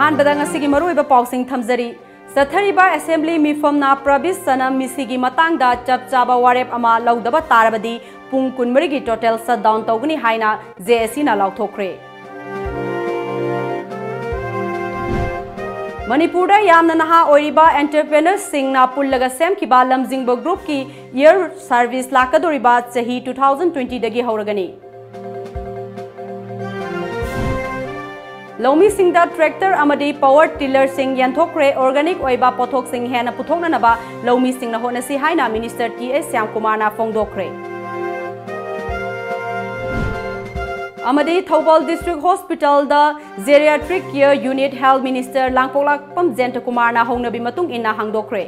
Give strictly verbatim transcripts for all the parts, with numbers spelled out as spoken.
ꯑꯍꯥꯟꯕꯗ ꯉꯁꯤꯒꯤ ꯃꯔꯨꯑꯣꯏꯕ ꯄꯥꯎꯁꯤꯡ ꯊꯝꯖꯔꯤ꯫ ꯆꯠꯊꯔꯤꯕ assembly ꯃꯤꯐꯝꯅ ꯄ꯭ꯔꯕꯤꯁ ꯁꯅꯝ ꯃꯤꯁꯤꯒꯤ ꯃꯇꯥꯡꯗ ꯆꯞ ꯆꯥꯕ ꯋꯥꯔꯦꯞ ꯑꯃ ꯂꯧꯗꯕ ꯇꯥꯔꯕꯗꯤ ꯄꯨꯡ ꯀꯨꯟꯃꯔꯤꯒꯤ total shutdown ꯇꯧꯒꯅꯤ ꯍꯥꯏꯅ JACꯅ ꯂꯥꯎꯊꯣꯛꯈ꯭ꯔꯦ꯫ ꯃꯅꯤꯄꯨꯔꯗ ꯌꯥꯝꯅ ꯅꯍꯥ ꯑꯣꯏꯔꯤꯕ entrepreneurꯁꯤꯡꯅ ꯄꯨꯜꯂꯒ ꯁꯦꯝꯈꯤꯕ ꯂꯝꯖꯤꯡꯕ groupꯀꯤ air service ꯂꯥꯛꯀꯗꯧꯔꯤꯕ ꯆꯍꯤ two thousand twentyꯗꯒꯤ ꯍꯧꯔꯒꯅꯤ꯫ ꯂꯧꯃꯤꯁꯤꯡꯗ tractor ꯑꯃꯗꯤ power tillerꯁꯤꯡ ꯌꯦꯟꯊꯣꯛꯈ꯭ꯔꯦ꯫ Organic ꯑꯣꯏꯕ ꯄꯣꯠꯊꯣꯛꯁꯤꯡ ꯍꯦꯟꯅ ꯄꯨꯊꯣꯛꯅꯅꯕ ꯂꯧꯃꯤꯁꯤꯡꯅ ꯍꯣꯠꯅꯁꯤ ꯍꯥꯏꯅ Minister T.S. ꯁ꯭ꯌꯥꯝꯀꯨꯃꯥꯔꯅ ꯐꯣꯡꯗꯣꯛꯈ꯭ꯔꯦ꯫ ꯑꯃꯗꯤ Thoubal District Hospitalꯗ Geriatric Care Unit Health Minister ꯂꯥꯡꯄꯣꯛꯂꯥꯛꯄꯝ ꯖꯌꯟꯇꯀꯨꯃꯥꯔꯅ ꯍꯧꯅꯕꯤ ꯃꯇꯨꯡ ꯏꯟꯅ ꯍꯥꯡꯗꯣꯛꯈ꯭ꯔꯦ꯫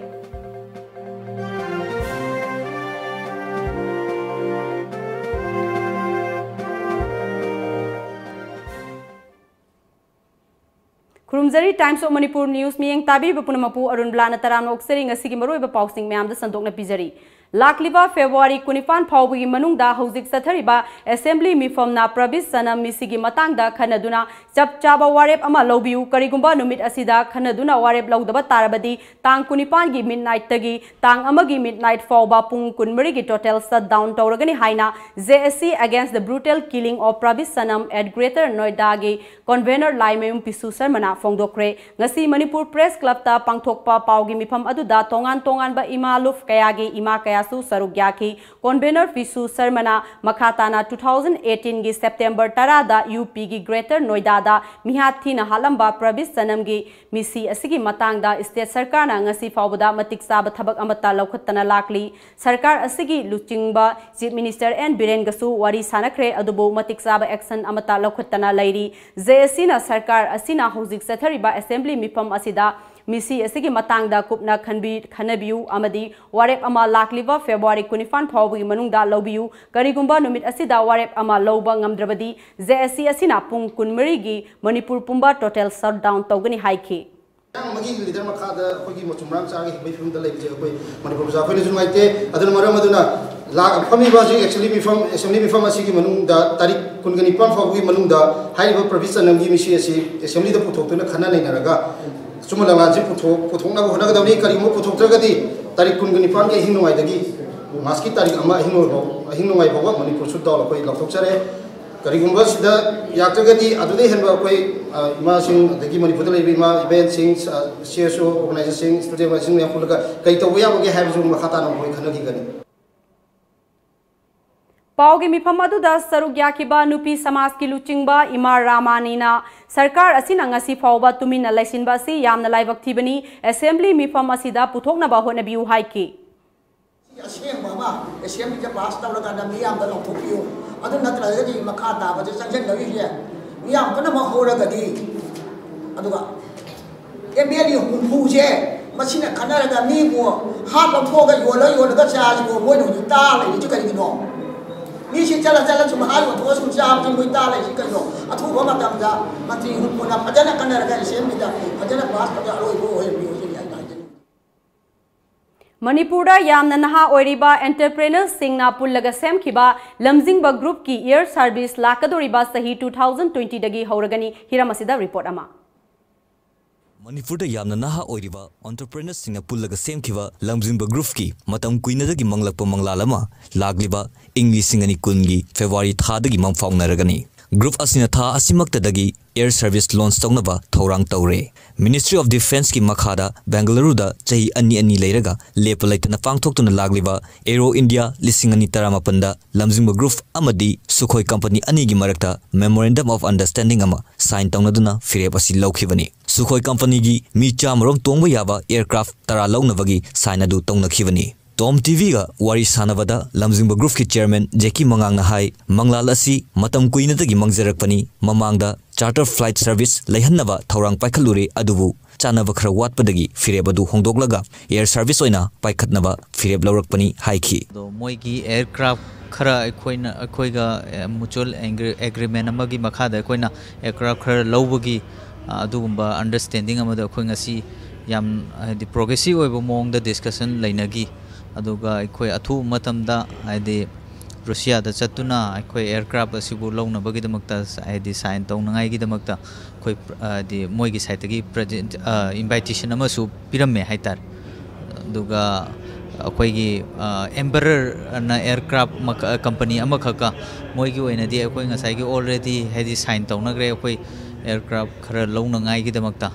ꯈꯨꯔꯨꯝꯖꯔꯤ, Times of Manipur News ꯃꯤꯠꯌꯦꯡ ꯇꯥꯕꯤꯔꯤꯕ ꯄꯨꯝꯅꯃꯛꯄꯨ ꯑꯔꯨꯟꯕꯂꯥꯅ ꯇꯔꯥꯝꯅ ꯑꯣꯛꯆꯔꯤ꯫ ꯉꯁꯤꯒꯤ ꯃꯔꯨꯑꯣꯏꯕ ꯄꯥꯎꯁꯤꯡ ꯃꯌꯥꯝꯗ ꯁꯟꯗꯣꯛꯅ ꯄꯤꯖꯔꯤ꯫ ꯂꯥꯛꯂꯤꯕ February ꯀꯨꯟꯅꯤꯄꯥꯟ ꯐꯥꯎꯕꯒꯤ ꯃꯅꯨꯡꯗ ꯍꯧꯖꯤꯛ ꯆꯠꯊꯔꯤꯕ assembly ꯃꯤꯐꯝꯅ ꯄ꯭ꯔꯕꯤꯁ ꯁꯅꯝ ꯃꯤꯁꯤꯒꯤ ꯃꯇꯥꯡꯗ ꯈꯟꯅꯗꯨꯅ ꯆꯞ ꯆꯥꯕ ꯋꯥꯔꯦꯞ ꯑꯃ ꯂꯧꯕꯤꯌꯨ꯫ ꯀꯔꯤꯒꯨꯝꯕ ꯅꯨꯃꯤꯠ ꯑꯁꯤꯗ ꯈꯟꯅꯗꯨꯅ ꯋꯥꯔꯦꯞ ꯂꯧꯗꯕ ꯇꯥꯔꯕꯗꯤ ꯇꯥꯡ ꯀꯨꯟꯅꯤꯄꯥꯟꯒꯤ midnightꯇꯒꯤ ꯇꯥꯡ ꯑꯃꯒꯤ midnight ꯐꯥꯎꯕ ꯄꯨꯡ ꯀꯨꯟꯃꯔꯤꯒꯤ total shutdown ꯇꯧꯔꯒꯅꯤ ꯍꯥꯏꯅ JAC Against the Brutal Killing of Prabis Sanam at Greater Noidagi convener Laimayum ꯄꯤꯁꯨ ꯁꯔꯃꯅ ꯐꯣꯡꯗꯣꯛꯈ꯭ꯔꯦ꯫ ꯉꯁꯤ ꯃꯅꯤꯄꯨꯔ Press Clubꯇ ꯄꯥꯡꯊꯣꯛꯄ ꯄꯥꯎꯒꯤ ꯃꯤꯐꯝ ꯑꯗꯨꯗ ꯇꯣꯉꯥꯟ ꯇꯣꯉꯥꯟꯕ ꯏꯃꯥ ꯂꯨꯞ ꯀꯌꯥꯒꯤ ꯏꯃꯥ ꯀꯌꯥꯁꯨ ꯁꯔꯨꯛ ꯌꯥꯈꯤ꯫ Convener ꯄꯤꯁꯨ ꯁꯔꯃꯅ ꯃꯈꯥ ꯇꯥꯅ two thousand eighteenꯒꯤ September ꯇꯔꯥꯗ UPꯒꯤ Greater Noidada ꯃꯤꯍꯥꯠ ꯊꯤꯅ ꯍꯥꯠꯂꯝꯕ ꯄ꯭ꯔꯕꯤꯁ ꯁꯅꯝꯒꯤ ꯃꯤꯁꯤ ꯑꯁꯤꯒꯤ ꯃꯇꯥꯡꯗ state ꯁꯔꯀꯥꯔꯅ ꯉꯁꯤ ꯐꯥꯎꯕꯗ ꯃꯇꯤꯛ ꯆꯥꯕ ꯊꯕꯛ ꯑꯃꯠꯇ ꯂꯧꯈꯠꯇꯅ ꯂꯥꯛꯂꯤ꯫ ꯁꯔꯀꯥꯔ ꯑꯁꯤꯒꯤ ꯂꯨꯆꯤꯡꯕ Chief Minister N ꯕꯤꯔꯦꯟꯒꯁꯨ ꯋꯥꯔꯤ ꯁꯥꯅꯈ꯭ꯔꯦ, ꯑꯗꯨꯕꯨ ꯃꯇꯤꯛ ꯆꯥꯕ action ꯑꯃꯠꯇ ꯂꯧꯈꯠꯇꯅ ꯂꯩꯔꯤ꯫ JACꯅ ꯁꯔꯀꯥꯔ ꯑꯁꯤꯅ ꯍꯧꯖꯤꯛ ꯆꯠꯊꯔꯤꯕ assembly ꯃꯤꯐꯝ ꯑꯁꯤꯗ ꯃꯤꯁꯤ ꯑꯁꯤꯒꯤ ꯃꯇꯥꯡꯗ ꯀꯨꯞꯅ ꯈꯟꯕꯤ-, ꯈꯟꯅꯕꯤꯌꯨ ꯑꯃꯗꯤ ꯋꯥꯔꯦꯞ ꯑꯃ ꯂꯥꯛꯂꯤꯕ February ꯀꯨꯟꯅꯤꯄꯥꯟ ꯐꯥꯎꯕꯒꯤ ꯃꯅꯨꯡꯗ ꯂꯧꯕꯤꯌꯨ꯫ ꯀꯔꯤꯒꯨꯝꯕ ꯅꯨꯃꯤꯠ ꯑꯁꯤꯗ ꯋꯥꯔꯦꯞ ꯑꯃ ꯂꯧꯕ ꯉꯝꯗ꯭ꯔꯕꯗꯤ JAC ꯑꯁꯤꯅ ꯄꯨꯡ ꯀꯨꯟꯃꯔꯤꯒꯤ ꯃꯅꯤꯄꯨꯔ ꯄꯨꯝꯕ total shutdown ꯇꯧꯒꯅꯤ ꯍꯥꯏꯈꯤ꯫ ꯃꯌꯥꯝ ꯑꯃꯒꯤ leader ꯃꯈꯥꯗ ꯑꯩꯈꯣꯏꯒꯤ ꯃꯆꯨ ꯃꯔꯥꯡ ꯆꯥꯒ ꯍꯤꯡꯕꯒꯤ ꯐꯤꯕꯝꯗ ꯂꯩꯕꯁꯦ ꯑꯩꯈꯣꯏ ꯃꯅꯤꯄꯨꯔ ꯄ꯭ꯔꯖꯥ ꯑꯩꯈꯣꯏꯅꯁꯨ ꯅꯨꯡꯉꯥꯏꯇꯦ꯫ ꯑꯗꯨꯅ ꯃꯔꯝ ꯑꯗꯨꯅ ꯂꯥꯛ ꯐꯝꯃꯤꯕ ꯍꯧꯖꯤꯛ ꯑꯦꯁꯦꯝꯕ꯭ꯂꯤ ꯃꯤꯐꯝ ꯑꯦꯁꯦꯝꯕ꯭ꯂꯤ ꯃꯤꯐꯝ ꯑꯁꯤꯒꯤ ꯃꯅꯨꯡꯗ ꯇꯥꯔꯤꯛ ꯀꯨꯟꯒ ꯅꯤꯄꯥꯟ ꯐꯥꯎꯕꯒꯤ ꯃꯅꯨꯡꯗ ꯍꯥꯏꯔꯤꯕ ꯄ꯭ꯔꯚꯤꯁ ꯆꯅꯝꯒꯤ ꯃꯤꯁꯤ ꯑꯁꯤ ꯑꯦꯁꯦꯝꯕ꯭ꯂꯤꯗ ꯄꯨꯊꯣꯛꯇꯨꯅ ꯈꯟꯅ ꯅꯩꯅꯔꯒ ꯑꯆꯨꯝꯕ ꯂꯥꯟꯁꯤ ꯄꯨꯊꯣꯛ ꯄꯨꯊꯣꯛꯅꯕ ꯍꯣꯠꯅꯒꯗꯕꯅꯤ꯫ ꯀꯔꯤꯒꯨꯝꯕ ꯄꯨꯊꯣꯛꯇ꯭ꯔꯒꯗꯤ ꯇꯥꯔꯤꯛ ꯀꯨꯟꯒ ꯅꯤꯄꯥꯟꯒꯤ ꯑꯍꯤꯡ ꯅꯣꯡꯌꯥꯏꯗꯒꯤ ꯃꯥꯔꯁꯀꯤ ꯇꯥꯔꯤꯛ ꯑꯃ ꯑꯍꯤꯡ ꯅꯣꯡꯌꯥꯏ ꯐꯥꯎ ꯑꯍꯤꯡ ꯅꯣꯡꯌꯥꯏ ꯐꯥꯎꯕ ꯃꯅꯤꯄꯨꯔ ꯁꯨꯠ ꯗꯥꯎꯟ ꯑꯩꯈꯣꯏ ꯂꯥꯎꯊꯣꯛꯆꯔꯦ꯫ ꯀꯔꯤꯒꯨꯝꯕ ꯁꯤꯗ ꯌꯥꯗ꯭ꯔꯒꯗꯤ ꯑꯗꯨꯗꯩ ꯍꯦꯟꯕ ꯑꯩꯈꯣꯏ ꯏꯃꯥꯁꯤꯡ ꯑꯗꯒꯤ ꯃꯅꯤꯄꯨꯔꯗ ꯂꯩꯔꯤꯕ ꯏꯃꯥ ꯏꯕꯦꯟꯁꯤꯡ, ꯁꯤ ꯑꯦꯁ ꯑꯣ ꯑꯣꯔꯒꯅꯥꯏꯖꯔꯁꯤꯡ, ꯏꯁꯇꯨꯗꯦꯟ ꯑꯣꯔꯒꯅꯥꯏꯖꯦꯁꯟ ꯃꯌꯥꯝ ꯄꯨꯜꯂꯒ ꯀꯔꯤ ꯇꯧꯕ ꯌꯥꯕꯒꯦ ꯍꯥꯏꯕꯁꯨ ꯃꯈꯥ ꯇꯥꯅ ꯑꯩꯈꯣꯏ ꯈꯟꯅꯈꯤꯒꯅꯤ꯫ ꯄꯥꯎꯒꯤ ꯃꯤꯐꯝ ꯑꯗꯨꯗ ꯁꯔꯨꯛ ꯌꯥꯈꯤꯕ ꯅꯨꯄꯤ ꯁꯃꯥꯖꯀꯤ ꯂꯨꯆꯤꯡꯕ ꯏꯃꯥ ꯔꯥꯃꯥꯅꯤꯅ ꯁꯔꯀꯥꯔ ꯑꯁꯤꯅ ꯉꯁꯤ ꯐꯥꯎꯕ ꯇꯨꯃꯤꯟꯅ ꯂꯩꯁꯤꯟꯕ ꯑꯁꯤ ꯌꯥꯝꯅ ꯂꯥꯏꯕꯛ ꯊꯤꯕꯅꯤ, ꯑꯦꯁꯦꯝꯕ꯭ꯂꯤ ꯃꯤꯐꯝ ꯑꯁꯤꯗ ꯄꯨꯊꯣꯛꯅꯕ ꯍꯣꯠꯅꯕꯤꯌꯨ ꯍꯥꯏꯈꯤ꯫ ꯑꯁꯦꯡꯕ ꯑꯃ ꯑꯦꯁꯦꯝꯕ꯭ꯂꯤꯗ ꯄꯥꯁ ꯇꯧꯔꯀꯥꯟꯗ ꯃꯤꯌꯥꯝꯗ ꯂꯥꯎꯊꯣꯛꯄꯤꯌꯨ꯫ ꯑꯗꯨ ꯅꯠꯇ꯭ꯔꯒꯗꯤ ꯃꯈꯥ ꯇꯥꯕꯗ ꯆꯪꯁꯤꯟꯗꯧꯔꯤꯁꯦ ꯃꯤꯌꯥꯝ ꯄꯨꯝꯅꯃꯛ ꯍꯧꯔꯒꯗꯤ꯫ ꯑꯗꯨꯒ ꯑꯦꯝ ꯑꯦꯜ ꯑꯦ ꯍꯨꯝꯐꯨꯁꯦ ꯃꯁꯤꯅ ꯈꯟꯅꯔꯒ ꯃꯤꯕꯨ ꯍꯥꯠ ꯂꯧꯊꯣꯛꯑꯒ ꯌꯣꯜꯂ ꯌꯣꯜꯂꯒ ꯆꯥꯁꯤꯕꯨ ꯃꯣꯏꯅ ꯍꯧꯖꯤꯛ ꯇꯥ ꯂꯩꯔꯤꯁꯤ ꯀꯔꯤꯒꯤꯅꯣ? ꯃꯤꯁꯤ ꯆꯠꯂ ꯆꯠꯂ ꯁꯨꯝ ꯍꯥꯠ ꯌꯣꯟꯊꯣꯛꯑ ꯁꯨꯝ ꯆꯥꯕꯁꯤ ꯃꯣꯏ ꯇꯥ ꯂꯩꯔꯤꯁꯤ ꯀꯩꯅꯣ? ꯑꯊꯨꯕ ꯃꯇꯝꯗ ꯃꯟꯇ꯭ꯔꯤ ꯍꯨꯝꯐꯨꯅ ꯐꯖꯅ ꯈꯟꯅꯔꯒ ꯑꯦꯁꯦꯝꯕ꯭ꯂꯤꯗ ꯐꯖꯅ ꯄꯥꯁ ꯇꯧꯔꯒ ꯑꯔꯣꯏꯕ ꯑꯣꯏꯍꯟꯕꯤꯌꯨ ꯁꯤꯅꯤ ꯑꯩꯅ ꯍꯥꯏꯖꯅꯤꯡꯕ꯫ ꯃꯅꯤꯄꯨꯔꯗ ꯌꯥꯝꯅ ꯅꯍꯥ ꯑꯣꯏꯔꯤꯕ ꯑꯦꯟꯇꯔꯄ꯭ꯔꯦꯅꯔꯁꯤꯡꯅ ꯄꯨꯜꯂꯒ ꯁꯦꯝꯈꯤꯕ ꯂꯝꯖꯤꯡꯕ ꯒ꯭ꯔꯨꯞꯀꯤ ꯑꯦꯌꯔ ꯁꯔꯚꯤꯁ ꯂꯥꯛꯀꯗꯧꯔꯤꯕ ꯆꯍꯤ two thousand twenty ꯗꯒꯤ ꯍꯧꯔꯒꯅꯤ꯫ ꯍꯤꯔꯝ ꯑꯁꯤꯗ ꯔꯤꯄꯣꯔꯠ ꯑꯃ꯫ ꯃꯅꯤꯄꯨꯔꯗ ꯌꯥꯝꯅ ꯅꯍꯥ ꯑꯣꯏꯔꯤꯕ ꯑꯦꯟꯇꯔꯄ꯭ꯔꯦꯅꯔꯁꯤꯡꯅ ꯄꯨꯜꯂꯒ ꯁꯦꯝꯈꯤꯕ ꯂꯝꯖꯤꯡꯕ ꯒ꯭ꯔꯨꯞꯀꯤ ꯃꯇꯝ ꯀꯨꯏꯅꯗꯒꯤ ꯃꯪꯂꯛꯄ ꯃꯪꯂꯥꯜ ꯑꯃ ꯂꯥꯛꯂꯤꯕ ꯏꯪ ꯂꯤꯁꯤꯡ ꯑꯅꯤ ꯀꯨꯟꯒꯤ ꯐꯦꯕ꯭ꯔꯨꯋꯥꯔꯤ ꯊꯥꯗꯒꯤ ꯃꯪ ꯐꯥꯎꯅꯔꯒꯅꯤ꯫ ꯒ꯭ꯔꯨꯞ ꯑꯁꯤꯅ ꯊꯥ ꯑꯁꯤꯃꯛꯇꯗꯒꯤ ꯑꯦꯌꯔ ꯁꯔꯚꯤꯁ ꯂꯣꯟꯆ ꯇꯧꯅꯕ ꯊꯧꯔꯥꯡ ꯇꯧꯔꯦ꯫ Ministry of Defenceꯀꯤ ꯃꯈꯥꯗ ꯕꯦꯡꯒꯂꯨꯔꯨꯗ ꯆꯍꯤ ꯑꯅꯤ ꯑꯅꯤ ꯂꯩꯔꯒ ꯂꯦꯞꯄ ꯂꯩꯇꯅ ꯄꯥꯡꯊꯣꯛꯇꯨꯅ ꯂꯥꯛꯂꯤꯕ ꯑꯦꯔꯣ ꯏꯟꯗꯤꯌꯥ ꯂꯤꯁꯤꯡ ꯑꯅꯤ ꯇꯔꯥꯃꯥꯄꯟꯗ ꯂꯝꯖꯤꯡꯕ ꯒ꯭ꯔꯨꯞ ꯑꯃꯗꯤ ꯁꯨꯈꯣꯏ ꯀꯝꯄꯅꯤ ꯑꯅꯤꯒꯤ ꯃꯔꯛꯇ Memorandum of Understanding ꯑꯃ ꯁꯥꯏꯟ ꯇꯧꯅꯗꯨꯅ ꯐꯤꯔꯦꯞ ꯑꯁꯤ ꯂꯧꯈꯤꯕꯅꯤ꯫ ꯁꯨꯈꯣꯏ ꯀꯝꯄꯅꯤꯒꯤ ꯃꯤ ꯆꯥꯝꯃꯔꯣꯝ ꯇꯣꯡꯕ ꯌꯥꯕ ꯑꯦꯌꯔꯀ꯭ꯔꯥꯐ ꯇꯔꯥ ꯂꯧꯅꯕꯒꯤ ꯁꯥꯏꯟ ꯑꯗꯨ ꯇꯧꯅꯈꯤꯕꯅꯤ꯫ ꯇꯣꯝ ꯇꯤꯚꯤꯒ ꯋꯥꯔꯤ ꯁꯥꯟꯅꯕꯗ ꯂꯝꯖꯤꯡꯕ ꯒ꯭ꯔꯨꯞꯀꯤ ꯆꯦꯌꯔꯃꯦꯟ ꯖꯦꯀꯤ ꯃꯉꯥꯡꯅ ꯍꯥꯏ, ꯃꯪꯂꯥꯜ ꯑꯁꯤ ꯃꯇꯝ ꯀꯨꯏꯅꯗꯒꯤ ꯃꯪꯖꯔꯛꯄꯅꯤ꯫ ꯃꯃꯥꯡꯗ ꯆꯥꯔꯇꯔ ꯐ꯭ꯂꯥꯏꯠ ꯁꯔꯚꯤꯁ ꯂꯩꯍꯟꯅꯕ ꯊꯧꯔꯥꯡ ꯄꯥꯏꯈꯠꯂꯨꯔꯦ, ꯑꯗꯨꯕꯨ ꯆꯥꯟꯅꯕ ꯈꯔ ꯋꯥꯠꯄꯗꯒꯤ ꯐꯤꯔꯦꯞ ꯑꯗꯨ ꯍꯣꯡꯗꯣꯛꯂꯒ ꯑꯦꯌꯔ ꯁꯔꯚꯤꯁ ꯑꯣꯏꯅ ꯄꯥꯏꯈꯠꯅꯕ ꯐꯤꯔꯦꯞ ꯂꯧꯔꯛꯄꯅꯤ ꯍꯥꯏꯈꯤ꯫ ꯑꯗꯣ ꯃꯣꯏꯒꯤ ꯑꯦꯌꯔꯀ꯭ꯔꯥꯐ ꯈꯔ ꯑꯩꯈꯣꯏꯅ, ꯑꯩꯈꯣꯏꯒ, ꯑꯦ, mutual agreement ꯑꯃꯒꯤ ꯃꯈꯥꯗ ꯑꯩꯈꯣꯏꯅ ꯑꯦꯌꯔꯀ꯭ꯔꯥꯐ ꯈꯔ ꯂꯧꯕꯒꯤ, ꯑ, ꯑꯗꯨꯒꯨꯝꯕ understanding ꯑꯃꯗ ꯑꯩꯈꯣꯏ ꯉꯁꯤ ꯌꯥꯝ, ꯍꯥꯏꯗꯤ, progressive ꯑꯣꯏꯕ ꯃꯑꯣꯡꯗ discussion ꯂꯩꯅꯈꯤ꯫ ꯑꯗꯨꯒ ꯑꯩꯈꯣꯏ ꯑꯊꯨꯕ ꯃꯇꯝꯗ, ꯍꯥꯏꯗꯤ, ꯔꯨꯁꯤꯌꯥꯗ ꯆꯠꯇꯨꯅ ꯑꯩꯈꯣꯏ ꯑꯦꯌꯔꯀ꯭ꯔꯥꯐ ꯑꯁꯤꯕꯨ ꯂꯧꯅꯕꯒꯤꯗꯃꯛꯇ, ꯍꯥꯏꯗꯤ, ꯁꯥꯏꯟ ꯇꯧꯅꯉꯥꯏꯒꯤꯗꯃꯛꯇ ꯑꯩꯈꯣꯏ, ꯍꯥꯏꯗꯤ, ꯃꯣꯏꯒꯤ ꯁꯥꯏꯠꯇꯒꯤ ꯄ꯭ꯔꯖꯦꯟ-, ꯑ, ꯏꯟꯚꯥꯏꯇꯦꯁꯟ ꯑꯃꯁꯨ ꯄꯤꯔꯝꯃꯦ ꯍꯥꯏꯇꯥꯔꯦ꯫ ꯑꯗꯨꯒ ꯑꯩꯈꯣꯏꯒꯤ, ꯑ, ꯑꯦꯝꯕꯔꯔꯅ ꯑꯦꯌꯔꯀ꯭ꯔꯥꯐ ꯃꯈ-, ꯀꯝꯄꯅꯤ ꯑꯃꯈꯛꯀ, ꯃꯣꯏꯒꯤ ꯑꯣꯏꯅꯗꯤ ꯑꯩꯈꯣꯏ ꯉꯁꯥꯏꯒꯤ already, ꯍꯥꯏꯗꯤ, ꯁꯥꯏꯟ ꯇꯧꯅꯈ꯭ꯔꯦ ꯑꯩꯈꯣꯏ ꯑꯦꯌꯔꯀ꯭ꯔꯥꯐ ꯈꯔ ꯂꯧꯅꯉꯥꯏꯒꯤꯗꯃꯛꯇ꯫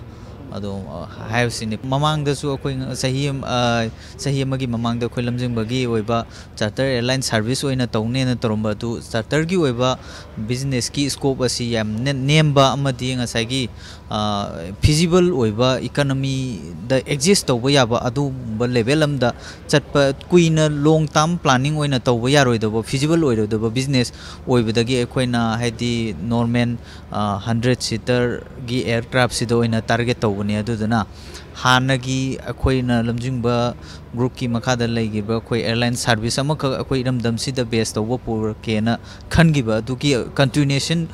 ꯑꯗꯣ, ꯑ, ꯍꯥꯏꯕꯁꯤꯅꯤ꯫ ꯃꯃꯥꯡꯗꯁꯨ ꯑꯩꯈꯣꯏ ꯆꯍꯤ ꯑꯃ, ꯑ, ꯆꯍꯤ ꯑꯃꯒꯤ ꯃꯃꯥꯡꯗ ꯑꯩꯈꯣꯏ ꯂꯝꯖꯤꯡꯕꯒꯤ ꯑꯣꯏꯕ ꯆꯥꯔꯇꯔ ꯑꯦꯌꯔꯂꯥꯏꯟ ꯁꯥꯔꯚꯤꯁ ꯑꯣꯏꯅ ꯇꯧꯅꯦꯅ ꯇꯧꯔꯝꯕ ꯑꯗꯨ, ꯆꯥꯔꯇꯔꯒꯤ ꯑꯣꯏꯕ ꯕꯤꯖꯤꯅꯦꯁꯀꯤ ꯁ꯭ꯀꯣꯞ ꯑꯁꯤ ꯌꯥꯝ ꯅꯦ-, ꯅꯦꯝꯕ ꯑꯃꯗꯤ ꯉꯁꯥꯏꯒꯤ, ꯑ, ꯐꯤꯖꯤꯕꯜ ꯑꯣꯏꯕ, ꯏꯀꯅꯃꯤꯗ ꯑꯦꯛꯖꯤꯁ ꯇꯧꯕ ꯌꯥꯕ ꯑꯗꯨꯒꯨꯝꯕ ꯂꯦꯚꯦꯜ ꯑꯃꯗ ꯆꯠꯄ, ꯀꯨꯏꯅ ꯂꯣꯡ ꯇꯥꯔꯝ ꯄ꯭ꯂꯥꯅꯤꯡ ꯑꯣꯏꯅ ꯇꯧꯕ ꯌꯥꯔꯣꯏꯗꯕ, ꯐꯤꯖꯤꯕꯜ ꯑꯣꯏꯔꯣꯏꯗꯕ ꯕꯤꯖꯤꯅꯦꯁ ꯑꯣꯏꯕꯗꯒꯤ ꯑꯩꯈꯣꯏꯅ, ꯍꯥꯏꯗꯤ, ꯅꯣꯔꯃꯦꯜ, ꯑ, ꯍꯟꯗ꯭ꯔꯦꯠ ꯁꯤꯇꯔꯒꯤ ꯑꯦꯌꯔꯀ꯭ꯔꯥꯐꯁꯤꯗ ꯑꯣꯏꯅ ꯇꯥꯔꯒꯦꯠ ꯇꯧꯕꯅꯦ꯫ ꯑꯗꯨꯗꯨꯅ ꯍꯥꯟꯅꯒꯤ ꯑꯩꯈꯣꯏꯅ ꯂꯝꯖꯤꯡꯕ ꯒ꯭ꯔꯨꯞꯀꯤ ꯃꯈꯥꯗ ꯂꯩꯈꯤꯕ ꯑꯩꯈꯣꯏ ꯑꯦꯌꯔꯂꯥꯏꯟ ꯁꯥꯔꯚꯤꯁ ꯑꯃꯈꯛ ꯑꯩꯈꯣꯏ ꯏꯔꯝꯗꯝꯁꯤꯗ ꯕꯦꯁ ꯇꯧꯕ ꯄꯨꯔꯛꯀꯦꯅ ꯈꯟꯈꯤꯕ ꯑꯗꯨꯒꯤ ꯀꯟꯇꯤꯅ꯭ꯌꯨꯑꯦꯁꯟ,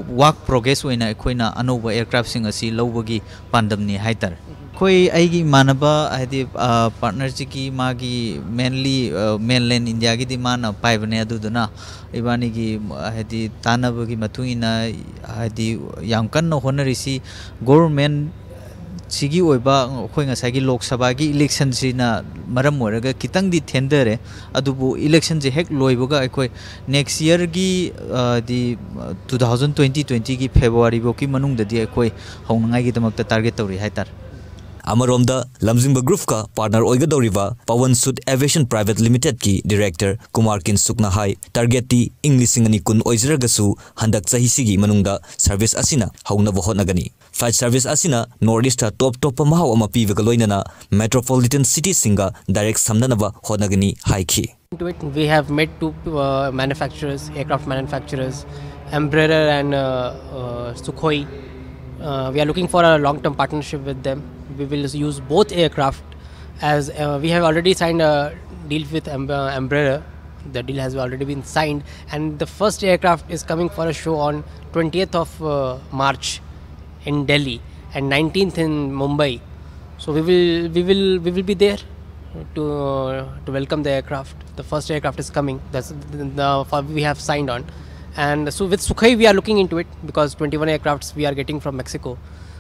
ꯋꯥꯔꯛ ꯄ꯭ꯔꯣꯒ꯭ꯔꯦꯁ ꯑꯣꯏꯅ ꯑꯩꯈꯣꯏꯅ ꯑꯅꯧꯕ ꯑꯦꯌꯔꯀ꯭ꯔꯥꯐꯁꯤꯡ ꯑꯁꯤ ꯂꯧꯕꯒꯤ ꯄꯥꯟꯗꯝꯅꯤ ꯍꯥꯏꯇꯥꯔꯦ꯫ ꯑꯩꯈꯣꯏ, ꯑꯩꯒꯤ ꯏꯃꯥꯟꯅꯕ, ꯍꯥꯏꯗꯤ, ꯑ, ꯄꯥꯔꯠꯅꯔꯁꯤꯒꯤ ꯃꯥꯒꯤ ꯃꯦꯟꯂꯤ, ꯑ, ꯃꯦꯟꯂꯦꯟ ꯏꯟꯗꯤꯌꯥꯒꯤꯗꯤ ꯃꯥꯅ ꯄꯥꯏꯕꯅꯦ꯫ ꯑꯗꯨꯗꯨꯅ ꯏꯕꯥꯅꯤꯒꯤ, ꯍꯥꯏꯗꯤ, ꯇꯥꯟꯅꯕꯒꯤ ꯃꯇꯨꯡ ꯏꯟꯅ, ꯍꯥꯏꯗꯤ, ꯌꯥꯝ ꯀꯟꯅ ꯍꯣꯠꯅꯔꯤꯁꯤ ꯒꯣꯚꯔꯟꯃꯦꯟ ꯁꯤꯒꯤ ꯑꯣꯏꯕ ꯑꯩꯈꯣꯏ ꯉꯁꯥꯏꯒꯤ ꯂꯣꯛ ꯁꯚꯥꯒꯤ ꯏꯂꯦꯛꯁꯟꯁꯤꯅ ꯃꯔꯝ ꯑꯣꯏꯔꯒ ꯈꯤꯇꯪꯗꯤ ꯊꯦꯡꯊꯔꯦ꯫ ꯑꯗꯨꯕꯨ ꯏꯂꯦꯛꯁꯟꯁꯦ ꯍꯦꯛ ꯂꯣꯏꯕꯒ ꯑꯩꯈꯣꯏ ꯅꯦꯛꯁ ꯌꯔꯒꯤ, ꯑ, ꯗꯤ, ꯑ, ꯇꯨ ꯊꯥꯎꯖꯟ ꯇ꯭ꯋꯦꯟꯇꯤ ꯇ꯭ꯋꯦꯟꯇꯤꯒꯤ ꯐꯦꯕ꯭ꯔꯨꯋꯥꯔꯤ ꯐꯥꯎꯒꯤ ꯃꯅꯨꯡꯗꯗꯤ ꯑꯩꯈꯣꯏ ꯍꯧꯅꯉꯥꯏꯒꯤꯗꯃꯛꯇ ꯇꯥꯔꯒꯦꯠ ꯇꯧꯔꯤ ꯍꯥꯏꯇꯥꯔꯦ꯫ ꯑꯃꯔꯣꯝꯗ, ꯂꯝꯖꯤꯡꯕ ꯒ꯭ꯔꯨꯞꯀ ꯄꯥꯔꯠꯅꯔ ꯑꯣꯏꯒꯗꯧꯔꯤꯕ ꯄꯋꯟ ꯁꯨꯠ ꯑꯦꯚꯤꯌꯦꯁꯟ ꯄ꯭ꯔꯥꯏꯚꯦꯠ ꯂꯤꯃꯤꯇꯦꯗꯀꯤ ꯗꯤꯔꯦꯛꯇꯔ ꯀꯨꯃꯥꯔ ꯀꯤꯟꯁꯨꯛꯅ ꯍꯥꯏ, ꯇꯥꯔꯒꯦꯠꯇꯤ ꯏꯪ ꯂꯤꯁꯤꯡ ꯑꯅꯤ ꯀꯨꯟ ꯑꯣꯏꯖꯔꯒꯁꯨ, ꯍꯟꯗꯛ ꯆꯍꯤꯁꯤꯒꯤ ꯃꯅꯨꯡꯗ ꯁꯔꯚꯤꯁ ꯑꯁꯤꯅ ꯍꯧꯅꯕ ꯍꯣꯠꯅꯒꯅꯤ꯫ ꯐ꯭ꯂꯥꯏꯠ ꯁꯔꯚꯤꯁ ꯑꯁꯤꯅ ꯅꯣꯔꯠ ꯏꯁꯇ ꯇꯣꯞ ꯇꯣꯞꯄ ꯃꯍꯥꯎ ꯑꯃ ꯄꯤꯕꯒ ꯂꯣꯏꯅꯅ ꯃꯦꯇ꯭ꯔꯣꯄꯣꯂꯤꯇꯟ ꯁꯤꯇꯤꯁꯤꯡꯒ ꯗꯥꯏꯔꯦꯛ ꯁꯝꯅꯅꯕ ꯍꯣꯠꯅꯒꯅꯤ ꯍꯥꯏꯈꯤ꯫ Into it, we have met two uh, manufacturers, aircraft manufacturers, Embraer and uh, uh, Sukhoi. Uh, we are looking for a long-term partnership with them. We will use both aircraft as uh, we have already signed a deal with Em- uh, Embraer. The deal has already been signed, and the first aircraft is coming for a show on twentieth of uh, March in Delhi and nineteenth in Mumbai. So we will we will we will be there. to to welcome the aircraft. The first aircraft is coming. That's the, the we have signed on, and so with Sukhoi we are looking into it because twenty-one aircrafts we are getting from Mexico.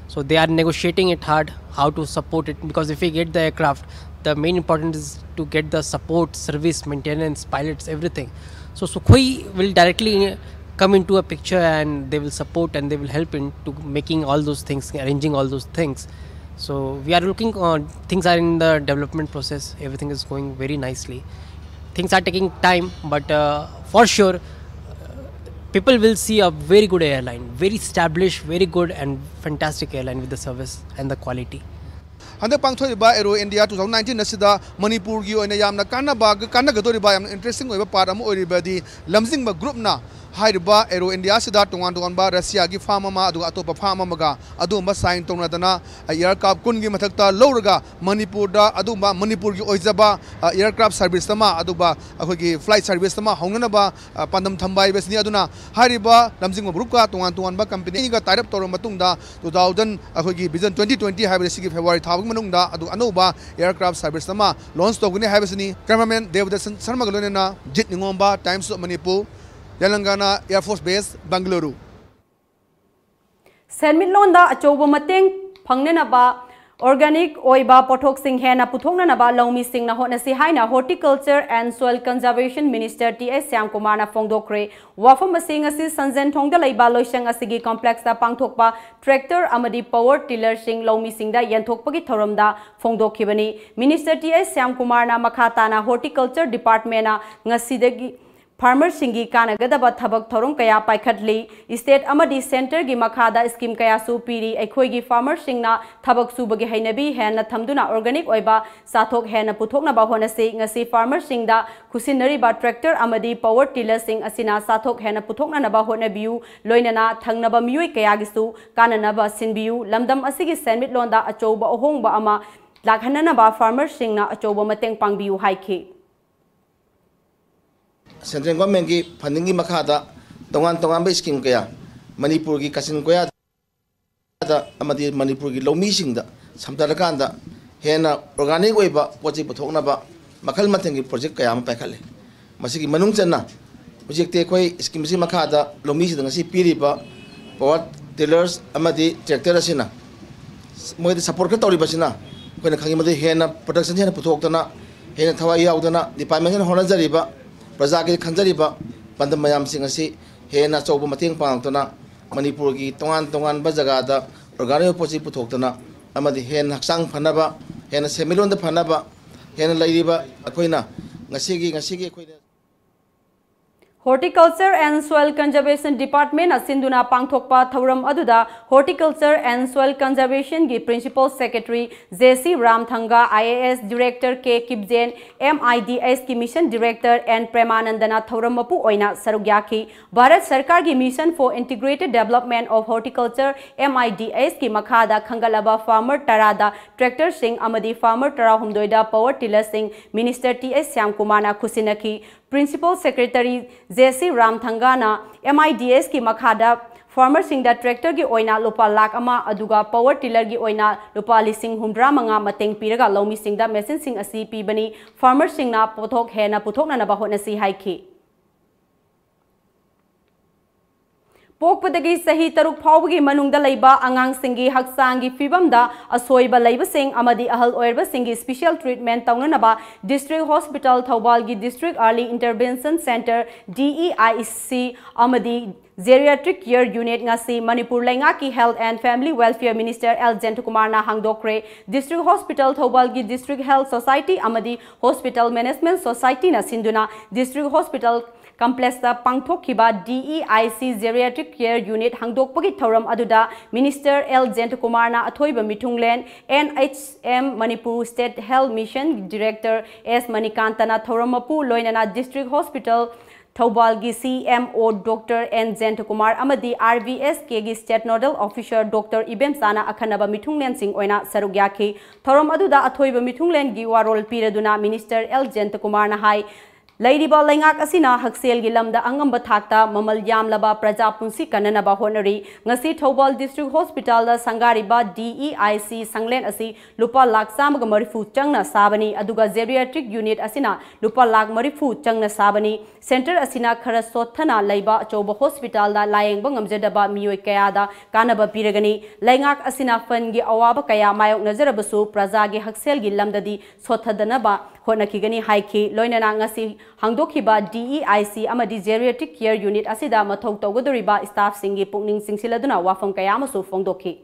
So they are negotiating it hard how to support it, because if we get the aircraft, the main important is to get the support, service, maintenance, pilots, everything. So Sukhoi will directly come into a picture, and they will support and they will help into making all those things, arranging all those things. So we are looking on, things are in the development process. Everything is going very nicely. Things are taking time, but uh, for sure, uh, people will see a very good airline, very established, very good and fantastic airline with the service and the quality. ꯍꯟꯗꯛ ꯄꯥꯡꯊꯣꯛꯏꯕ ꯑꯦꯔꯣ India two thousand nineteen ꯑꯁꯤꯗ ꯃꯅꯤꯄꯨꯔꯒꯤ ꯑꯣꯏꯅ ꯌꯥꯝꯅ ꯀꯥꯟꯅꯕ ꯀꯥꯟꯅꯒꯗꯧꯔꯤꯕ, ꯌꯥꯝꯅ interesting ꯑꯣꯏꯕ part ꯑꯃ ꯑꯣꯏꯔꯤꯕꯗꯤ ꯂꯝꯖꯤꯡꯕ ꯒ꯭ꯔꯨꯞꯅ ꯍꯥꯏꯔꯤꯕ ꯑꯦꯔꯣ ꯏꯟꯗꯤꯌꯥꯁꯤꯗ ꯇꯣꯉꯥꯟ ꯇꯣꯉꯥꯟꯕ ꯔꯁꯤꯌꯥꯒꯤ ꯐꯥꯝ ꯑꯃ ꯑꯗꯨꯒ ꯑꯇꯣꯞꯄ ꯐꯥꯝ ꯑꯃꯒ ꯑꯗꯨꯒꯨꯝꯕ ꯁꯥꯏꯟ ꯇꯧꯅꯗꯅ, ꯑꯦꯌꯥꯔꯀ꯭ꯔꯥꯐ ꯀꯨꯟꯒꯤ ꯃꯊꯛꯇ ꯂꯧꯔꯒ ꯃꯅꯤꯄꯨꯔꯗ ꯑꯗꯨꯒꯨꯝꯕ ꯃꯅꯤꯄꯨꯔꯒꯤ ꯑꯣꯏꯖꯕ ꯑꯦꯌꯥꯔꯀ꯭ꯔꯥꯐ ꯁꯥꯔꯚꯤꯁ ꯑꯃ, ꯑꯗꯨꯒ ꯑꯩꯈꯣꯏꯒꯤ ꯐ꯭ꯂꯥꯏꯠ ꯁꯥꯔꯚꯤꯁ ꯑꯃ ꯍꯧꯅꯅꯕ ꯑ, ꯄꯥꯟꯗꯝ ꯊꯝꯕ ꯍꯥꯏꯕꯁꯤꯅꯤ꯫ ꯑꯗꯨꯅ ꯍꯥꯏꯔꯤꯕ ꯂꯝꯖꯤꯡꯕ ꯒ꯭ꯔꯨꯞꯀ ꯇꯣꯉꯥꯟ ꯇꯣꯉꯥꯟꯕ ꯀꯝꯄꯅꯤꯒ ꯇꯥꯏ ꯑꯞ ꯇꯧꯔꯕ ꯃꯇꯨꯡꯗ ꯇꯨ ꯊꯥꯎꯖꯟ, ꯑꯩꯈꯣꯏꯒꯤ ꯚꯤꯖꯟ ꯇ꯭ꯋꯦꯟꯇꯤ ꯇ꯭ꯋꯦꯟꯇꯤ ꯍꯥꯏꯕ ꯑꯁꯤꯒꯤ ꯐꯦꯕ꯭ꯔꯨꯋꯥꯔꯤ ꯊꯥ ꯐꯥꯎꯒꯤ ꯃꯅꯨꯡꯗ ꯑꯗꯨ ꯑꯅꯧꯕ ꯑꯦꯌꯥꯔꯀ꯭ꯔꯥꯐ ꯁꯥꯔꯚꯤꯁ ꯑꯃ ꯂꯣꯟꯆ ꯇꯧꯒꯅꯤ ꯍꯥꯏꯕꯁꯤꯅꯤ꯫ ꯀꯦꯃꯦꯔꯥꯃꯦꯟ ꯗꯦꯕꯗꯁꯟ ꯁꯔꯃꯒ ꯂꯣꯏꯅꯅ ꯖꯤꯠ ꯅꯤꯉꯣꯝꯕ, Times of Manipur, Telangana Air Force Base, Bengaluru. ꯁꯦꯟꯃꯤꯠꯂꯣꯟꯗ ꯑꯆꯧꯕ ꯃꯇꯦꯡ ꯐꯪꯅꯅꯕ ꯑꯣꯔꯒꯥꯅꯤꯛ ꯑꯣꯏꯕ ꯄꯣꯠꯊꯣꯛꯁꯤꯡ ꯍꯦꯟꯅ ꯄꯨꯊꯣꯛꯅꯅꯕ ꯂꯧꯃꯤꯁꯤꯡꯅ ꯍꯣꯠꯅꯁꯤ ꯍꯥꯏꯅ Horticulture and Soil Conservation Minister T S ꯁ꯭ꯌꯥꯝꯀꯨꯃꯥꯔꯅ ꯐꯣꯡꯗꯣꯛꯈ꯭ꯔꯦ꯫ ꯋꯥꯐꯝ ꯑꯁꯤ ꯉꯁꯤ ꯁꯟꯖꯦꯟꯊꯣꯡꯗ ꯂꯩꯕ ꯂꯣꯏꯁꯪ ꯑꯁꯤꯒꯤ ꯀꯣꯝꯄ꯭ꯂꯦꯛꯁꯇ ꯄꯥꯡꯊꯣꯛꯄ ꯇ꯭ꯔꯦꯛꯇꯔ ꯑꯃꯗꯤ ꯄꯋꯔ ꯇꯤꯂꯔꯁꯤꯡ ꯂꯧꯃꯤꯁꯤꯡꯗ ꯌꯦꯟꯊꯣꯛꯄꯒꯤ ꯊꯧꯔꯝꯗ ꯐꯣꯡꯗꯣꯛꯈꯤꯕꯅꯤ꯫ ꯃꯤꯅꯤꯁꯇꯔ ꯇꯤ ꯑꯦꯁ ꯁ꯭ꯌꯥꯝꯀꯨꯃꯥꯔꯅ ꯃꯈꯥ ꯇꯥꯅ ꯍꯣꯔꯇꯤꯀꯜꯆꯔ ꯗꯤꯄꯥꯔꯠꯃꯦꯟꯅ ꯉꯁꯤꯗꯒꯤ ꯐꯥꯔꯃꯔꯁꯤꯡꯒꯤ ꯀꯥꯟꯅꯒꯗꯕ ꯊꯕꯛ ꯊꯧꯔꯝ ꯀꯌꯥ ꯄꯥꯏꯈꯠꯂꯤ꯫ ꯁ꯭ꯇꯦꯠ ꯑꯃꯗꯤ ꯁꯦꯟꯇꯔꯒꯤ ꯃꯈꯥꯗ ꯁ꯭ꯀꯤꯝ ꯀꯌꯥꯁꯨ ꯄꯤꯔꯤ꯫ ꯑꯩꯈꯣꯏꯒꯤ ꯐꯥꯔꯃꯔꯁꯤꯡꯅ ꯊꯕꯛ ꯁꯨꯕꯒꯤ ꯍꯩꯅꯕꯤ ꯍꯦꯟꯅ ꯊꯝꯗꯨꯅ ꯑꯣꯔꯒꯥꯅꯤꯛ ꯑꯣꯏꯕ ꯆꯥꯊꯣꯛ ꯍꯦꯟꯅ ꯄꯨꯊꯣꯛꯅꯕ ꯍꯣꯠꯅꯁꯤ꯫ ꯉꯁꯤ ꯐꯥꯔꯃꯔꯁꯤꯡꯗ ꯈꯨꯠꯁꯤꯟꯅꯔꯤꯕ ꯇ꯭ꯔꯦꯛꯇꯔ ꯑꯃꯗꯤ ꯄꯋꯔ ꯇꯤꯂꯔꯁꯤꯡ ꯑꯁꯤꯅ ꯆꯥꯊꯣꯛ ꯍꯦꯟꯅ ꯄꯨꯊꯣꯛꯅꯅꯕ ꯍꯣꯠꯅꯕꯤꯌꯨ꯫ ꯂꯣꯏꯅꯅ ꯊꯪꯅꯕ ꯃꯤꯑꯣꯏ ꯀꯌꯥꯒꯤꯁꯨ ꯀꯥꯟꯅꯅꯕ ꯁꯤꯟꯕꯤꯌꯨ꯫ ꯂꯝꯗꯝ ꯑꯁꯤꯒꯤ ꯁꯦꯟꯃꯤꯠꯂꯣꯟꯗ ꯑꯆꯧꯕ ꯑꯍꯣꯡꯕ ꯑꯃ ꯂꯥꯛꯍꯟꯅꯅꯕ ꯐꯥꯔꯃꯔꯁꯤꯡꯅ ꯑꯆꯧꯕ ꯃꯇꯦꯡ ꯄꯥꯡꯕꯤꯌꯨ ꯍꯥꯏꯈꯤ꯫ ꯁꯦꯟꯇ꯭ꯔꯦꯜ ꯒꯣꯔꯃꯦꯟꯒꯤ ꯐꯟꯗꯤꯡꯒꯤ ꯃꯈꯥꯗ ꯇꯣꯉꯥꯟ ꯇꯣꯉꯥꯟꯕ ꯁ꯭ꯀꯤꯝ ꯀꯌꯥ ꯃꯅꯤꯄꯨꯔꯒꯤ ꯀꯥꯆꯤꯟ ꯀꯣꯌꯥꯗ ꯑꯃꯗꯤ ꯃꯅꯤꯄꯨꯔꯒꯤ ꯂꯧꯃꯤꯁꯤꯡꯗ ꯁꯝꯅꯔꯀꯥꯟꯗ ꯍꯦꯟꯅ organic ꯑꯣꯏꯕ ꯄꯣꯠ ꯆꯩ ꯄꯨꯊꯣꯛꯅꯕ ꯃꯈꯜ ꯃꯊꯦꯜꯒꯤ project ꯀꯌꯥ ꯑꯃ ꯄꯥꯏꯈꯠꯂꯦ꯫ ꯃꯁꯤꯒꯤ ꯃꯅꯨꯡ ꯆꯟꯅ ꯍꯧꯖꯤꯛꯇꯤ ꯑꯩꯈꯣꯏ scheme ꯑꯁꯤ ꯃꯈꯥꯗ ꯂꯧꯃꯤꯁꯤꯡꯗ ꯉꯁꯤ ꯄꯤꯔꯤꯕ power tillers ꯑꯃꯗꯤ tractor ꯑꯁꯤꯅ ꯃꯣꯏꯗ support ꯈꯔ ꯇꯧꯔꯤꯕꯁꯤꯅ ꯑꯩꯈꯣꯏꯅ ꯈꯪꯉꯤ꯫ ꯃꯗꯨ ꯍꯦꯟꯅ production ꯍꯦꯟꯅ ꯄꯨꯊꯣꯛꯇꯅ, ꯍꯦꯟꯅ ꯊꯋꯥꯏ ꯌꯥꯎꯗꯅ, department ꯍꯦꯟꯅ ꯍꯣꯠꯅꯖꯔꯤꯕ, ꯄ꯭ꯔꯖꯥꯒꯤ ꯈꯟꯖꯔꯤꯕ ꯄꯥꯟꯗꯝ ꯃꯌꯥꯝꯁꯤꯡ ꯑꯁꯤ ꯍꯦꯟꯅ ꯑꯆꯧꯕ ꯃꯇꯦꯡ ꯄꯥꯡꯂꯛꯇꯨꯅ, ꯃꯅꯤꯄꯨꯔꯒꯤ ꯇꯣꯉꯥꯟ ꯇꯣꯉꯥꯟꯕ ꯖꯒꯥꯗ organic ꯑꯣꯏꯕ ꯄꯣꯠ ꯆꯩ ꯄꯨꯊꯣꯛꯇꯅ ꯑꯃꯗꯤ ꯍꯦꯟꯅ ꯍꯛꯆꯥꯡ ꯐꯅꯕ, ꯍꯦꯟꯅ ꯁꯦꯟꯃꯤꯠꯂꯣꯟꯗ ꯐꯅꯕ, ꯍꯦꯟꯅ ꯂꯩꯔꯤꯕ ꯑꯩꯈꯣꯏꯅ ꯉꯁꯤꯒꯤ, ꯉꯁꯤꯒꯤ ꯑꯩꯈꯣꯏꯅ Horticulture and Soil Conservation Department ꯅ ꯁꯤꯟꯗꯨꯅ ꯄꯥꯡꯊꯣꯛꯄ ꯊꯧꯔꯝ ꯑꯗꯨꯗ Horticulture and Soil Conservation ꯒꯤ Principal Secretary ꯖꯦ ꯁꯤ ꯔꯥꯝꯊꯪꯒ, I A S Director K ꯀꯤꯞꯖꯦꯟ, M I D S ꯀꯤ Mission Director ꯑꯦꯟ ꯄ꯭ꯔꯦꯃꯥꯅꯟꯗꯅ ꯊꯧꯔꯝ ꯃꯄꯨ ꯑꯣꯏꯅ ꯁꯔꯨꯛ ꯌꯥꯈꯤ꯫ ꯚꯥꯔꯠ ꯁꯔꯀꯥꯔꯒꯤ Mission for Integrated Development of Horticulture, M I D H ꯀꯤ ꯃꯈꯥꯗ ꯈꯟꯒꯠꯂꯕ farmer ꯇꯔꯥꯗ tractor ꯁꯤꯡ ꯑꯃꯗꯤ farmer ꯇꯔꯥꯍꯨꯝꯗꯣꯏꯗ power tiller ꯁꯤꯡ Minister ꯇꯤ ꯑꯩꯆ ꯁ꯭ꯌꯥꯝꯀꯨꯃꯥꯔꯅ ꯈꯨꯠꯁꯤꯟꯅꯈꯤ꯫ Principal Secretary ꯖꯦ ꯁꯤ ꯔꯥꯝꯊꯪꯒꯥꯅ M I D H ꯀꯤ ꯃꯈꯥꯗ farmer ꯁꯤꯡꯗ tractor ꯒꯤ ꯑꯣꯏꯅ ꯂꯨꯄꯥ ꯂꯥꯈ ꯑꯃ ꯑꯗꯨꯒ power tiller ꯒꯤ ꯑꯣꯏꯅ ꯂꯨꯄꯥ ꯂꯤꯁꯤꯡ ꯍꯨꯝꯗ꯭ꯔꯥ ꯃꯉꯥ ꯃꯇꯦꯡ ꯄꯤꯔꯒ ꯂꯧꯃꯤꯁꯤꯡꯗ machine ꯁꯤꯡ ꯑꯁꯤ ꯄꯤꯕꯅꯤ꯫ Farmer ꯁꯤꯡꯅ ꯄꯣꯠꯊꯣꯛ ꯍꯦꯟꯅ ꯄꯨꯊꯣꯛꯅꯅꯕ ꯍꯣꯠꯅꯁꯤ ꯍꯥꯏꯈꯤ꯫ ꯄꯣꯛꯄꯗꯒꯤ ꯆꯍꯤ ꯇꯔꯨꯛ ꯐꯥꯎꯕꯒꯤ ꯃꯅꯨꯡꯗ ꯂꯩꯕ ꯑꯉꯥꯡꯁꯤꯡꯒꯤ ꯍꯛꯆꯥꯡꯒꯤ ꯐꯤꯕꯝꯗ ꯑꯁꯣꯏꯕ ꯂꯩꯕꯁꯤꯡ ꯑꯃꯗꯤ ꯑꯍꯜ ꯑꯣꯏꯔꯕꯁꯤꯡꯒꯤ special treatment ꯇꯧꯅꯅꯕ District Hospital ꯊꯧꯕꯥꯜꯒꯤ District Early Intervention Center, D E I C, ꯑꯃꯗꯤ Geriatric Care Unit ꯉꯁꯤ ꯃꯅꯤꯄꯨꯔ ꯂꯩꯉꯥꯛꯀꯤ Health and Family Welfare Minister L ꯖꯌꯟꯇꯀꯨꯃꯥꯔꯅ ꯍꯥꯡꯗꯣꯛꯈ꯭ꯔꯦ꯫ District Hospital ꯊꯧꯕꯥꯜꯒꯤ District Health Society ꯑꯃꯗꯤ Hospital Management Society ꯅ ꯁꯤꯟꯗꯨꯅ District Hospital Complex ꯇ ꯄꯥꯡꯊꯣꯛꯈꯤꯕ D E I C Geriatric Care Unit ꯍꯥꯡꯗꯣꯛꯄꯒꯤ ꯊꯧꯔꯝ ꯑꯗꯨꯗ Minister ꯑꯦꯜ ꯖꯌꯟꯇꯀꯨꯃꯥꯔꯅ ꯑꯊꯣꯏꯕ ꯃꯤꯊꯨꯡꯂꯦꯟ, N H M Manipur State Health Mission Director ꯑꯦꯁ ꯃꯅꯤꯀꯥꯟꯇꯅ ꯊꯧꯔꯝ ꯃꯄꯨ ꯂꯣꯏꯅꯅ District Hospital ꯊꯧꯕꯥꯜꯒꯤ C M O Doctor N Jayantakumar ꯑꯃꯗꯤ R V S K ꯒꯤ State Nodal Officer Doctor ꯏꯕꯦꯝꯆꯥꯅ ꯑꯈꯟꯅꯕ ꯃꯤꯊꯨꯡꯂꯦꯟꯁꯤꯡ ꯑꯣꯏꯅ ꯁꯔꯨꯛ ꯌꯥꯈꯤ꯫ ꯊꯧꯔꯝ ꯑꯗꯨꯗ ꯑꯊꯣꯏꯕ ꯃꯤꯊꯨꯡꯂꯦꯟꯒꯤ ꯋꯥꯔꯣꯜ ꯄꯤꯔꯗꯨꯅ Minister ꯑꯦꯜ ꯖꯌꯟꯇꯀꯨꯃꯥꯔꯅ ꯍꯥꯏ, ꯂꯩꯔꯤꯕ ꯂꯩꯉꯥꯛ ꯑꯁꯤꯅ ꯍꯛꯁꯦꯜꯒꯤ ꯂꯝꯗ ꯑꯉꯝꯕ ꯊꯥꯛꯇ ꯃꯃꯜ ꯌꯥꯝꯂꯕ ꯄ꯭ꯔꯖꯥ ꯄꯨꯟꯁꯤ ꯀꯟꯅꯅꯕ ꯍꯣꯠꯅꯔꯤ꯫ ꯉꯁꯤ ꯊꯧꯕꯥꯜ ꯗꯤꯁꯇ꯭ꯔꯤꯛ ꯍꯣꯁꯄꯤꯇꯥꯜꯗ ꯁꯪꯒꯥꯔꯤꯕ ꯗꯤ ꯏ ꯑꯥꯏ ꯁꯤ ꯁꯪꯂꯦꯟ ꯑꯁꯤ ꯂꯨꯄꯥ ꯂꯥꯈ ꯆꯥꯝꯃꯒ ꯃꯔꯤꯐꯨ ꯆꯪꯅ ꯁꯥꯕꯅꯤ, ꯑꯗꯨꯒ ꯖꯦꯔꯤꯌꯥꯇ꯭ꯔꯤꯛ ꯌꯨꯅꯤꯠ ꯑꯁꯤꯅ ꯂꯨꯄꯥ ꯂꯥꯈ ꯃꯔꯤꯐꯨ ꯆꯪꯅ ꯁꯥꯕꯅꯤ꯫ ꯁꯦꯟꯇꯔ ꯑꯁꯤꯅ ꯈꯔ ꯁꯣꯠꯊꯅ ꯂꯩꯕ ꯑꯆꯧꯕ ꯍꯣꯁꯄꯤꯇꯥꯜꯗ ꯂꯥꯌꯦꯡꯕ ꯉꯝꯖꯗꯕ ꯃꯤꯑꯣꯏ ꯀꯌꯥꯗ ꯀꯥꯟꯅꯕ ꯄꯤꯔꯒꯅꯤ꯫ ꯂꯩꯉꯥꯛ ꯑꯁꯤꯅ ꯐꯟꯒꯤ ꯑꯋꯥꯕ ꯀꯌꯥ ꯃꯥꯌꯣꯛꯅꯖꯔꯕꯁꯨ ꯄ꯭ꯔꯖꯥꯒꯤ ꯍꯛꯁꯦꯜꯒꯤ ꯂꯝꯗꯗꯤ ꯁꯣꯠꯊꯗꯅꯕ ꯍꯣꯠꯅꯈꯤꯒꯅꯤ ꯍꯥꯏꯈꯤ꯫ ꯂꯣꯏꯅꯅ ꯉꯁꯤ ꯍꯥꯡꯗꯣꯛꯈꯤꯕ ꯗꯤ ꯏ ꯑꯥꯏ ꯁꯤ ꯑꯃꯗꯤ ꯖꯦꯔꯤꯌꯥꯇ꯭ꯔꯤꯛ ꯀꯤꯌꯔ ꯌꯨꯅꯤꯠ ꯑꯁꯤꯗ ꯃꯊꯧ ꯇꯧꯒꯗꯧꯔꯤꯕ ꯁ꯭ꯇꯥꯐꯁꯤꯡꯒꯤ ꯄꯨꯛꯅꯤꯡ ꯆꯤꯡꯁꯤꯜꯂꯗꯨꯅ ꯋꯥꯐꯝ ꯀꯌꯥ ꯑꯃꯁꯨ ꯐꯣꯡꯗꯣꯛꯈꯤ꯫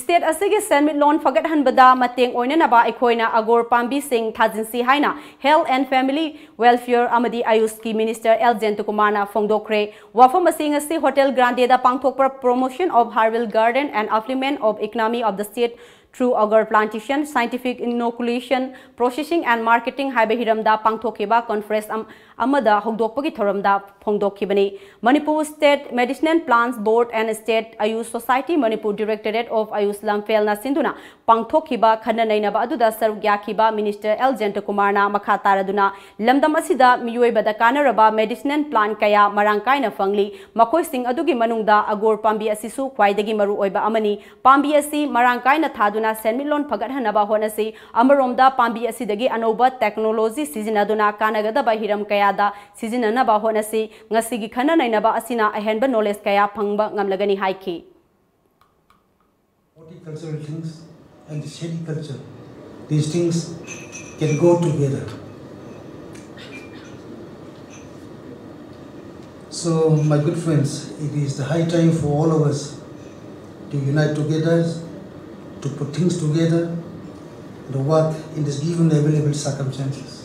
ꯁ꯭ꯇꯦꯠ ꯑꯁꯤꯒꯤ ꯁꯦꯟꯃꯤꯠꯂꯣꯟ ꯐꯒꯠꯍꯟꯕꯗ ꯃꯇꯦꯡ ꯑꯣꯏꯅꯅꯕ ꯑꯩꯈꯣꯏꯅ ꯑꯒꯣꯔ ꯄꯥꯝꯕꯤꯁꯤꯡ ꯊꯥꯖꯤꯟꯁꯤ ꯍꯥꯏꯅ Health and Family Welfare ꯑꯃꯗꯤ ꯑꯌꯨꯁꯀꯤ ꯃꯤꯅꯤꯁꯇꯔ ꯑꯦꯜ ꯖꯌꯟꯇꯀꯨꯃꯥꯔꯅ ꯐꯣꯡꯗꯣꯛꯈ꯭ꯔꯦ꯫ ꯋꯥꯐꯝ ꯑꯁꯤ ꯉꯁꯤ ꯍꯣꯇꯦꯜ ꯒ꯭ꯔꯥꯟꯗꯦꯗ ꯄꯥꯡꯊꯣꯛꯄ Promotion of Herbal Garden and Upliftment of Economy of the State through Agar Plantation, Scientific Inoculation, Processing and Marketing ꯍꯥꯏꯕ ꯍꯤꯔꯝꯗ ꯄꯥꯡꯊꯣꯛꯈꯤꯕ ꯀꯣꯟꯐ꯭ꯔꯦꯟꯁ ꯑꯃꯗ ꯍꯧꯗꯣꯛꯄꯒꯤ ꯊꯧꯔꯝꯗ ꯐꯣꯡꯗꯣꯛꯈꯤꯕꯅꯤ꯫ Manipur State Medicinal Plants Board and State Ayush Society Manipur Directorate of Ayush ꯂꯝꯐꯦꯜꯅ ꯁꯤꯟꯗꯨꯅ ꯄꯥꯡꯊꯣꯛꯈꯤꯕ ꯈꯟꯅ ꯅꯩꯅꯕ ꯑꯗꯨꯗ ꯁꯔꯨꯛ ꯌꯥꯈꯤꯕ ꯃꯤꯅꯤꯁꯇꯔ ꯑꯦꯜ ꯖꯌꯟꯇꯀꯨꯃꯥꯔꯅ ꯃꯈꯥ ꯇꯥꯔꯗꯨꯅ ꯂꯝꯗꯝ ꯑꯁꯤꯗ ꯃꯤꯑꯣꯏꯕꯗ ꯀꯥꯟꯅꯔꯕ ꯃꯦꯗꯤꯁꯤꯅꯦꯜ ꯄ꯭ꯂꯥꯟ ꯀꯌꯥ ꯃꯔꯥꯡ ꯀꯥꯏꯅ ꯐꯪꯂꯤ꯫ ꯃꯈꯣꯏꯁꯤꯡ ꯑꯗꯨꯒꯤ ꯃꯅꯨꯡꯗ ꯑꯒꯣꯔ ꯄꯥꯝꯕꯤ ꯑꯁꯤꯁꯨ ꯈ꯭ꯋꯥꯏꯗꯒꯤ ꯃꯔꯨ ꯑꯣꯏꯕ ꯑꯃꯅꯤ꯫ ꯄꯥꯝꯕꯤ ꯑꯁꯤ ꯃꯔꯥꯡ ꯀꯥꯏꯅ ꯊꯥꯗꯨꯅ ꯁꯦꯟꯃꯤꯠꯂꯣꯟ ꯐꯒꯠꯍꯟꯅꯕ ꯍꯣꯠꯅꯁꯤ꯫ ꯑꯃꯔꯣꯝꯗ ꯄꯥꯝꯕꯤ ꯑꯁꯤꯗꯒꯤ ꯑꯅꯧꯕ ꯇꯦꯛꯅꯣꯂꯣꯖꯤ ꯁꯤꯖꯤꯟꯅꯗꯨꯅ ꯀꯥꯟꯅꯒꯗꯕ ꯍꯤꯔꯝ ꯀꯌꯥꯗ ꯁꯤꯖꯤꯟꯅꯅꯕ ꯍꯣꯠꯅꯁꯤ꯫ ꯉꯁꯤꯒꯤ ꯈꯟꯅ ꯅꯩꯅꯕ ꯑꯁꯤꯅ ꯑꯍꯦꯟꯕ ꯅꯣꯂꯦꯖ ꯀꯌꯥ ꯐꯪꯕ ꯉꯝꯂꯒꯅꯤ ꯍꯥꯏꯈꯤ꯫ Horticultural things and the sericulture, these things can go together. So, my good friends, it is the high time for all of us to unite together, to put things together, to work in this given available circumstances.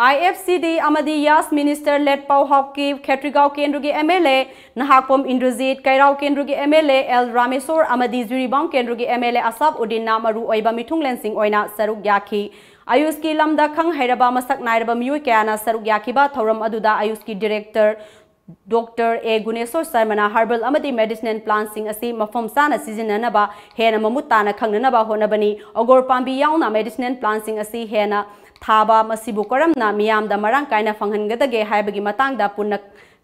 I F C D ꯑꯃꯗꯤ ꯌꯥꯁ minister ꯂꯦꯠꯄꯥꯎ Haokip, ꯈꯦꯇ꯭ꯔꯤꯒꯥꯎ ꯀꯦꯟꯗ꯭ꯔꯒꯤ M L A Nahakpam Indrajit, ꯀꯩꯔꯥꯎ ꯀꯦꯟꯗ꯭ꯔꯒꯤ M L A L Rameshwor ꯑꯃꯗꯤ ꯖꯤꯔꯤꯕꯥꯝ ꯀꯦꯟꯗ꯭ꯔꯒꯤ M L A ꯑꯁꯥꯞ ꯎꯗꯤꯟꯅ ꯃꯔꯨ ꯑꯣꯏꯕ ꯃꯤꯊꯨꯡꯂꯦꯟꯁꯤꯡ ꯑꯣꯏꯅ ꯁꯔꯨꯛ ꯌꯥꯈꯤ꯫ ꯑꯌꯨꯁꯀꯤ ꯂꯝꯗ ꯈꯪ ꯍꯩꯔꯕ ꯃꯁꯛ ꯅꯥꯏꯔꯕ ꯃꯤꯑꯣꯏ ꯀꯌꯥꯅ ꯁꯔꯨꯛ ꯌꯥꯈꯤꯕ ꯊꯧꯔꯝ ꯑꯗꯨꯗ ꯑꯌꯨꯁꯀꯤ ꯗꯤꯔꯦꯛꯇꯔ ꯗꯣꯛꯇꯔ ꯑꯦ ꯒꯨꯅꯦꯁꯣꯔ ꯁꯔꯃꯅ herbal ꯑꯃꯗꯤ medicinal plantꯁꯤꯡ ꯑꯁꯤ ꯃꯐꯝ ꯆꯥꯅ ꯁꯤꯖꯤꯟꯅꯅꯕ ꯍꯦꯟꯅ ꯃꯃꯨꯠ ꯇꯥꯅ ꯈꯪꯅꯅꯕ ꯍꯣꯠꯅꯕꯅꯤ꯫ ꯑꯒꯣꯔ ꯄꯥꯝꯕꯤ ꯌꯥꯎꯅ medicinal plantꯁꯤꯡ ꯑꯁꯤ ꯍꯦꯟꯅ ꯊꯥꯕ, ꯃꯁꯤꯕꯨ ꯀꯔꯝꯅ ꯃꯤꯌꯥꯝꯗ ꯃꯔꯥꯡ ꯀꯥꯏꯅ ꯐꯪꯍꯟꯒꯗꯒꯦ ꯍꯥꯏꯕꯒꯤ ꯃꯇꯥꯡꯗ ꯄꯨꯟꯅ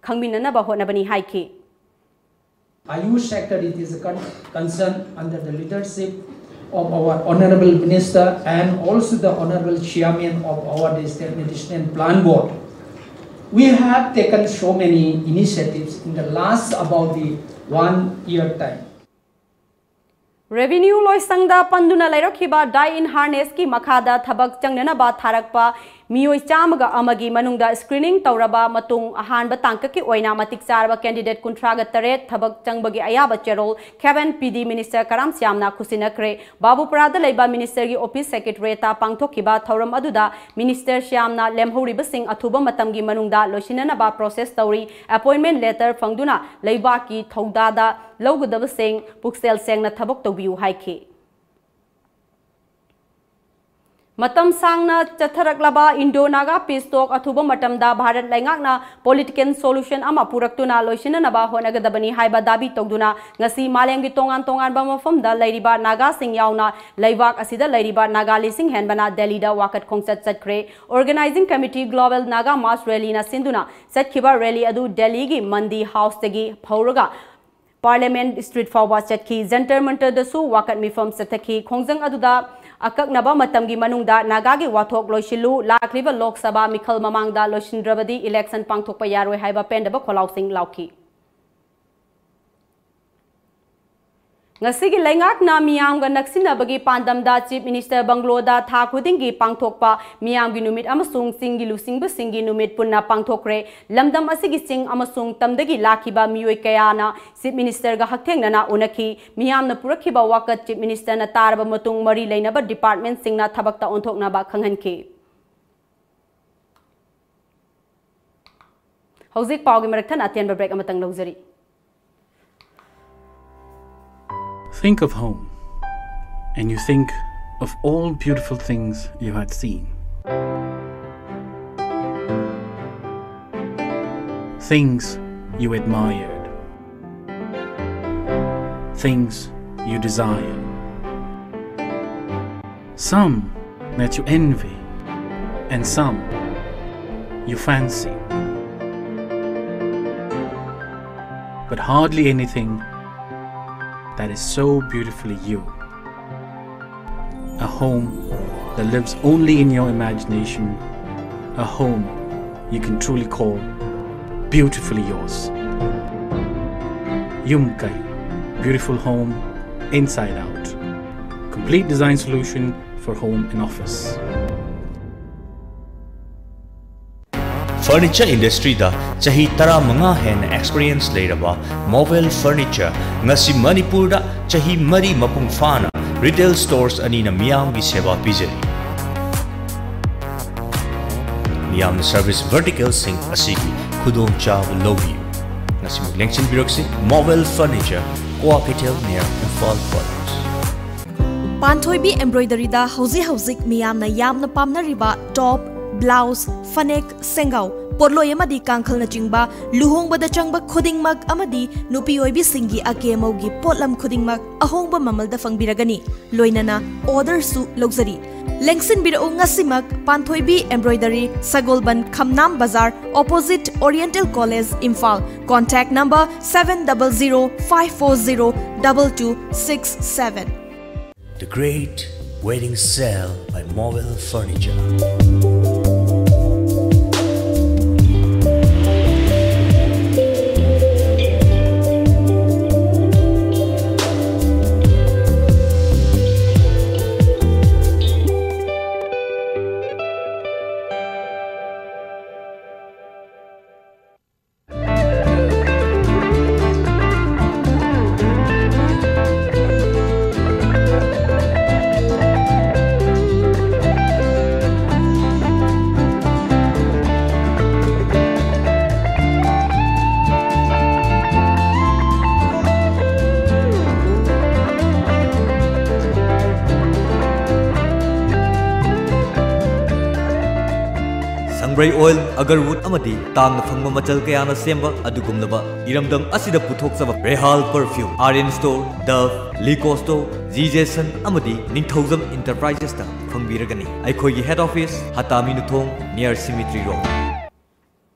ꯈꯪꯃꯤꯟꯅꯅꯕ ꯍꯣꯠꯅꯕꯅꯤ ꯍꯥꯏꯈꯤ꯫ Ayush sector, it is a con- concern under the leadership of our Honorable Minister and also the Honorable Chairman of our District Medicinal Plant Board. We have taken so many initiatives in the last about the one year time. Revenue ꯂꯣꯏꯁꯪꯗ ꯄꯟꯗꯨꯅ ꯂꯩꯔꯛꯈꯤꯕ Die in Harnessꯀꯤ ꯃꯈꯥꯗ ꯊꯕꯛ ꯆꯪꯅꯅꯕ ꯊꯥꯔꯛꯄ ꯃꯤꯑꯣꯏ ꯆꯥꯝꯃꯒ ꯑꯃꯒꯤ ꯃꯅꯨꯡꯗ screening ꯇꯧꯔꯕ ꯃꯇꯨꯡ ꯑꯍꯥꯟꯕ ꯇꯥꯡꯀꯛꯀꯤ ꯑꯣꯏꯅ ꯃꯇꯤꯛ ꯆꯥꯔꯕ candidate ꯀꯨꯟꯊ꯭ꯔꯥꯒ ꯇꯔꯦꯠ ꯊꯕꯛ ꯆꯪꯕꯒꯤ ꯑꯌꯥꯕ ꯆꯦꯔꯣꯜ Cabinet P D Minister ꯀꯔꯥꯝ ꯁ꯭ꯌꯥꯝꯅ ꯈꯨꯠꯁꯤꯟꯅꯈ꯭ꯔꯦ꯫ ꯕꯥꯕꯨꯄꯨꯔꯥꯗ ꯂꯩꯕ ministerꯒꯤ office secretariatꯇ ꯄꯥꯡꯊꯣꯛꯈꯤꯕ ꯊꯧꯔꯝ ꯑꯗꯨꯗ minister ꯁ꯭ꯌꯥꯝꯅ ꯂꯦꯝꯍꯧꯔꯤꯕꯁꯤꯡ ꯑꯊꯨꯕ ꯃꯇꯝꯒꯤ ꯃꯅꯨꯡꯗ ꯂꯣꯏꯁꯤꯟꯅꯅꯕ process ꯇꯧꯔꯤ꯫ Appointment letter ꯐꯪꯗꯨꯅ ꯂꯩꯕꯥꯛꯀꯤ ꯊꯧꯗꯥꯗ ꯂꯧꯒꯗꯕꯁꯤꯡ ꯄꯨꯛꯆꯦꯜ ꯁꯦꯡꯅ ꯊꯕꯛ ꯇꯧꯕꯤꯌꯨ ꯍꯥꯏꯈꯤ꯫ ꯃꯇꯝ ꯁꯥꯡꯅ ꯆꯠꯊꯔꯛꯂꯕ Indo-Naga peace talk ꯑꯊꯨꯕ ꯃꯇꯝꯗ ꯚꯥꯔꯠ ꯂꯩꯉꯥꯛꯅ political solution ꯑꯃ ꯄꯨꯔꯛꯇꯨꯅ ꯂꯣꯏꯁꯤꯟꯅꯅꯕ ꯍꯣꯠꯅꯒꯗꯕꯅꯤ ꯍꯥꯏꯕ ꯗꯥꯕꯤ ꯇꯧꯗꯨꯅ ꯉꯁꯤ ꯃꯥꯂꯦꯝꯒꯤ ꯇꯣꯉꯥꯟ ꯇꯣꯉꯥꯟꯕ ꯃꯐꯝꯗ ꯂꯩꯔꯤꯕ ꯅꯥꯒꯥꯁꯤꯡ ꯌꯥꯎꯅ ꯂꯩꯕꯥꯛ ꯑꯁꯤꯗ ꯂꯩꯔꯤꯕ ꯅꯥꯒꯥ ꯂꯤꯁꯤꯡ ꯍꯦꯟꯕꯅ ꯗꯦꯜꯂꯤꯗ ꯋꯥꯀꯠ ꯈꯣꯡꯆꯠ ꯆꯠꯈ꯭ꯔꯦ꯫ Organizing Committee Global Naga Mass Rallyꯅ ꯁꯤꯟꯗꯨꯅ ꯆꯠꯈꯤꯕ rally ꯑꯗꯨ ꯗꯦꯜꯂꯤꯒꯤ ꯃꯟꯗꯤ ꯍꯥꯎꯁꯇꯒꯤ ꯍꯧꯔꯒ Parliament Street ꯐꯥꯎꯕ ꯆꯠꯈꯤ꯫ ꯖꯟꯇꯔ ꯃꯟꯇꯔꯗꯁꯨ ꯋꯥꯀꯠ ꯃꯤꯐꯝ ꯆꯠꯊꯈꯤ꯫ ꯈꯣꯡꯖꯪ ꯑꯗꯨꯗ ꯑꯀꯛꯅꯕ ꯃꯇꯝꯒꯤ ꯃꯅꯨꯡꯗ ꯅꯥꯒꯥꯒꯤ ꯋꯥꯊꯣꯛ ꯂꯣꯏꯁꯤꯜꯂꯨ, ꯂꯥꯛꯂꯤꯕ ꯂꯣꯛ ꯁꯚꯥ ꯃꯤꯈꯜ ꯃꯃꯥꯡꯗ ꯂꯣꯏꯁꯤꯟꯗ꯭ꯔꯕꯗꯤ election ꯄꯥꯡꯊꯣꯛꯄ ꯌꯥꯔꯣꯏ ꯍꯥꯏꯕ ꯄꯦꯟꯗꯕ ꯈꯣꯜꯂꯥꯎꯁꯤꯡ ꯂꯥꯎꯈꯤ꯫ ꯉꯁꯤꯒꯤ ꯂꯩꯉꯥꯛꯅ ꯃꯤꯌꯥꯝꯒ ꯅꯛꯁꯤꯟꯅꯕꯒꯤ ꯄꯥꯟꯗꯝꯗ Chief Minister ꯕꯪꯒ꯭ꯂꯣꯗ ꯊꯥ ꯈꯨꯗꯤꯡꯒꯤ ꯄꯥꯡꯊꯣꯛꯄ ꯃꯤꯌꯥꯝꯒꯤ ꯅꯨꯃꯤꯠ ꯑꯃꯁꯨꯡ ꯆꯤꯡꯒꯤ ꯂꯨꯆꯤꯡꯕꯁꯤꯡꯒꯤ ꯅꯨꯃꯤꯠ ꯄꯨꯟꯅ ꯄꯥꯡꯊꯣꯛꯈ꯭ꯔꯦ꯫ ꯂꯝꯗꯝ ꯑꯁꯤꯒꯤ ꯆꯤꯡ ꯑꯃꯁꯨꯡ ꯇꯝꯗꯒꯤ ꯂꯥꯛꯈꯤꯕ ꯃꯤꯑꯣꯏ ꯀꯌꯥꯅ Chief Ministerꯒ ꯍꯛꯊꯦꯡꯅꯅ ꯎꯅꯈꯤ꯫ ꯃꯤꯌꯥꯝꯅ ꯄꯨꯔꯛꯈꯤꯕ ꯋꯥꯀꯠ Chief Ministerꯅ ꯇꯥꯔꯕ ꯃꯇꯨꯡ ꯃꯔꯤ ꯂꯩꯅꯕ departmentꯁꯤꯡꯅ ꯊꯕꯛꯇ ꯑꯣꯟꯊꯣꯛꯅꯕ ꯈꯪꯍꯟꯈꯤ꯫ ꯍꯧꯖꯤꯛ ꯄꯥꯎꯒꯤ ꯃꯔꯛ ꯊꯠꯅ ꯑꯇꯦꯟꯕ break ꯑꯃꯇꯪ ꯂꯧꯖꯔꯤ꯫ Think of home, and you think of all beautiful things you had seen. Things you admired. Things you desire. Some that you envy, and some you fancy. But hardly anything that is so beautifully you. A home that lives only in your imagination. A home you can truly call beautifully yours. Yumkai, beautiful home inside out. Complete design solution for home and office. Furniture industry ꯗ ꯆꯍꯤ ꯇꯔꯥꯃꯉꯥ ꯍꯦꯟꯅ experience ꯂꯩꯔꯕ Movel Furniture ꯉꯁꯤ ꯃꯅꯤꯄꯨꯔꯗ ꯆꯍꯤ ꯃꯔꯤ ꯃꯄꯨꯡ ꯐꯥꯅ retail stores ꯑꯅꯤꯅ ꯃꯤꯌꯥꯝꯒꯤ ꯁꯦꯕꯥ ꯄꯤꯖꯔꯤ꯫ ꯃꯤꯌꯥꯝꯅ service vertical ꯁꯤꯡ ꯑꯁꯤꯒꯤ ꯈꯨꯗꯣꯡꯆꯥꯕ ꯂꯧꯕꯤꯌꯨ꯫ ꯉꯁꯤꯃꯛ ꯂꯦꯡꯁꯤꯟꯕꯤꯔꯛꯁꯤ Movel Furniture, Kwakeithel near Imphal College꯫ ꯄꯥꯟꯊꯣꯏꯕꯤ Embroidery ꯗ ꯍꯧꯖꯤꯛ ꯍꯧꯖꯤꯛ ꯃꯤꯌꯥꯝꯅ ꯌꯥꯝꯅ ꯄꯥꯝꯅꯔꯤꯕ top, blouse, ꯐꯅꯦꯛ, ꯁꯦꯡꯒꯥꯎ, ꯄꯣꯠꯂꯣꯏ ꯑꯃꯗꯤ ꯀꯥꯡꯈꯜꯅꯆꯤꯡꯕ ꯂꯨꯍꯣꯡꯕꯗ ꯆꯪꯕ ꯈꯨꯗꯤꯡꯃꯛ ꯑꯃꯗꯤ ꯅꯨꯄꯤ ꯑꯣꯏꯕꯤꯁꯤꯡꯒꯤ ꯑꯀꯦ ꯑꯃꯧꯒꯤ ꯄꯣꯠꯂꯝ ꯈꯨꯗꯤꯡꯃꯛ ꯑꯍꯣꯡꯕ ꯃꯃꯜꯗ ꯐꯪꯕꯤꯔꯒꯅꯤ꯫ ꯂꯣꯏꯅꯅ order ꯁꯨ ꯂꯧꯖꯔꯤ꯫ ꯂꯦꯡꯁꯤꯟꯕꯤꯔꯛꯎ ꯉꯁꯤꯃꯛ ꯄꯥꯟꯊꯣꯏꯕꯤ Embroidery, ꯁꯒꯣꯜꯕꯟ ꯈꯝꯅꯥꯝ ꯕꯖꯥꯔ, opposite Oriental College, Imphal. Contact number seven double zero five four zero double two six seven. The Great Wedding Sale by Movel Furniture. Spray oil, agarwood ꯑꯃꯗꯤ ꯇꯥꯡꯅ ꯐꯪꯕ ꯃꯆꯜ ꯀꯌꯥꯅ ꯁꯦꯝꯕ ꯑꯗꯨꯒꯨꯝꯂꯕ ꯏꯔꯝꯗꯝ ꯑꯁꯤꯗ ꯄꯨꯊꯣꯛꯆꯕ ꯔꯦꯍꯥꯜ perfume, Aryan Store, Dove, Lico Store, G J Sun ꯑꯃꯗꯤ ꯅꯤꯡꯊꯧꯖꯝ Enterprises ꯇ ꯐꯪꯕꯤꯔꯒꯅꯤ꯫ ꯑꯩꯈꯣꯏꯒꯤ head office ꯍꯇꯥꯃꯤ ꯅꯨꯊꯣꯡ, near Cemetery Road꯫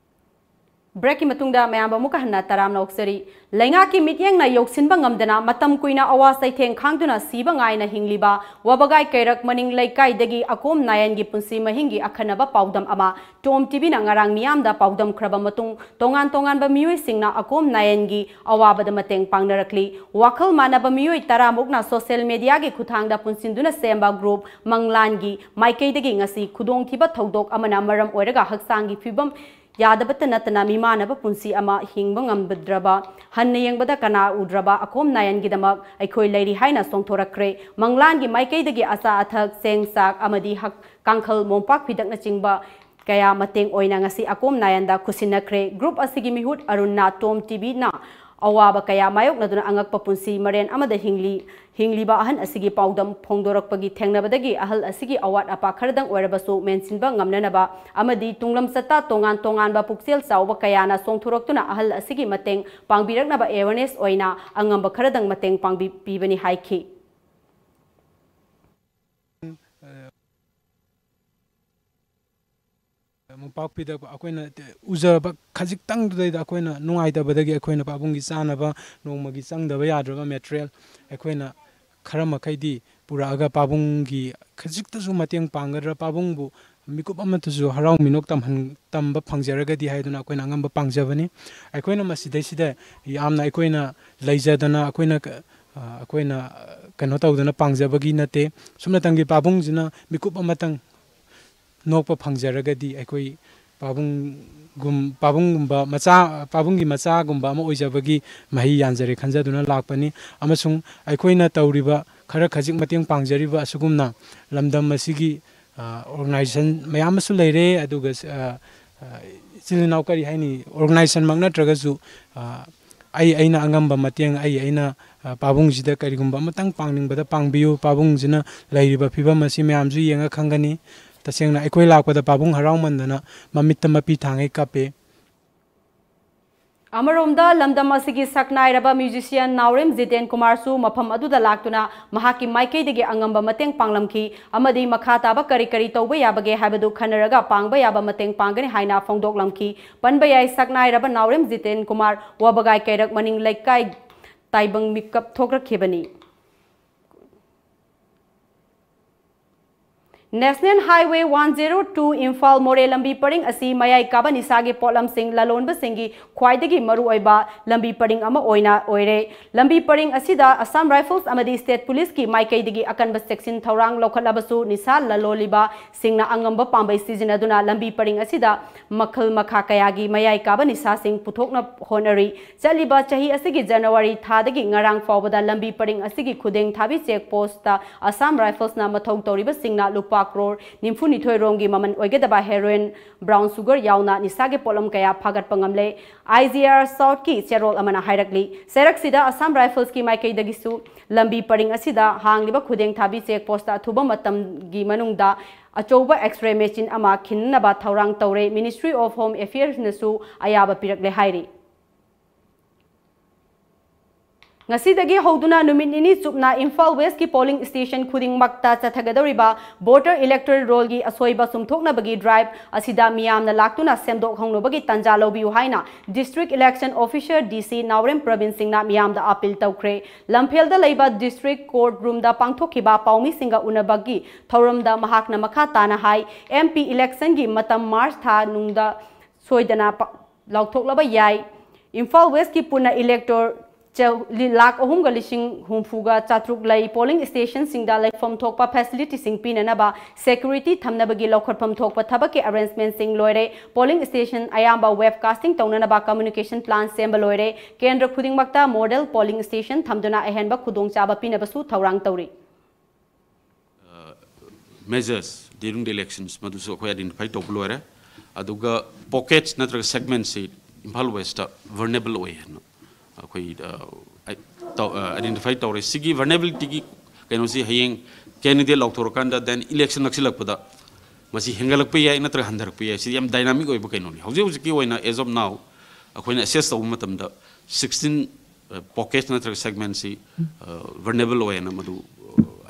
Break ꯀꯤ ꯃꯇꯨꯡꯗ ꯃꯌꯥꯝꯕꯨ ꯑꯃꯨꯛꯀ ꯍꯟꯅ ꯇꯔꯥꯝꯅ ꯑꯣꯛꯆꯔꯤ꯫ ꯂꯩꯉꯥꯛꯀꯤ ꯃꯤꯠꯌꯦꯡꯅ ꯌꯧꯁꯤꯟꯕ ꯉꯝꯗꯅ ꯃꯇꯝ ꯀꯨꯏꯅ ꯑꯋꯥ ꯆꯩꯊꯦꯡ ꯈꯥꯡꯗꯨꯅ ꯁꯤꯕ ꯉꯥꯏꯅ ꯍꯤꯡꯂꯤꯕ ꯋꯥꯕꯒꯥꯏ ꯀꯩꯔꯛ ꯃꯅꯤꯡ ꯂꯩꯀꯥꯏꯗꯒꯤ ꯑꯀꯣꯝ ꯅꯥꯌꯟꯒꯤ ꯄꯨꯟꯁꯤ ꯃꯍꯤꯡꯒꯤ ꯑꯈꯟꯅꯕ ꯄꯥꯎꯗꯝ ꯑꯃ ꯇꯣꯝ ꯇꯤꯚꯤꯅ ꯉꯔꯥꯡ ꯃꯤꯌꯥꯝꯗ ꯄꯥꯎꯗꯝꯈ꯭ꯔꯕ ꯃꯇꯨꯡ, ꯇꯣꯉꯥꯟ ꯇꯣꯉꯥꯟꯕ ꯃꯤꯑꯣꯏꯁꯤꯡꯅ ꯑꯀꯣꯝ ꯅꯥꯌꯟꯒꯤ ꯑꯋꯥꯕꯗ ꯃꯇꯦꯡ ꯄꯥꯡꯅꯔꯛꯂꯤ꯫ ꯋꯥꯈꯜ ꯃꯥꯟꯅꯕ ꯃꯤꯑꯣꯏ ꯇꯔꯥꯃꯨꯛꯅ social media ꯒꯤ ꯈꯨꯠꯊꯥꯡꯗ ꯄꯨꯟꯁꯤꯟꯗꯨꯅ ꯁꯦꯝꯕ group ꯃꯪꯂꯥꯟꯒꯤ ꯃꯥꯏꯀꯩꯗꯒꯤ ꯉꯁꯤ ꯈꯨꯗꯣꯡꯊꯤꯕ ꯊꯧꯗꯣꯛ ꯑꯃꯅ ꯃꯔꯝ ꯑꯣꯏꯔꯒ ꯍꯛꯆꯥꯡꯒꯤ ꯐꯤꯕꯝ ꯌꯥꯗꯕꯇ ꯅꯠꯇꯅ ꯃꯤꯃꯥꯟꯅꯕ ꯄꯨꯟꯁꯤ ꯑꯃ ꯍꯤꯡꯕ ꯉꯝꯗ꯭ꯔꯕ, ꯍꯟꯅ ꯌꯦꯡꯕꯗ ꯀꯅꯥ ꯎꯗ꯭ꯔꯕ ꯑꯀꯣꯝ ꯅꯥꯌꯟꯒꯤꯗꯃꯛ ꯑꯩꯈꯣꯏ ꯂꯩꯔꯤ ꯍꯥꯏꯅ ꯐꯣꯡꯗꯣꯔꯛꯈ꯭ꯔꯦ꯫ ꯃꯪꯂꯥꯟꯒꯤ ꯃꯥꯏꯀꯩꯗꯒꯤ ꯑꯆꯥ ꯑꯊꯛ, ꯆꯦꯡ ꯆꯥꯛ ꯑꯃꯗꯤ ꯍꯛ-, ꯀꯥꯡꯈꯜ, ꯃꯣꯝꯄꯥꯛ ꯐꯤꯗꯛꯅꯆꯤꯡꯕ ꯀꯌꯥ ꯃꯇꯦꯡ ꯑꯣꯏꯅ ꯉꯁꯤ ꯑꯀꯣꯝ ꯅꯥꯌꯟꯗ ꯈꯨꯠꯁꯤꯟꯅꯈ꯭ꯔꯦ꯫ Group ꯑꯁꯤꯒꯤ ꯃꯤꯍꯨꯠ ꯑꯔꯨꯟꯅ ꯇꯣꯝ ꯇꯤꯚꯤꯅ ꯑꯋꯥꯕ ꯀꯌꯥ ꯃꯥꯌꯣꯛꯅꯗꯨꯅ ꯑꯉꯛꯄ ꯄꯨꯟꯁꯤ ꯃꯔꯦꯟ ꯑꯃꯗ ꯍꯤꯡꯂꯤ, ꯍꯤꯡꯂꯤꯕ ꯑꯍꯟ ꯑꯁꯤꯒꯤ ꯄꯥꯎꯗꯝ ꯐꯣꯡꯗꯣꯔꯛꯄꯒꯤ ꯊꯦꯡꯅꯕꯗꯒꯤ ꯑꯍꯜ ꯑꯁꯤꯒꯤ ꯑꯋꯥꯠ ꯑꯄꯥ ꯈꯔꯗꯪ ꯑꯣꯏꯔꯕꯁꯨ ꯃꯦꯟꯁꯤꯟꯕ ꯉꯝꯅꯅꯕ ꯑꯃꯗꯤ ꯇꯨꯡꯂꯝꯆꯠꯇ ꯇꯣꯉꯥꯟ ꯇꯣꯉꯥꯟꯕ ꯄꯨꯛꯆꯦꯜ ꯆꯥꯎꯕ ꯀꯌꯥꯅ ꯆꯣꯡꯊꯣꯔꯛꯇꯨꯅ ꯑꯍꯜ ꯑꯁꯤꯒꯤ ꯃꯇꯦꯡ ꯄꯥꯡꯕꯤꯔꯛꯅꯕ awareness ꯑꯣꯏꯅ ꯑꯉꯝꯕ ꯈꯔꯗꯪ ꯃꯇꯦꯡ ꯄꯥꯡꯕꯤ-, ꯄꯤꯕꯅꯤ ꯍꯥꯏꯈꯤ꯫ ꯃꯣꯝꯄꯥꯛ ꯐꯤꯗꯛ ꯑꯩꯈꯣꯏꯅ ꯎꯖꯕ ꯈꯖꯤꯛꯇꯪꯗꯨꯗꯩꯗ ꯑꯩꯈꯣꯏꯅ ꯅꯨꯡꯉꯥꯏꯇꯕꯗꯒꯤ ꯑꯩꯈꯣꯏꯅ ꯄꯥꯕꯨꯡꯒꯤ ꯆꯥꯅꯕ ꯅꯣꯡꯃꯒꯤ ꯆꯪꯗꯕ ꯌꯥꯗ꯭ꯔꯕ material ꯑꯩꯈꯣꯏꯅ ꯈꯔ ꯃꯈꯩꯗꯤ ꯄꯨꯔꯛꯑꯒ ꯄꯥꯕꯨꯡꯒꯤ ꯈꯖꯤꯛꯇꯁꯨ ꯃꯇꯦꯡ ꯄꯥꯡꯒꯗ꯭ꯔꯥ, ꯄꯥꯕꯨꯡꯕꯨ ꯃꯤꯀꯨꯞ ꯑꯃꯠꯇꯁꯨ ꯍꯔꯥꯎ ꯃꯤꯅꯣꯛ ꯇꯝꯍꯟ-, ꯇꯝꯕ ꯐꯪꯖꯔꯒꯗꯤ ꯍꯥꯏꯗꯨꯅ ꯑꯩꯈꯣꯏꯅ ꯑꯉꯝꯕ ꯄꯥꯡꯖꯕꯅꯤ꯫ ꯑꯩꯈꯣꯏꯅ ꯃꯁꯤꯗꯩꯁꯤꯗ ꯌꯥꯝꯅ ꯑꯩꯈꯣꯏꯅ ꯂꯩꯖꯗꯅ ꯑꯩꯈꯣꯏꯅ ꯀ-, ꯑ, ꯑꯩꯈꯣꯏꯅ, ꯑ, ꯀꯩꯅꯣ ꯇꯧꯗꯅ ꯄꯥꯡꯖꯕꯒꯤ ꯅꯠꯇꯦ꯫ ꯁꯨꯞꯅꯇꯪꯒꯤ ꯄꯥꯕꯨꯡꯁꯤꯅ ꯃꯤꯀꯨꯞ ꯑꯃꯇꯪ ꯅꯣꯛꯄ ꯐꯪꯖꯔꯒꯗꯤ ꯑꯩꯈꯣꯏ ꯄꯥꯕꯨꯡꯒꯨꯝ-, ꯄꯥꯕꯨꯡꯒꯨꯝꯕ ꯃꯆꯥ, ꯄꯥꯕꯨꯡꯒꯤ ꯃꯆꯥꯒꯨꯝꯕ ꯑꯃ ꯑꯣꯏꯖꯕꯒꯤ ꯃꯍꯩ ꯌꯥꯟꯖꯔꯦ ꯈꯟꯖꯗꯨꯅ ꯂꯥꯛꯄꯅꯤ꯫ ꯑꯃꯁꯨꯡ ꯑꯩꯈꯣꯏꯅ ꯇꯧꯔꯤꯕ ꯈꯔ ꯈꯖꯤꯛ ꯃꯇꯦꯡ ꯄꯥꯡꯖꯔꯤꯕ ꯑꯁꯤꯒꯨꯝꯅ ꯂꯝꯗꯝ ꯑꯁꯤꯒꯤ, ꯑ, organization ꯃꯌꯥꯝ ꯑꯃꯁꯨ ꯂꯩꯔꯦ꯫ ꯑꯗꯨꯒ, ꯑ, ꯑ, ꯏꯆꯤꯜ ꯏꯅꯥꯎ ꯀꯔꯤ ꯍꯥꯏꯅꯤ, organization ꯃꯛ ꯅꯠꯇ꯭ꯔꯒꯁꯨ, ꯑ, ꯑꯩ ꯑꯩꯅ ꯑꯉꯝꯕ ꯃꯇꯦꯡ, ꯑꯩ ꯑꯩꯅ, ꯑ, ꯄꯥꯕꯨꯡꯁꯤꯗ ꯀꯔꯤꯒꯨꯝꯕ ꯑꯃꯇꯪ ꯄꯥꯡꯅꯤꯡꯕꯗ ꯄꯥꯡꯕꯤꯌꯨ꯫ ꯄꯥꯕꯨꯡꯁꯤꯅ ꯂꯩꯔꯤꯕ ꯐꯤꯕꯝ ꯑꯁꯤ ꯃꯌꯥꯝꯁꯨ ꯌꯦꯡꯉ ꯈꯪꯒꯅꯤ꯫ ꯇꯁꯦꯡꯅ ꯑꯩꯈꯣꯏ ꯂꯥꯛꯄꯗ ꯄꯥꯕꯨꯡ ꯍꯔꯥꯎꯃꯟꯗꯅ ꯃꯃꯤꯠꯇ ꯃꯄꯤ ꯊꯥꯡꯉꯩ ꯀꯥꯞꯄꯦ꯫ ꯑꯃꯔꯣꯝꯗ ꯂꯝꯗꯝ ꯑꯁꯤꯒꯤ ꯁꯛꯅꯥꯏꯔꯕ musician ꯅꯥꯎꯔꯦꯝ ꯖꯤꯇꯦꯟ ꯀꯨꯃꯥꯔꯁꯨ ꯃꯐꯝ ꯑꯗꯨꯗ ꯂꯥꯛꯇꯨꯅ ꯃꯍꯥꯛꯀꯤ ꯃꯥꯏꯀꯩꯗꯒꯤ ꯑꯉꯝꯕ ꯃꯇꯦꯡ ꯄꯥꯡꯂꯝꯈꯤ ꯑꯃꯗꯤ ꯃꯈꯥ ꯇꯥꯕ ꯀꯔꯤ ꯀꯔꯤ ꯇꯧꯕ ꯌꯥꯕꯒꯦ ꯍꯥꯏꯕꯗꯨ ꯈꯟꯅꯔꯒ ꯄꯥꯡꯕ ꯌꯥꯕ ꯃꯇꯦꯡ ꯄꯥꯡꯒꯅꯤ ꯍꯥꯏꯅ ꯐꯣꯡꯗꯣꯛꯂꯝꯈꯤ꯫ ꯄꯟꯕ ꯌꯥꯏ, ꯁꯛꯅꯥꯏꯔꯕ ꯅꯥꯎꯔꯦꯝ ꯖꯤꯇꯦꯟ ꯀꯨꯃꯥꯔ ꯋꯥꯕꯒꯥꯏ ꯀꯩꯔꯛ ꯃꯅꯤꯡ ꯂꯩꯀꯥꯏ ꯇꯥꯏꯕꯪ ꯃꯤꯀꯞ ꯊꯣꯛꯂꯛꯈꯤꯕꯅꯤ꯫ National Highway one zero two Imphal ꯃꯣꯔꯦ ꯂꯝꯕꯤ ꯄꯔꯤꯡ ꯑꯁꯤ ꯃꯌꯥꯏ ꯀꯥꯕ ꯅꯤꯁꯥꯒꯤ ꯄꯣꯠꯂꯝꯁꯤꯡ ꯂꯂꯣꯟꯕꯁꯤꯡꯒꯤ ꯈ꯭ꯋꯥꯏꯗꯒꯤ ꯃꯔꯨꯑꯣꯏꯕ ꯂꯝꯕꯤ ꯄꯔꯤꯡ ꯑꯃ ꯑꯣꯏꯅ ꯑꯣꯏꯔꯦ꯫ ꯂꯝꯕꯤ ꯄꯔꯤꯡ ꯑꯁꯤꯗ Assam Rifles ꯑꯃꯗꯤ State Policeꯀꯤ ꯃꯥꯏꯀꯩꯗꯒꯤ ꯑꯀꯟꯕ ꯆꯦꯛꯁꯤꯟ ꯊꯧꯔꯥꯡ ꯂꯧꯈꯠꯂꯕꯁꯨ ꯅꯤꯁꯥ ꯂꯂꯣꯜꯂꯤꯕꯁꯤꯡꯅ ꯑꯉꯝꯕ ꯄꯥꯝꯕꯩ ꯁꯤꯖꯤꯟꯅꯗꯨꯅ ꯂꯝꯕꯤ ꯄꯔꯤꯡ ꯑꯁꯤꯗ ꯃꯈꯜ ꯃꯈꯥ ꯀꯌꯥꯒꯤ ꯃꯌꯥꯏ ꯀꯥꯕ ꯅꯤꯁꯥꯁꯤꯡ ꯄꯨꯊꯣꯛꯅ ꯍꯣꯠꯅꯔꯤ꯫ ꯆꯠꯂꯤꯕ ꯆꯍꯤ ꯑꯁꯤꯒꯤ ꯖꯅꯋꯥꯔꯤ ꯊꯥꯗꯒꯤ ꯉꯔꯥꯡ ꯐꯥꯎꯕꯗ ꯂꯝꯕꯤ ꯄꯔꯤꯡ ꯑꯁꯤꯒꯤ ꯈꯨꯗꯦꯡ ꯊꯥꯕꯤ check postꯇ Assam Riflesꯅ ꯃꯊꯧ ꯇꯧꯔꯤꯕꯁꯤꯡꯅ ꯂꯨꯄꯥ ꯀ꯭ꯔꯣꯔ ꯅꯤꯐꯨꯅꯤꯊꯣꯏ ꯔꯣꯝꯒꯤ ꯃꯃꯜ ꯑꯣꯏꯒꯗꯕ heroin, brown sugar ꯌꯥꯎꯅ ꯅꯤꯁꯥꯒꯤ ꯄꯣꯠꯂꯝ ꯀꯌꯥ ꯐꯥꯒꯠꯄ ꯉꯝꯂꯦ꯫ I G R Southꯀꯤ ꯆꯦꯔꯣꯜ ꯑꯃꯅ ꯍꯥꯏꯔꯛꯂꯤ꯫ ꯆꯩꯔꯛꯁꯤꯗ Assam Riflesꯀꯤ ꯃꯥꯏꯀꯩꯗꯒꯤꯁꯨ ꯂꯝꯕꯤ ꯄꯔꯤꯡ ꯑꯁꯤꯗ ꯍꯥꯡꯂꯤꯕ ꯈꯨꯗꯦꯡ ꯊꯥꯕꯤ check postꯇ ꯑꯊꯨꯕ ꯃꯇꯝꯒꯤ ꯃꯅꯨꯡꯗ ꯑꯆꯧꯕ X-ray machine ꯑꯃ ꯈꯤꯟꯅꯅꯕ ꯊꯧꯔꯥꯡ ꯇꯧꯔꯦ꯫ Ministry of Home Affairsꯅꯁꯨ ꯑꯌꯥꯕ ꯄꯤꯔꯛꯂꯦ ꯍꯥꯏꯔꯤ꯫ ꯉꯁꯤꯗꯒꯤ ꯍꯧꯗꯨꯅ ꯅꯨꯃꯤꯠ ꯅꯤꯅꯤ ꯆꯨꯞꯅ ꯏꯝꯐꯥꯜ Westꯀꯤ polling station ꯈꯨꯗꯤꯡꯃꯛꯇ ꯆꯠꯊꯒꯗꯧꯔꯤꯕ voter electoral rollꯒꯤ ꯑꯁꯣꯏꯕ ꯆꯨꯝꯊꯣꯛꯅꯕꯒꯤ drive ꯑꯁꯤꯗ ꯃꯤꯌꯥꯝꯅ ꯂꯥꯛꯇꯨꯅ ꯁꯦꯝꯗꯣꯛ ꯍꯧꯅꯕꯒꯤ ꯇꯥꯟꯖꯥ ꯂꯧꯕꯤꯌꯨ ꯍꯥꯏꯅ District Election Officer D C ꯅꯥꯎꯔꯦꯝ ꯄ꯭ꯔꯕꯤꯟ ꯁꯤꯡꯅ ꯃꯤꯌꯥꯝꯗ appeal ꯇꯧꯈ꯭ꯔꯦ꯫ ꯂꯝꯐꯦꯜꯗ ꯂꯩꯕ District Court Roomꯗ ꯄꯥꯡꯊꯣꯛꯈꯤꯕ ꯄꯥꯎꯃꯤꯁꯤꯡꯒ ꯎꯅꯕꯒꯤ ꯊꯧꯔꯝꯗ ꯃꯍꯥꯛꯅ ꯃꯈꯥ ꯇꯥꯅ ꯍꯥꯏ, M P electionꯒꯤ ꯃꯇꯝ March ꯊꯥ ꯅꯨꯡꯗ ꯁꯣꯏꯗꯅ ꯄ-, ꯂꯥꯎꯊꯣꯛꯂꯕ ꯌꯥꯏ꯫ ꯏꯝꯐꯥꯜ Westꯀꯤ ꯄꯨꯟꯅ elector ꯆ-, ꯂꯤ-, ꯂꯥꯈ ꯑꯍꯨꯝꯒ ꯂꯤꯁꯤꯡ ꯍꯨꯝꯐꯨꯒ ꯆꯥꯇ꯭ꯔꯨꯛ ꯂꯩ꯫ Polling stationꯁꯤꯡꯗ ꯂꯩꯐꯝ ꯊꯣꯛꯄ facilityꯁꯤꯡ ꯄꯤꯅꯅꯕ security ꯊꯝꯅꯕꯒꯤ ꯂꯧꯈꯠꯐꯝ ꯊꯣꯛꯄ ꯊꯕꯛꯀꯤ arrangementꯁꯤꯡ ꯂꯣꯏꯔꯦ꯫ Polling station ꯑꯌꯥꯝꯕ webcasting ꯇꯧꯅꯅꯕ communication plan ꯁꯦꯝꯕ ꯂꯣꯏꯔꯦ꯫ ꯀꯦꯟꯗ꯭ꯔ ꯈꯨꯗꯤꯡꯃꯛꯇ model polling station ꯊꯝꯗꯨꯅ ꯑꯍꯦꯟꯕ ꯈꯨꯗꯣꯡꯆꯥꯕ ꯄꯤꯅꯕꯁꯨ ꯊꯧꯔꯥꯡ ꯇꯧꯔꯤ꯫ Measures during the elections ꯃꯗꯨꯁꯨ ꯑꯩꯈꯣꯏ identify ꯇꯧꯕ ꯂꯣꯏꯔꯦ꯫ ꯑꯗꯨꯒ pockets ꯅꯠꯇ꯭ꯔꯒ segmentꯁꯤ ꯏꯝꯐꯥꯜ Westꯇ vulnerable ꯑꯣꯏ ꯍꯥꯏꯅ ꯑꯩꯈꯣꯏ, ꯑ, ꯑꯩ ꯇꯧ-, ꯑ, identify ꯇꯧꯔꯦ꯫ ꯁꯤꯒꯤ vulnerabilityꯒꯤ ꯀꯩꯅꯣꯁꯤ ꯍꯌꯦꯡ candidate ꯂꯥꯎꯊꯣꯔꯀꯥꯟꯗ, then election ꯅꯛꯁꯤꯜꯂꯛꯄꯗ ꯃꯁꯤ ꯍꯦꯟꯒꯠꯂꯛꯄ ꯌꯥꯏ ꯅꯠꯇ꯭ꯔꯒ ꯍꯟꯊꯔꯛꯄ ꯌꯥꯏ꯫ ꯁꯤꯗꯤ ꯌꯥꯝ dynamic ꯑꯣꯏꯕ ꯀꯩꯅꯣꯅꯤ꯫ ꯍꯧꯖꯤꯛ ꯍꯧꯖꯤꯛꯀꯤ ꯑꯣꯏꯅ, as of now, ꯑꯩꯈꯣꯏꯅ assess ꯇꯧꯕ ꯃꯇꯝꯗ sixteen pockets ꯅꯠꯇ꯭ꯔꯒ segment ꯁꯤ vulnerable ꯑꯣꯏꯌꯦꯅ ꯃꯗꯨ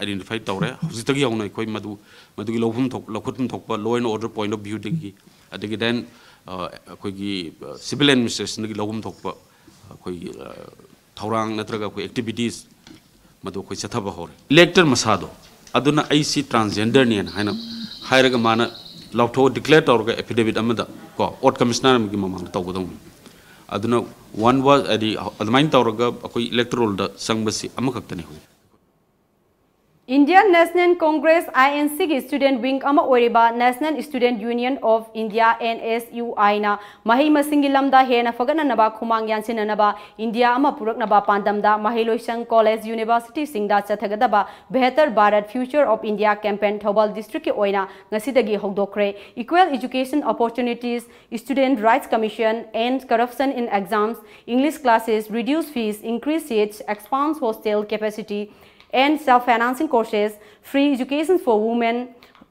identify ꯇꯧꯔꯦ꯫ ꯍꯧꯖꯤꯛꯇꯒꯤ ꯍꯧꯅ ꯑꯩꯈꯣꯏ ꯃꯗꯨ, ꯃꯗꯨꯒꯤ ꯂꯧꯐꯝ ꯊꯣꯛ, ꯂꯧꯈꯠꯐꯝ ꯊꯣꯛꯄ law and order point of view ꯗꯒꯤ, ꯑꯗꯒꯤ then ꯑꯩꯈꯣꯏꯒꯤ civil administration ꯗꯒꯤ ꯂꯧꯐꯝ ꯊꯣꯛꯄ ꯑꯩꯈꯣꯏꯒꯤ ꯊꯧꯔꯥꯡ ꯅꯠꯇ꯭ꯔꯒ ꯑꯩꯈꯣꯏ activities ꯃꯗꯨ ꯑꯩꯈꯣꯏ ꯆꯠꯊꯕ ꯍꯧꯔꯦ꯫ Elector ꯃꯁꯥꯗꯣ ꯑꯗꯨꯅ ꯑꯩꯁꯤ transgender ꯅꯦꯅ ꯍꯥꯏꯅ ꯍꯥꯏꯔꯒ ꯃꯥꯅ ꯂꯥꯎꯊꯣꯛ declare ꯇꯧꯔꯒ affidavit ꯑꯃꯗ ꯀꯣ, ꯑꯣꯠ commissioner ꯑꯃꯒꯤ ꯃꯃꯥꯡꯗ ꯇꯧꯒꯗꯧꯅꯤ꯫ ꯑꯗꯨꯅ one was, ꯍꯥꯏꯗꯤ ꯑꯗꯨꯃꯥꯏꯅ ꯇꯧꯔꯒ ꯑꯩꯈꯣꯏ electoral ꯗ ꯆꯪꯕꯁꯤ ꯑꯃꯈꯛꯇꯅꯤ ꯍꯧꯖꯤꯛ꯫ Indian National Congress, I N C ꯒꯤ student wing ꯑꯃ ꯑꯣꯏꯔꯤꯕ National Student Union of India, N S U I ꯅ ꯃꯍꯩ ꯃꯁꯤꯡꯒꯤ ꯂꯝꯗ ꯍꯦꯟꯅ ꯐꯒꯠꯅꯅꯕ ꯈꯨꯃꯥꯡ ꯌꯥꯟꯁꯤꯟꯅꯅꯕ ꯏꯟꯗꯤꯌꯥ ꯑꯃ ꯄꯨꯔꯛꯅꯕ ꯄꯥꯟꯗꯝꯗ ꯃꯍꯩꯂꯣꯏꯁꯪ, ꯀꯣꯂꯦꯖ, ꯌꯨꯅꯤꯚꯔꯁꯤꯇꯤꯁꯤꯡꯗ ꯆꯠꯊꯒꯗꯕ Behatar Bharat Future of India campaign Thoubal district ꯀꯤ ꯑꯣꯏꯅ ꯉꯁꯤꯗꯒꯤ ꯍꯧꯗꯣꯛꯈ꯭ꯔꯦ꯫ Equal education opportunities, student rights commission, end corruption in exams, English classes, reduce fees, increase seats, expand hostel capacity, and self-financing courses, free education for women,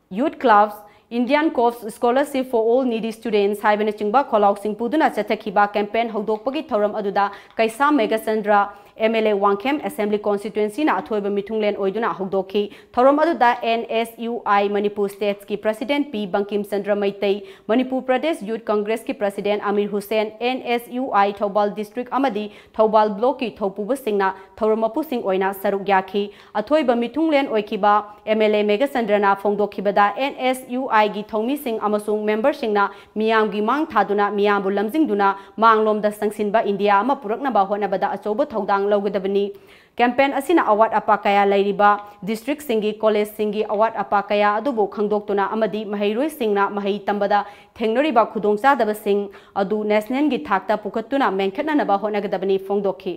youth clubs, Indian Corps scholarship for all needy students ꯍꯥꯏꯕꯅꯆꯤꯡꯕ ꯈꯣꯜꯂꯥꯎꯁꯤꯡ ꯄꯨꯗꯨꯅ ꯆꯠꯊꯈꯤꯕ campaign ꯍꯧꯗꯣꯛꯄꯒꯤ ꯊꯧꯔꯝ ꯑꯗꯨꯗ ꯀꯩꯁꯥꯝ Meghachandra, M L A Wangkhem Assembly Constituency ꯅ ꯑꯊꯣꯏꯕ ꯃꯤꯊꯨꯡꯂꯦꯟ ꯑꯣꯏꯗꯨꯅ ꯍꯧꯗꯣꯛꯈꯤ꯫ ꯊꯧꯔꯝ ꯑꯗꯨꯗ N S U I Manipur State ꯀꯤ President P Bangkim Chandra Meitei, Manipur Pradesh Youth Congress ꯀꯤ President Amir Hussain, N S U I Thoubal district ꯑꯃꯗꯤ ꯊꯧꯕꯥꯜ block ꯀꯤ ꯊꯧꯄꯨꯕꯁꯤꯡꯅ ꯊꯧꯔꯝ ꯃꯄꯨꯁꯤꯡ ꯑꯣꯏꯅ ꯁꯔꯨꯛ ꯌꯥꯈꯤ꯫ ꯑꯊꯣꯏꯕ ꯃꯤꯊꯨꯡꯂꯦꯟ ꯑꯣꯏꯈꯤꯕ M L A ꯃꯦꯘꯆꯟꯗ꯭ꯔꯅ ꯐꯣꯡꯗꯣꯛꯈꯤꯕꯗ, N S U I ꯒꯤ ꯊꯧꯃꯤꯁꯤꯡ ꯑꯃꯁꯨꯡ member ꯁꯤꯡꯅ ꯃꯤꯌꯥꯝꯒꯤ ꯃꯥꯡ ꯊꯥꯗꯨꯅ, ꯃꯤꯌꯥꯝꯕꯨ ꯂꯝꯖꯤꯡꯗꯨꯅ ꯃꯥꯡꯂꯣꯝꯗ ꯆꯪꯁꯤꯟꯕ ꯏꯟꯗꯤꯌꯥ ꯑꯃ ꯄꯨꯔꯛꯅꯕ ꯍꯣꯠꯅꯕꯗ ꯑꯆꯧꯕ ꯊꯧꯗꯥꯡ ꯂꯧꯒꯗꯕꯅꯤ꯫ Campaign ꯑꯁꯤꯅ ꯑꯋꯥꯠ ꯑꯄꯥ ꯀꯌꯥ ꯂꯩꯔꯤꯕ district ꯁꯤꯡꯒꯤ college ꯁꯤꯡꯒꯤ ꯑꯋꯥꯠ ꯑꯄꯥ ꯀꯌꯥ ꯑꯗꯨꯕꯨ ꯈꯪꯗꯣꯛꯇꯨꯅ ꯑꯃꯗꯤ ꯃꯍꯩꯔꯣꯏꯁꯤꯡꯅ ꯃꯍꯩ ꯇꯝꯕꯗ ꯊꯦꯡꯅꯔꯤꯕ ꯈꯨꯗꯣꯡꯆꯥꯗꯕꯁꯤꯡ ꯑꯗꯨ national ꯒꯤ ꯊꯥꯛꯇ ꯄꯨꯈꯠꯇꯨꯅ ꯃꯦꯟꯈꯠꯅꯅꯕ ꯍꯣꯠꯅꯒꯗꯕꯅꯤ ꯐꯣꯡꯗꯣꯛꯈꯤ꯫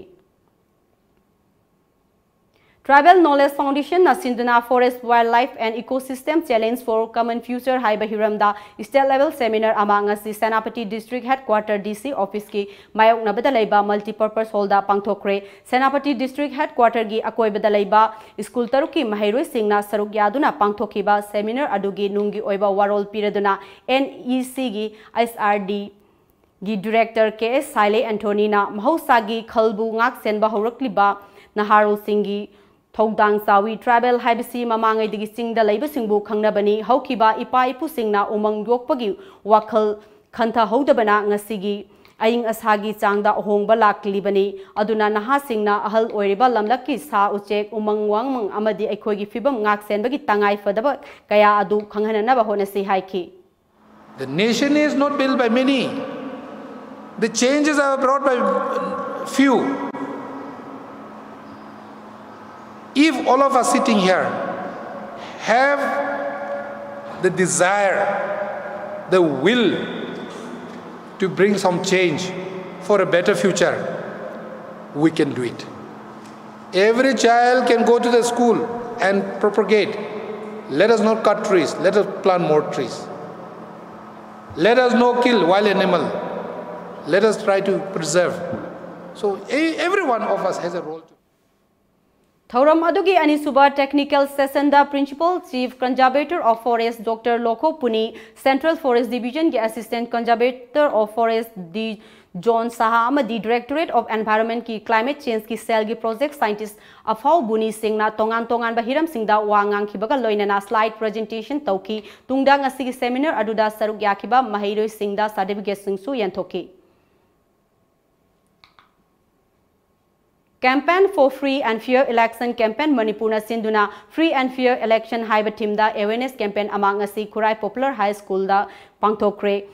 Tribal Knowledge Foundation ꯅ ꯁꯤꯟꯗꯨꯅ Forest, Wildlife and Ecosystem Challenge for Common Future ꯍꯥꯏꯕ ꯍꯤꯔꯝꯗ state level seminar ꯑꯃ ꯉꯁꯤ Senapati District Headquarter D C Office ꯀꯤ ꯃꯥꯌꯣꯛꯅꯕꯗ ꯂꯩꯕ Multipurpose Hall ꯗ ꯄꯥꯡꯊꯣꯛꯈ꯭ꯔꯦ꯫ ꯁꯦꯅꯥꯄꯇꯤ District Headquarter ꯒꯤ ꯑꯀꯣꯏꯕꯗ ꯂꯩꯕ ꯁ꯭ꯀꯨꯜ ꯇꯔꯨꯛꯀꯤ ꯃꯍꯩꯔꯣꯏꯁꯤꯡꯅ ꯁꯔꯨꯛ ꯌꯥꯗꯨꯅ ꯄꯥꯡꯊꯣꯛꯈꯤꯕ seminar ꯑꯗꯨꯒꯤ ꯅꯨꯡꯒꯤ ꯑꯣꯏꯕ ꯋꯥꯔꯣꯜ ꯄꯤꯔꯗꯨꯅ N E C ꯒꯤ H R D ꯒꯤ Director K S ꯁꯥꯏꯂꯦ ꯑꯦꯟꯊꯣꯅꯤꯅ ꯃꯍꯧꯁꯥꯒꯤ ꯈꯜꯕꯨ ꯉꯥꯛ ꯁꯦꯟꯕ ꯍꯧꯔꯛꯂꯤꯕ ꯅꯍꯥꯔꯣꯜꯁꯤꯡꯒꯤ ꯊꯧꯗꯥꯡ ꯆꯥꯎꯏ꯫ Tribal ꯍꯥꯏꯕꯁꯤ ꯃꯃꯥꯡꯉꯩꯗꯒꯤ ꯆꯤꯡꯗ ꯂꯩꯕꯁꯤꯡꯕꯨ ꯈꯪꯅꯕꯅꯤ꯫ ꯍꯧꯈꯤꯕ ꯏꯄꯥ ꯏꯄꯨꯁꯤꯡꯅ ꯎꯃꯪ ꯌꯣꯛꯄꯒꯤ ꯋꯥꯈꯜ ꯈꯟꯊꯍꯧꯗꯕꯅ ꯉꯁꯤꯒꯤ ꯑꯏꯪ ꯑꯁꯥꯒꯤ ꯆꯥꯡꯗ ꯑꯍꯣꯡꯕ ꯂꯥꯛꯂꯤꯕꯅꯤ꯫ ꯑꯗꯨꯅ ꯅꯍꯥꯁꯤꯡꯅ ꯑꯍꯜ ꯑꯣꯏꯔꯤꯕ ꯂꯝꯂꯛꯀꯤ ꯁꯥ ꯎꯆꯦꯛ, ꯎꯃꯪ ꯋꯥꯃꯪ ꯑꯃꯗꯤ ꯑꯩꯈꯣꯏꯒꯤ ꯐꯤꯕꯝ ꯉꯥꯛ ꯁꯦꯟꯕꯒꯤ ꯇꯉꯥꯏ ꯐꯗꯕ ꯀꯌꯥ ꯑꯗꯨ ꯈꯪꯍꯟꯅꯅꯕ ꯍꯣꯠꯅꯁꯤ ꯍꯥꯏꯈꯤ꯫ The nation is not built by many. The changes are brought by few. If all of us sitting here have the desire, the will to bring some change for a better future, we can do it. Every child can go to the school and propagate. Let us not cut trees, let us plant more trees. Let us not kill wild animal. Let us try to preserve. So e- every one of us has a role to. ꯊꯧꯔꯝ ꯑꯗꯨꯒꯤ ꯑꯅꯤꯁꯨꯕ technical session ꯗ Principal Chief Conservator of Forest Doctor Lokho Puni, Central Forest Division ꯒꯤ Assistant Conservator of Forest D John Saha ꯑꯃꯗꯤ Directorate of Environment ꯀꯤ Climate Change ꯀꯤ cell ꯒꯤ Project Scientist ꯑꯐꯥꯎ ꯕꯨꯅꯤ ꯁꯤꯡꯅ ꯇꯣꯉꯥꯟ ꯇꯣꯉꯥꯟꯕ ꯍꯤꯔꯝꯁꯤꯡꯗ ꯋꯥ ꯉꯥꯡꯈꯤꯕꯒ ꯂꯣꯏꯅꯅ slide presentation ꯇꯧꯈꯤ꯫ ꯇꯨꯡꯗ ꯉꯁꯤꯒꯤ seminar ꯑꯗꯨꯗ ꯁꯔꯨꯛ ꯌꯥꯈꯤꯕ ꯃꯍꯩꯔꯣꯏꯁꯤꯡꯗ certificate ꯁꯤꯡꯁꯨ ꯌꯦꯟꯊꯣꯛꯈꯤ꯫ Campaign for Free and Fair Election campaign ꯃꯅꯤꯄꯨꯔꯅ ꯁꯤꯟꯗꯨꯅ Free and Fair Election ꯍꯥꯏꯕ theme ꯗ awareness campaign ꯑꯃ ꯉꯁꯤ ꯈꯨꯔꯥꯏ Popular High School ꯗ ꯄꯥꯡꯊꯣꯛꯈ꯭ꯔꯦ꯫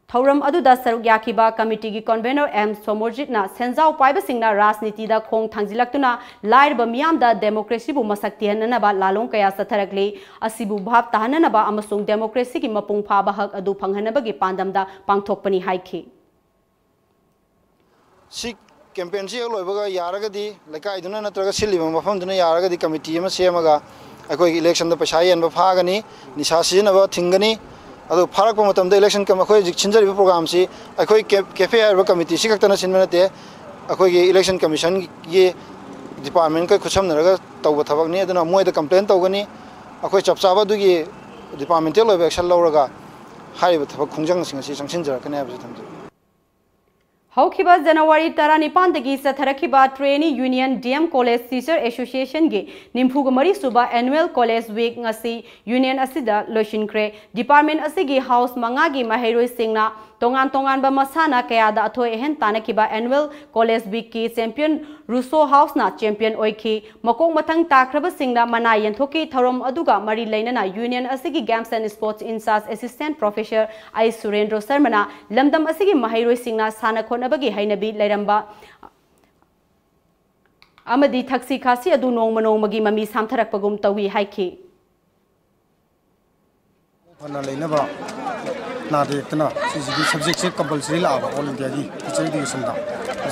ꯊꯧꯔꯝ ꯑꯗꯨꯗ ꯁꯔꯨꯛ ꯌꯥꯈꯤꯕ committee ꯒꯤ convenor M ꯁꯣꯃꯣꯔꯖꯤꯠꯅ ꯁꯦꯟꯖꯥꯎ ꯄꯥꯏꯕꯁꯤꯡꯅ ꯔꯥꯖꯅꯤꯇꯤꯗ ꯈꯣꯡ ꯊꯥꯡꯖꯤꯜꯂꯛꯇꯨꯅ ꯂꯥꯏꯔꯕ ꯃꯤꯌꯥꯝꯗ democracy ꯕꯨ ꯃꯁꯛ ꯊꯤꯍꯟꯅꯅꯕ ꯂꯥꯂꯣꯡ ꯀꯌꯥ ꯆꯠꯊꯔꯛꯂꯤ꯫ ꯑꯁꯤꯕꯨ ꯚꯥꯞ ꯇꯥꯍꯟꯅꯅꯕ ꯑꯃꯁꯨꯡ democracy ꯒꯤ ꯃꯄꯨꯡ ꯐꯥꯕ ꯍꯛ ꯑꯗꯨ ꯐꯪꯍꯟꯅꯕꯒꯤ ꯄꯥꯟꯗꯝꯗ ꯄꯥꯡꯊꯣꯛꯄꯅꯤ ꯍꯥꯏꯈꯤ꯫ ꯁꯤ ꯀꯦꯝꯄꯦꯟꯁꯤ ꯍꯦꯛ ꯂꯣꯏꯕꯒ ꯌꯥꯔꯒꯗꯤ ꯂꯩꯀꯥꯏꯗꯨꯅ ꯅꯠꯇ꯭ꯔꯒ ꯁꯤꯜꯂꯤꯕ ꯃꯐꯝꯗꯨꯅ ꯌꯥꯔꯒꯗꯤ ꯀꯃꯤꯇꯤ ꯑꯃ ꯁꯦꯝꯃꯒ ꯑꯩꯈꯣꯏꯒꯤ ꯏꯂꯦꯛꯁꯟꯗ ꯄꯩꯁꯥ ꯌꯦꯟꯕ ꯐꯥꯒꯅꯤ, ꯅꯤꯁꯥ ꯁꯤꯖꯤꯟꯅꯕ ꯊꯤꯡꯒꯅꯤ꯫ ꯑꯗꯨ ꯐꯥꯔꯛꯄ ꯃꯇꯝꯗ ꯏꯂꯦꯛꯁꯟ ꯀꯝ-, ꯑꯩꯈꯣꯏ ꯍꯧꯖꯤꯛ ꯁꯤꯟꯖꯔꯤꯕ ꯄ꯭ꯔꯣꯒ꯭ꯔꯥꯝꯁꯤ ꯑꯩꯈꯣꯏ ꯀꯦ-, ꯀꯦꯐꯦ ꯍꯥꯏꯔꯤꯕ ꯀꯃꯤꯇꯤ ꯁꯤ ꯈꯛꯇꯅ ꯁꯤꯟꯕ ꯅꯠꯇꯦ, ꯑꯩꯈꯣꯏꯒꯤ ꯏꯂꯦꯛꯁꯟ ꯀꯃꯤꯁꯟꯒꯤ ꯗꯤꯄꯥꯔꯠꯃꯦꯟꯈꯩ ꯈꯨꯠꯁꯝꯅꯔꯒ ꯇꯧꯕ ꯊꯕꯛꯅꯤ꯫ ꯑꯗꯨꯅ ꯃꯣꯏꯗ ꯀꯝꯄ꯭ꯂꯦꯟ ꯇꯧꯒꯅꯤ, ꯑꯩꯈꯣꯏ ꯆꯞ ꯆꯥꯕ ꯑꯗꯨꯒꯤ ꯗꯤꯄꯥꯔꯠꯃꯦꯟꯇꯦꯜ ꯑꯣꯏꯕ ꯑꯦꯛꯁꯟ ꯂꯧꯔꯒ ꯍꯥꯏꯔꯤꯕ ꯊꯕꯛ ꯈꯣꯡꯖꯪꯁꯤꯡ ꯑꯁꯤ ꯆꯪꯁꯤꯟꯖꯔꯛꯀꯅꯤ ꯍꯥꯏꯕꯁꯤ ꯊꯝꯖꯒꯦ꯫ ꯍꯧꯈꯤꯕ ꯖꯅꯋꯥꯔꯤ ꯇꯔꯥꯅꯤꯄꯥꯟꯗꯒꯤ ꯆꯠꯊꯔꯛꯈꯤꯕ ꯇ꯭ꯔꯦꯅꯤ union D M college teacher ꯑꯦꯁꯣꯁꯤꯌꯦꯁꯟꯒꯤ ꯅꯤꯐꯨꯒ ꯃꯔꯤ ꯁꯨꯕ ꯑꯦꯅꯨꯋꯦꯜ ꯀꯣꯂꯦꯖ ꯋꯤꯛ ꯉꯁꯤ ꯌꯨꯅꯤꯌꯟ ꯑꯁꯤꯗ ꯂꯣꯏꯁꯤꯟꯈ꯭ꯔꯦ꯫ ꯗꯤꯄꯥꯔꯠꯃꯦꯟ ꯑꯁꯤꯒꯤ ꯍꯥꯎꯁ ꯃꯉꯥꯒꯤ ꯃꯍꯩꯔꯣꯏꯁꯤꯡꯅ ꯇꯣꯉꯥꯟ ꯇꯣꯉꯥꯟꯕ ꯃꯁꯥꯟꯅ ꯀꯌꯥꯗ ꯑꯊꯣꯏ ꯑꯍꯦꯟ ꯇꯥꯟꯅꯈꯤꯕ ꯑꯦꯅꯨꯋꯦꯜ ꯀꯣꯂꯦꯖ ꯋꯤꯛꯀꯤ ꯆꯦꯝꯄꯤꯌꯟ ꯔꯨꯁꯣ ꯍꯥꯎꯁꯅ ꯆꯦꯝꯄꯤꯌꯟ ꯑꯣꯏꯈꯤ꯫ ꯃꯀꯣꯛ ꯃꯊꯪ ꯇꯥꯈ꯭ꯔꯕꯁꯤꯡꯅ ꯃꯅꯥ ꯌꯦꯟꯊꯣꯛꯈꯤ꯫ ꯊꯧꯔꯝ ꯑꯗꯨꯒ ꯃꯔꯤ ꯂꯩꯅꯅ ꯌꯨꯅꯤꯌꯟ ꯑꯁꯤꯒꯤ games and sports in charge assistant professor I Surendro ꯁꯔꯃꯅ ꯂꯝꯗꯝ ꯑꯁꯤꯒꯤ ꯃꯍꯩꯔꯣꯏꯁꯤꯡꯅ ꯁꯥꯟꯅ ꯈꯣꯠꯅꯕꯒꯤ ꯍꯩꯅꯕꯤ ꯂꯩꯔꯝꯕ ꯑꯃꯗꯤ ꯊꯛꯁꯤ ꯈꯥꯁꯤ ꯑꯗꯨ ꯅꯣꯡꯃ ꯅꯣꯡꯃꯒꯤ ꯃꯃꯤ ꯁꯥꯝꯊꯔꯛꯄꯒꯨꯝ ꯇꯧꯏ ꯍꯥꯏꯈꯤ꯫ ꯐꯅ ꯂꯩꯅꯕ, ꯅꯥꯗ ꯌꯦꯛꯇꯅ ꯁꯤꯁꯤꯒꯤ ꯁꯕꯖꯦꯛꯁꯦ ꯀꯝꯄꯜꯁꯔꯤ ꯂꯥꯛꯑꯕ ꯑꯣꯜ ꯏꯟꯗꯤꯌꯥꯒꯤ ꯇꯤꯆꯔ ꯏꯗꯨꯀꯦꯁꯟꯗ꯫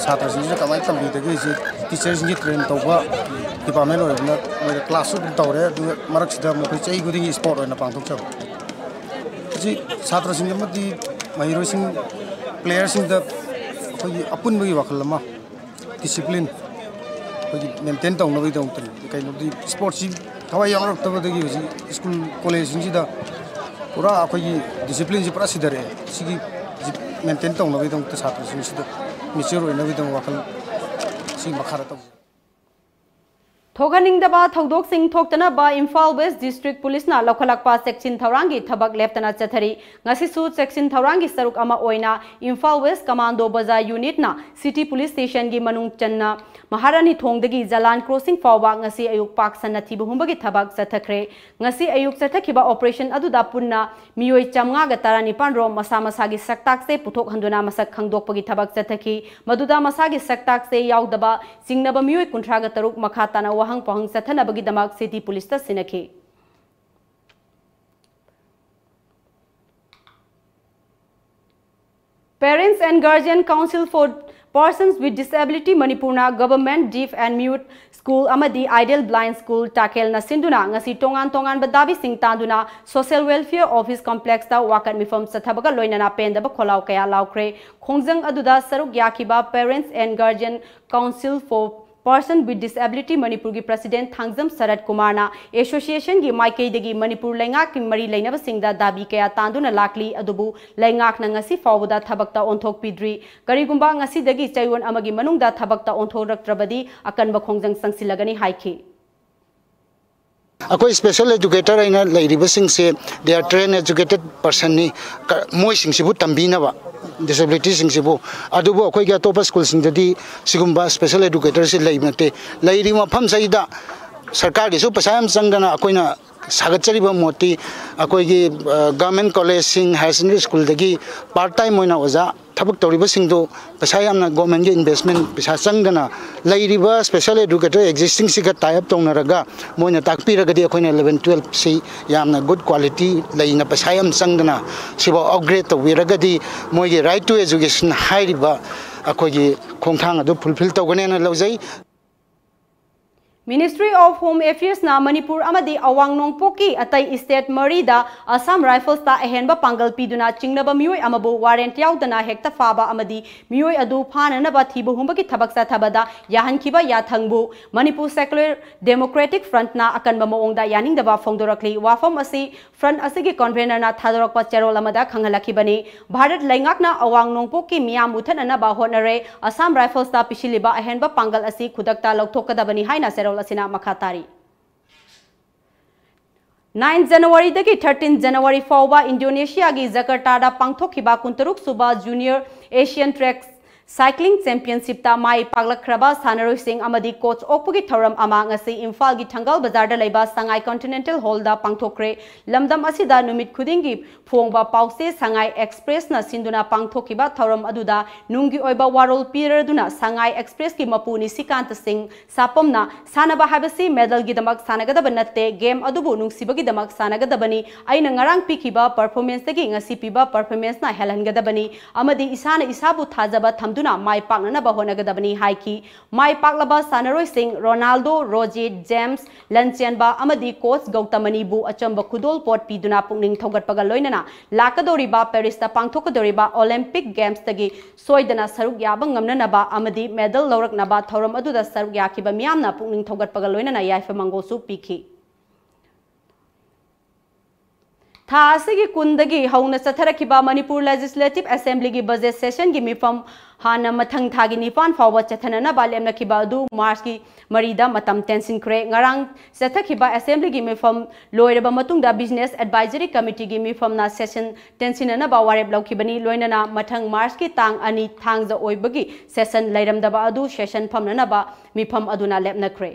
ꯁꯥꯇ꯭ꯔꯁꯤꯡꯁꯤꯗ ꯀꯃꯥꯏꯅ ꯇꯝꯕꯤꯗꯒꯦ ꯍꯥꯏꯁꯦ ꯇꯤꯆꯔꯁꯤꯡꯒꯤ ꯇ꯭ꯔꯦꯟ ꯇꯧꯕ ꯗꯤꯄꯥꯔꯠꯃꯦꯟ ꯑꯣꯏꯔꯕꯅꯤꯅ ꯃꯣꯏꯗ ꯀ꯭ꯂꯥꯁꯁꯨ ꯑꯗꯨꯝ ꯇꯧꯔꯦ, ꯑꯗꯨꯒ ꯃꯔꯛꯁꯤꯗ ꯃꯈꯣꯏ ꯆꯍꯤ ꯈꯨꯗꯤꯡꯒꯤ ꯏꯁꯄꯣꯔꯠ ꯑꯣꯏꯅ ꯄꯥꯡꯊꯣꯛꯆꯕ꯫ ꯍꯧꯖꯤꯛ ꯁꯥꯇ꯭ꯔꯁꯤꯡ ꯑꯃꯗꯤ ꯃꯍꯩꯔꯣꯏꯁꯤꯡ, ꯄ꯭ꯂꯦꯌꯔꯁꯤꯡꯗ ꯑꯩꯈꯣꯏꯒꯤ ꯑꯄꯨꯟꯕꯒꯤ ꯋꯥꯈꯜ ꯑꯃ, ꯗꯤꯁꯤꯄ꯭ꯂꯤꯟ ꯑꯩꯈꯣꯏꯒꯤ ꯃꯦꯟꯇꯦꯟ ꯇꯧꯅꯕꯒꯤꯗꯃꯛꯇꯅꯤ꯫ ꯀꯩꯅꯣꯗꯤ ꯏꯁꯄꯣꯔꯠꯁꯤ ꯊꯋꯥꯏ ꯌꯥꯎꯔꯛꯇꯕꯗꯒꯤ ꯍꯧꯖꯤꯛ ꯁ꯭ꯀꯨꯜ ꯀꯣꯂꯦꯖꯁꯤꯡꯁꯤꯗ ꯄꯨꯔꯥ ꯑꯩꯈꯣꯏꯒꯤ ꯗꯤꯁꯤꯄ꯭ꯂꯤꯟꯁꯤ ꯄꯨꯔꯥ ꯁꯤꯊꯔꯛꯑꯦ꯫ ꯁꯤꯒꯤ ꯃꯦꯟꯇꯦꯟ ꯇꯧꯅꯕꯒꯤꯗꯃꯛꯇ ꯁꯥꯇ꯭ꯔꯁꯤꯡꯁꯤꯗ ꯃꯦꯆ꯭ꯌꯣꯔ ꯑꯣꯏꯅꯕꯒꯤꯗꯃꯛ ꯋꯥꯈꯜ ꯁꯤ ꯃꯈꯥꯗ ꯇꯧꯖꯩ꯫ ꯊꯣꯛꯍꯟꯅꯤꯡꯗꯕ ꯊꯧꯗꯣꯛꯁꯤꯡ ꯊꯣꯛꯇꯅꯕ ꯏꯝꯐꯥꯜ ꯋꯦꯁ ꯗꯤꯁꯇ꯭ꯔꯤꯛ ꯄꯨꯂꯤꯁꯅ ꯂꯧꯈꯠꯂꯛꯄ ꯆꯦꯛꯁꯤꯟ ꯊꯧꯔꯥꯡꯒꯤ ꯊꯕꯛ ꯂꯦꯞꯇꯅ ꯆꯠꯊꯔꯤ꯫ ꯉꯁꯤꯁꯨ ꯆꯦꯛꯁꯤꯟ ꯊꯧꯔꯥꯡꯒꯤ ꯁꯔꯨꯛ ꯑꯃ ꯑꯣꯏꯅ ꯏꯝꯐꯥꯜ ꯋꯦꯁ ꯀꯃꯥꯟꯗꯣ ꯕꯖꯥꯔ ꯌꯨꯅꯤꯠꯅ ꯁꯤꯇꯤ ꯄꯨꯂꯤꯁ ꯁ꯭ꯇꯦꯁꯟꯒꯤ ꯃꯅꯨꯡ ꯆꯟꯅ ꯃꯍꯥꯔꯥꯅꯤ ꯊꯣꯡꯗꯒꯤ ꯖꯂꯥꯟ ꯀ꯭ꯔꯣꯁꯤꯡ ꯐꯥꯎꯕ ꯉꯁꯤ ꯑꯌꯨꯛ ꯄꯥꯛ ꯁꯟꯅ ꯊꯤꯕ ꯍꯨꯝꯕꯒꯤ ꯊꯕꯛ ꯆꯠꯊꯈ꯭ꯔꯦ꯫ ꯉꯁꯤ ꯑꯌꯨꯛ ꯆꯠꯊꯈꯤꯕ ꯑꯣꯄꯔꯦꯁꯟ ꯑꯗꯨꯗ ꯄꯨꯟꯅ ꯃꯤꯑꯣꯏ ꯆꯥꯝꯃꯉꯥꯒ ꯇꯔꯥꯅꯤꯄꯥꯟ ꯔꯣꯝ ꯃꯁꯥ ꯃꯁꯥꯒꯤ ꯁꯛꯇꯥꯛꯁꯦ ꯄꯨꯊꯣꯛꯍꯟꯗꯨꯅ ꯃꯁꯛ ꯈꯪꯗꯣꯛꯄꯒꯤ ꯊꯕꯛ ꯆꯠꯊꯈꯤ꯫ ꯃꯗꯨꯗ ꯃꯁꯥꯒꯤ ꯁꯛꯇꯥꯛꯁꯦ ꯌꯥꯎꯗꯕ ꯆꯤꯡꯅꯕ ꯃꯤꯑꯣꯏ ꯀꯨꯟꯊ꯭ꯔꯥꯒ ꯇꯔꯨꯛ ꯃꯈꯥ ꯇꯥꯅ ꯋꯥꯍꯪ ꯄꯥꯎꯍꯪ ꯆꯠꯊꯅꯕꯒꯤꯗꯃꯛ ꯁꯤꯇꯤ ꯄꯨꯂꯤꯁꯇ ꯁꯤꯟꯅꯈꯤ꯫ Parents and Guardian Council for Persons with Disability ꯃꯅꯤꯄꯨꯔꯅ Government Deaf and Mute School ꯑꯃꯗꯤ Ideal Blind School ꯇꯥꯈꯦꯜꯅ ꯁꯤꯟꯗꯨꯅ ꯉꯁꯤ ꯇꯣꯉꯥꯟ ꯇꯣꯉꯥꯟꯕ ꯗꯥꯕꯤꯁꯤꯡ ꯇꯥꯟꯗꯨꯅ Social Welfare Office Complexꯇ ꯋꯥꯀꯠ ꯃꯤꯐꯝ ꯆꯠꯊꯕꯒ ꯂꯣꯏꯅꯅ ꯄꯦꯟꯗꯕ ꯈꯣꯜꯂꯥꯎ ꯀꯌꯥ ꯂꯥꯎꯈ꯭ꯔꯦ꯫ ꯈꯣꯡꯖꯪ ꯑꯗꯨꯗ ꯁꯔꯨꯛ ꯌꯥꯈꯤꯕ Parents and Guardian Council for Person with Disability ꯃꯅꯤꯄꯨꯔꯒꯤ President ꯊꯥꯡꯖꯝ ꯁꯔꯠ ꯀꯨꯃꯥꯔꯅ Associationꯒꯤ ꯃꯥꯏꯀꯩꯗꯒꯤ ꯃꯅꯤꯄꯨꯔ ꯂꯩꯉꯥꯛꯀꯤ ꯃꯔꯤ ꯂꯩꯅꯕꯁꯤꯡꯗ ꯗꯥꯕꯤ ꯀꯌꯥ ꯇꯥꯟꯗꯨꯅ ꯂꯥꯛꯂꯤ, ꯑꯗꯨꯕꯨ ꯂꯩꯉꯥꯛꯅ ꯉꯁꯤ ꯐꯥꯎꯕꯗ ꯊꯕꯛꯇ ꯑꯣꯟꯊꯣꯛꯄꯤꯗ꯭ꯔꯤ꯫ ꯀꯔꯤꯒꯨꯝꯕ ꯉꯁꯤꯗꯒꯤ ꯆꯌꯣꯜ ꯑꯃꯒꯤ ꯃꯅꯨꯡꯗ ꯊꯕꯛꯇ ꯑꯣꯟꯊꯣꯔꯛꯇ꯭ꯔꯕꯗꯤ ꯑꯀꯟꯕ ꯈꯣꯡꯖꯪ ꯆꯪꯁꯤꯜꯂꯒꯅꯤ ꯍꯥꯏꯈꯤ꯫ ꯑꯩꯈꯣꯏ special educator ꯑꯩꯅ ꯂꯩꯔꯤꯕꯁꯤꯡꯁꯦ they are trained educated personꯅꯤ꯫ ꯃꯣꯏꯁꯤꯡꯁꯤꯕꯨ ꯇꯝꯕꯤꯅꯕ disabilityꯁꯤꯡꯁꯤꯕꯨ꯫ ꯑꯗꯨꯕꯨ ꯑꯩꯈꯣꯏꯒꯤ ꯑꯇꯣꯞꯄ schoolꯁꯤꯡꯗꯗꯤ ꯁꯤꯒꯨꯝꯕ special educatorꯁꯤ ꯂꯩꯕ ꯅꯠꯇꯦ꯫ ꯂꯩꯔꯤꯕ ꯃꯐꯝꯁꯤꯗ ꯁꯔꯀꯥꯔꯒꯤꯁꯨ ꯄꯩꯁꯥ ꯌꯥꯝ ꯆꯪꯗꯅ ꯑꯩꯈꯣꯏꯅ ꯁꯥꯒꯠꯆꯔꯤꯕ ꯃꯣꯠꯇꯤ ꯑꯩꯈꯣꯏꯒꯤ government collegeꯁꯤꯡ higher secondary schoolꯗꯒꯤ part time ꯑꯣꯏꯅ ꯑꯣꯖꯥ ꯊꯕꯛ ꯇꯧꯔꯤꯕꯁꯤꯡꯗꯨ ꯄꯩꯁꯥ ꯌꯥꯝꯅ governmentꯀꯤ investment ꯄꯩꯁꯥ ꯆꯪꯗꯅ ꯂꯩꯔꯤꯕ special educator existingꯁꯤꯒ tie up ꯇꯧꯅꯔꯒ ꯃꯣꯏꯅ ꯇꯥꯛꯄꯤꯔꯒꯗꯤ ꯑꯩꯈꯣꯏꯅ eleven twelveꯁꯤ ꯌꯥꯝꯅ good quality ꯂꯩꯅ ꯄꯩꯁꯥ ꯌꯥꯝ ꯆꯪꯗꯅ ꯁꯤꯐꯥꯎ upgrade ꯇꯧꯕꯤꯔꯒꯗꯤ ꯃꯣꯏꯒꯤ right to education ꯍꯥꯏꯔꯤꯕ ꯑꯩꯈꯣꯏꯒꯤ ꯈꯣꯡꯊꯥꯡ ꯑꯗꯨ fulfil ꯇꯧꯒꯅꯦꯅ ꯂꯧꯖꯩ꯫ Ministry of Home Affairsꯅ ꯃꯅꯤꯄꯨꯔ ꯑꯃꯗꯤ ꯑꯋꯥꯡ ꯅꯣꯡꯄꯣꯛꯀꯤ ꯑꯇꯩ state ꯃꯔꯤꯗ Assam Riflesꯇ ꯑꯍꯦꯟꯕ ꯄꯥꯡꯒꯜ ꯄꯤꯗꯨꯅ ꯆꯤꯡꯅꯕ ꯃꯤꯑꯣꯏ ꯑꯃꯕꯨ warrant ꯌꯥꯎꯗꯅ ꯍꯦꯛꯇ ꯐꯥꯕ ꯑꯃꯗꯤ ꯃꯤꯑꯣꯏ ꯑꯗꯨ ꯐꯥꯅꯅꯕ ꯊꯤꯕ ꯍꯨꯝꯕꯒꯤ ꯊꯕꯛ ꯆꯠꯊꯕꯗ ꯌꯥꯍꯟꯈꯤꯕ ꯌꯥꯊꯪꯕꯨ Manipur Secular Democratic Frontꯅ ꯑꯀꯟꯕ ꯃꯑꯣꯡꯗ ꯌꯥꯅꯤꯡꯗꯕ ꯐꯣꯡꯗꯣꯔꯛꯂꯤ꯫ ꯋꯥꯐꯝ ꯑꯁꯤ front ꯑꯁꯤꯒꯤ convenerꯅ ꯊꯥꯗꯣꯔꯛꯄ ꯆꯦꯔꯣꯜ ꯑꯃꯗ ꯈꯪꯍꯜꯂꯛꯈꯤꯕꯅꯤ꯫ ꯚꯥꯔꯠ ꯂꯩꯉꯥꯛꯅ ꯑꯋꯥꯡ ꯅꯣꯡꯄꯣꯛꯀꯤ ꯃꯤꯌꯥꯝ ꯃꯨꯊꯠꯅꯅꯕ ꯍꯣꯠꯅꯔꯦ꯫ Assam Riflesꯇ ꯄꯤꯁꯤꯜꯂꯤꯕ ꯑꯍꯦꯟꯕ ꯄꯥꯡꯒꯜ ꯑꯁꯤ ꯈꯨꯗꯛꯇ ꯂꯧꯊꯣꯛꯀꯗꯕꯅꯤ ꯍꯥꯏꯅ ꯆꯦꯔꯣꯜ ꯑꯁꯤꯅ ꯃꯈꯥ ꯇꯥꯔꯤ꯫ Nine Januaryꯗꯒꯤ thirteen January ꯐꯥꯎꯕ ꯏꯟꯗꯣꯅꯦꯁꯤꯌꯥꯒꯤ ꯖꯀꯔꯇꯥꯗ ꯄꯥꯡꯊꯣꯛꯈꯤꯕ ꯀꯨꯟꯇꯔꯨꯛ ꯁꯨꯕ Junior Asian Track Cycling Championshipꯇ ꯃꯥꯏ ꯄꯥꯛꯂꯛꯈ꯭ꯔꯕ ꯁꯥꯟꯅꯔꯣꯏꯁꯤꯡ ꯑꯃꯗꯤ coach ꯑꯣꯛꯄꯒꯤ ꯊꯧꯔꯝ ꯑꯃ ꯉꯁꯤ ꯏꯝꯐꯥꯜꯒꯤ ꯊꯪꯒꯥꯜ ꯕꯖꯥꯔꯗ ꯂꯩꯕ ꯁꯉꯥꯏ Continental Hallꯗ ꯄꯥꯡꯊꯣꯛꯈ꯭ꯔꯦ꯫ ꯂꯝꯗꯝ ꯑꯁꯤꯗ ꯅꯨꯃꯤꯠ ꯈꯨꯗꯤꯡꯒꯤ ꯐꯣꯡꯕ ꯄꯥꯎꯆꯦ ꯁꯉꯥꯏ Expressꯅ ꯁꯤꯟꯗꯨꯅ ꯄꯥꯡꯊꯣꯛꯈꯤꯕ ꯊꯧꯔꯝ ꯑꯗꯨꯗ ꯅꯨꯡꯒꯤ ꯑꯣꯏꯕ ꯋꯥꯔꯣꯜ ꯄꯤꯔꯗꯨꯅ ꯁꯉꯥꯏ Expressꯀꯤ ꯃꯄꯨ ꯅꯤꯁꯤꯀꯥꯟꯇ ꯁꯤꯡ ꯁꯥꯄꯝꯅ ꯁꯥꯟꯅꯕ ꯍꯥꯏꯕꯁꯤ medalꯒꯤꯗꯃꯛ ꯁꯥꯟꯅꯒꯗꯕ ꯅꯠꯇꯦ, game ꯑꯗꯨꯕꯨ ꯅꯨꯡꯁꯤꯕꯒꯤꯗꯃꯛ ꯁꯥꯟꯅꯒꯗꯕꯅꯤ꯫ ꯑꯩꯅ ꯉꯔꯥꯡ ꯄꯤꯈꯤꯕ performanceꯇꯒꯤ ꯉꯁꯤ ꯄꯤꯕ performanceꯅ ꯍꯦꯜꯍꯟꯒꯗꯕꯅꯤ ꯑꯃꯗꯤ ꯏꯁꯥꯅ ꯏꯁꯥꯕꯨ ꯊꯥꯖꯕ ꯊꯝꯗꯨꯅ ꯃꯥꯏ ꯄꯥꯛꯅꯅꯕ ꯍꯣꯠꯅꯒꯗꯕꯅꯤ ꯍꯥꯏꯈꯤ꯫ ꯃꯥꯏ ꯄꯥꯛꯂꯕ ꯁꯥꯟꯅꯔꯣꯏꯁꯤꯡ ꯔꯣꯅꯥꯜꯗꯣ, ꯔꯣꯖꯦ, ꯖꯦꯝꯁ, ꯂꯟꯆꯦꯟꯕ ꯑꯃꯗꯤ ꯀꯣꯆ ꯒꯧꯇꯃꯅꯤꯕꯨ ꯑꯆꯝꯕ ꯈꯨꯗꯣꯜꯄꯣꯠ ꯄꯤꯗꯨꯅ ꯄꯨꯛꯅꯤꯡ ꯊꯧꯒꯠꯄꯒ ꯂꯣꯏꯅꯅ ꯂꯥꯛꯀꯗꯧꯔꯤꯕ ꯄꯦꯔꯤꯁꯇ ꯄꯥꯡꯊꯣꯛꯀꯗꯧꯔꯤꯕ ꯑꯣꯂꯤꯝꯄꯤꯛ ꯒꯦꯝꯁꯇꯒꯤ ꯁꯣꯏꯗꯅ ꯁꯔꯨꯛ ꯌꯥꯕ ꯉꯝꯅꯅꯕ ꯑꯃꯗꯤ ꯃꯦꯗꯜ ꯂꯧꯔꯛꯅꯕ ꯊꯧꯔꯝ ꯑꯗꯨꯗ ꯁꯔꯨꯛ ꯌꯥꯈꯤꯕ ꯃꯤꯌꯥꯝꯅ ꯄꯨꯛꯅꯤꯡ ꯊꯧꯒꯠꯄꯒ ꯂꯣꯏꯅꯅ ꯌꯥꯏꯐ ꯃꯪꯒꯣꯜꯁꯨ ꯄꯤꯈꯤ꯫ ꯊꯥ ꯑꯁꯤꯒꯤ ꯀꯨꯟꯗꯒꯤ ꯍꯧꯅ ꯆꯠꯊꯔꯛꯈꯤꯕ ꯃꯅꯤꯄꯨꯔ ꯂꯦꯖꯤꯁꯂꯦꯇꯤꯚ ꯑꯦꯁꯦꯝꯕ꯭ꯂꯤꯒꯤ ꯕꯖꯦꯠ ꯁꯦꯁꯟꯒꯤ ꯃꯤꯐꯝ ꯍꯥꯟꯅ ꯃꯊꯪ ꯊꯥꯒꯤ ꯅꯤꯄꯥꯟ ꯐꯥꯎꯕ ꯆꯠꯊꯅꯅꯕ ꯂꯦꯞꯅꯈꯤꯕ ꯑꯗꯨ ꯃꯥꯔꯆꯀꯤ ꯃꯔꯤꯗ ꯃꯇꯝ ꯇꯦꯟꯁꯤꯟꯈ꯭ꯔꯦ꯫ ꯉꯔꯥꯡ ꯆꯠꯊꯈꯤꯕ ꯑꯦꯁꯦꯝꯕ꯭ꯂꯤꯒꯤ ꯃꯤꯐꯝ ꯂꯣꯏꯔꯕ ꯃꯇꯨꯡꯗ ꯕꯤꯖꯤꯅꯦꯁ ꯑꯦꯗꯚꯥꯏꯖꯔꯤ ꯀꯃꯤꯇꯤꯒꯤ ꯃꯤꯐꯝꯅ ꯁꯦꯁꯟ ꯇꯦꯟꯁꯤꯟꯅꯅꯕ ꯋꯥꯔꯦꯞ ꯂꯧꯈꯤꯕꯅꯤ꯫ ꯂꯣꯏꯅꯅ ꯃꯊꯪ ꯃꯥꯔꯆꯀꯤ ꯇꯥꯡ ꯑꯅꯤ ꯊꯥꯡꯖ ꯑꯣꯏꯕꯒꯤ ꯁꯦꯁꯟ ꯂꯩꯔꯝꯗꯕ ꯑꯗꯨ ꯁꯦꯁꯟ ꯐꯝꯅꯅꯕ ꯃꯤꯐꯝ ꯑꯗꯨꯅ ꯂꯦꯞꯅꯈ꯭ꯔꯦ꯫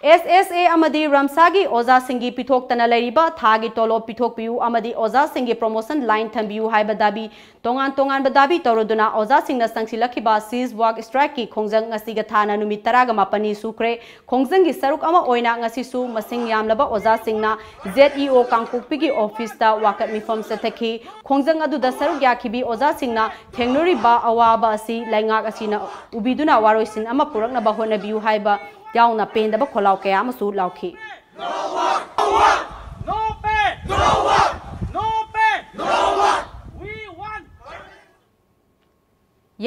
ꯑꯦꯁ ꯑꯦꯁ ꯑꯦ ꯑꯃꯗꯤ ꯔꯝꯁꯥꯒꯤ ꯑꯣꯖꯥꯁꯤꯡꯒꯤ ꯄꯤꯊꯣꯛꯇꯅ ꯂꯩꯔꯤꯕ ꯊꯥꯒꯤ ꯇꯣꯂꯣꯞ ꯄꯤꯊꯣꯛꯄꯤꯌꯨ ꯑꯃꯗꯤ ꯑꯣꯖꯥꯁꯤꯡꯒꯤ ꯄ꯭ꯔꯣꯃꯣꯁꯟ ꯂꯥꯏꯟ ꯊꯝꯕꯤꯌꯨ ꯍꯥꯏꯕ ꯗꯥꯕꯤ ꯇꯣꯉꯥꯟ ꯇꯣꯉꯥꯟꯕ ꯗꯥꯕꯤ ꯇꯧꯔꯗꯨꯅ ꯑꯣꯖꯥꯁꯤꯡꯅ ꯆꯪꯁꯤꯜꯂꯛꯈꯤꯕ ceasefire strikeꯀꯤ ꯈꯣꯡꯖꯪ ꯉꯁꯤꯒ ꯊꯥꯅ ꯅꯨꯃꯤꯠ ꯇꯔꯥꯒ ꯃꯥꯄꯟꯅꯤ ꯁꯨꯈ꯭ꯔꯦ꯫ ꯈꯣꯡꯖꯪꯒꯤ ꯁꯔꯨꯛ ꯑꯃ ꯑꯣꯏꯅ ꯉꯁꯤꯁꯨ ꯃꯁꯤꯡ ꯌꯥꯝꯂꯕ ꯑꯣꯖꯥꯁꯤꯡꯅ ꯖꯦꯠ ꯏ ꯑꯣ ꯀꯥꯡꯄꯣꯛꯄꯤꯒꯤ ꯑꯣꯐꯤꯁꯇ ꯋꯥꯀꯠ ꯃꯤꯐꯝ ꯆꯠꯊꯈꯤ꯫ ꯈꯣꯡꯖꯪ ꯑꯗꯨꯗ ꯁꯔꯨꯛ ꯌꯥꯈꯤꯕꯤ ꯑꯣꯖꯥꯁꯤꯡꯅ ꯊꯦꯡꯅꯔꯤꯕ ꯑꯋꯥꯕ ꯑꯁꯤ ꯂꯩꯉꯥꯛ ꯑꯁꯤꯅ ꯎꯕꯤꯗꯨꯅ ꯋꯥꯔꯣꯏꯁꯤꯟ ꯑꯃ ꯄꯨꯔꯛꯅꯕ ꯍꯣꯠꯅꯕꯤꯌꯨ ꯍꯥꯏꯕ ꯌꯥꯎꯅ ꯄꯦꯟꯗꯕ ꯈꯣꯜꯂꯥꯎ ꯀꯌꯥ ꯑꯃꯁꯨ ꯂꯥꯎꯈꯤ꯫ No pay! No pay! No pay! No work! We want